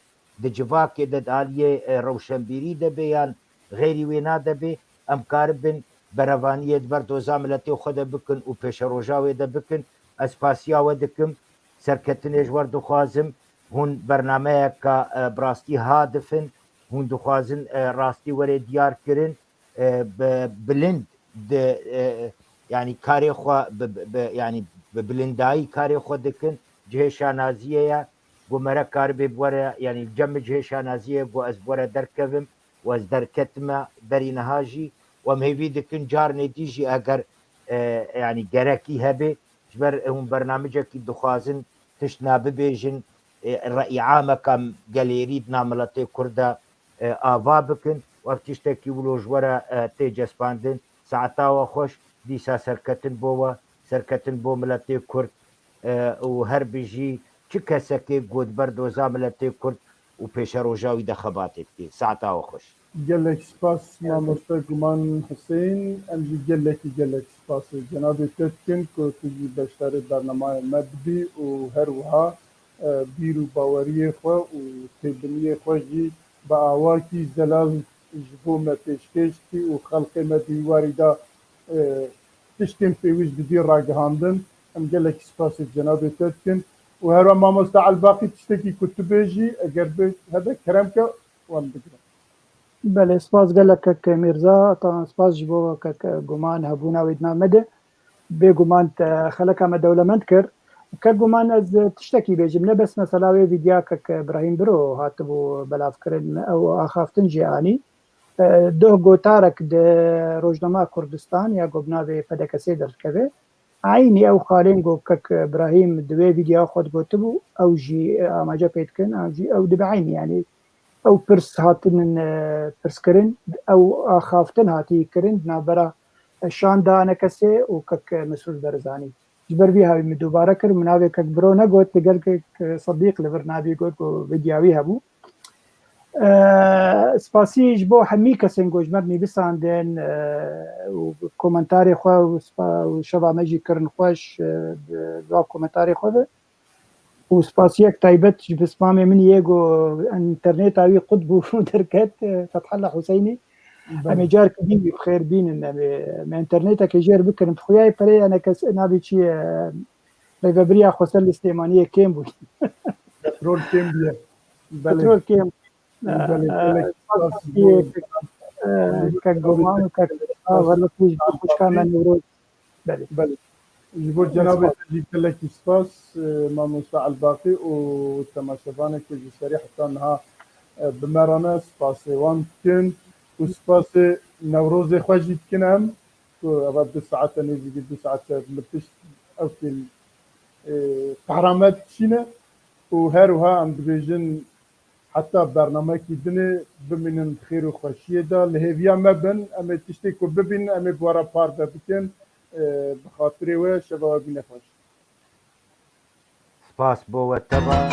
di civakê de, di aliyê, e, rewşenbîrî de be yan xeyrî wêna de be, em karibin berevaniyê di ber doza miletê xwe de bikin û pêşeroja wê de bikin. Ez spasiya we dikim, serketinê ji we re dixwazim. Hûn bernameyeka, e, bi rastî hadif in, hûn dixwazin, e, rastî were diyar kirin, e, bi bilind di, e, yanî karê xwe bi, bi, bi, yanî bi bilindayî karê xwe dikin. Cihê şanaziyê ye, ku mere karibê bi were, yanî cem min cihê şanaziyê ye, ku ez bi were derkevim û ez derketime berî niha jî. Û em hêvî dikin carnê dî jî eger, e, yanî gerekî hebe, ji ber hûn bernamicekî dixwazin tişt nabibêjin, e, re'îameka gelêrî di nav miletê Kurd de, e, ava bikin. Û ev tiştekî wilo ji we re, e, tê cespandin. Saeta we xweş, dîsa serketin bo we. serketin bo miletê Kurd, e, û her bijî çi kesekê ku di ber doza miletê Kurd û pêşeroja wî de xebatê dike. Saeta we xweş. Gelek spas mamoste Guman Huseyîn. Em jî gelekî gelek spasê cenabê te dikin ku tu jî beşdarê bernameyê me dibî û her wiha, e, bîr û baweriyê xwe û têbiniyê xwe jî bi awakî zelal ji bo me pêşkêş dikî û xelkê me di wî warî de, e, tiştên pêwîst didî ragihandin. Em gelekî spasê cenabê te dikin û her wê mamoste Elbaqî tiştekî ku tu bêjî eger bê hebe kerem ke wan bigire. Belê, spas gelek kek Mîrza, tan spas ji bo kek Guman hebûna wê di nav me de. Bêguman te xeleka me dewlemend kir. Kek Guman ez tiştekî bêjim, ne bes mesela wê vîdya kek Birahîm Biro hatibû belavkirin, ew axaftin jê anî. E, duh gotarek di rojnama Kurdistan ya ku bi navê P D K S derdikeve. Eynî ew xalên ku kek Birahîm di wê vîdyoya xwe de gotibû, ew jî, e, amaje pê dikin, ew jî ew dibe eynî, yanî ew pirs hatinin, e, pirskirin, ew axaftin hatî kirin di navbera, e, şanda A N K S û kek Mesrûr Barzanî. Ji ber vî hawî min dubare kir, min navê kek Biro negot, digel kek Sedîq li vir navî got ku vîdyoya wî hebû. E, spasî ji bo hemî kesên ku ji me nivîsandin, e, û komentarê xwe û spa-, û şeva me jî kirin xweş, e, bi, bi komentarê xwe ve. Û spasiyek taybet ji pismamê min yê ku interneta wî qut bû û derket, e, Fethullah Huseynî. Belê. Em ê carkî din wî bi xêr bînin, em ê, em ê interneteke jêr bikirin. Bi xuyayê perê A N K S nabî çi, e, rêvebiriya Xweser li Silêmaniyê kêm bû. Petrol kêm bûye. Belê. Petrol kêm. Belê, e, gelek e, spas, e, kek Goman û kek, a, Xweser, xwişka me Newroz. Belê. Belê. Ji bo cenabê te jî gelekî spas, e, mamoste Elbaqî û temaşevanekê ji serî heta niha, e, bi me re ne, spasê wan dikin û spasê Newrozê xwe jî dikin em, ku eva du saete, nêzîkî du saete li pişt ew kêl, e, qehra me dikişîne û her wiha em dibêjin, heta bernamekî dinê bimînin xêr û xweşiyê de. Li hêviya me bin, em ê tiştê ku bibînin, em ê bi we re parve bikin. E, bi xatirê we, şeva we bîne xweş. Spas bo we teva.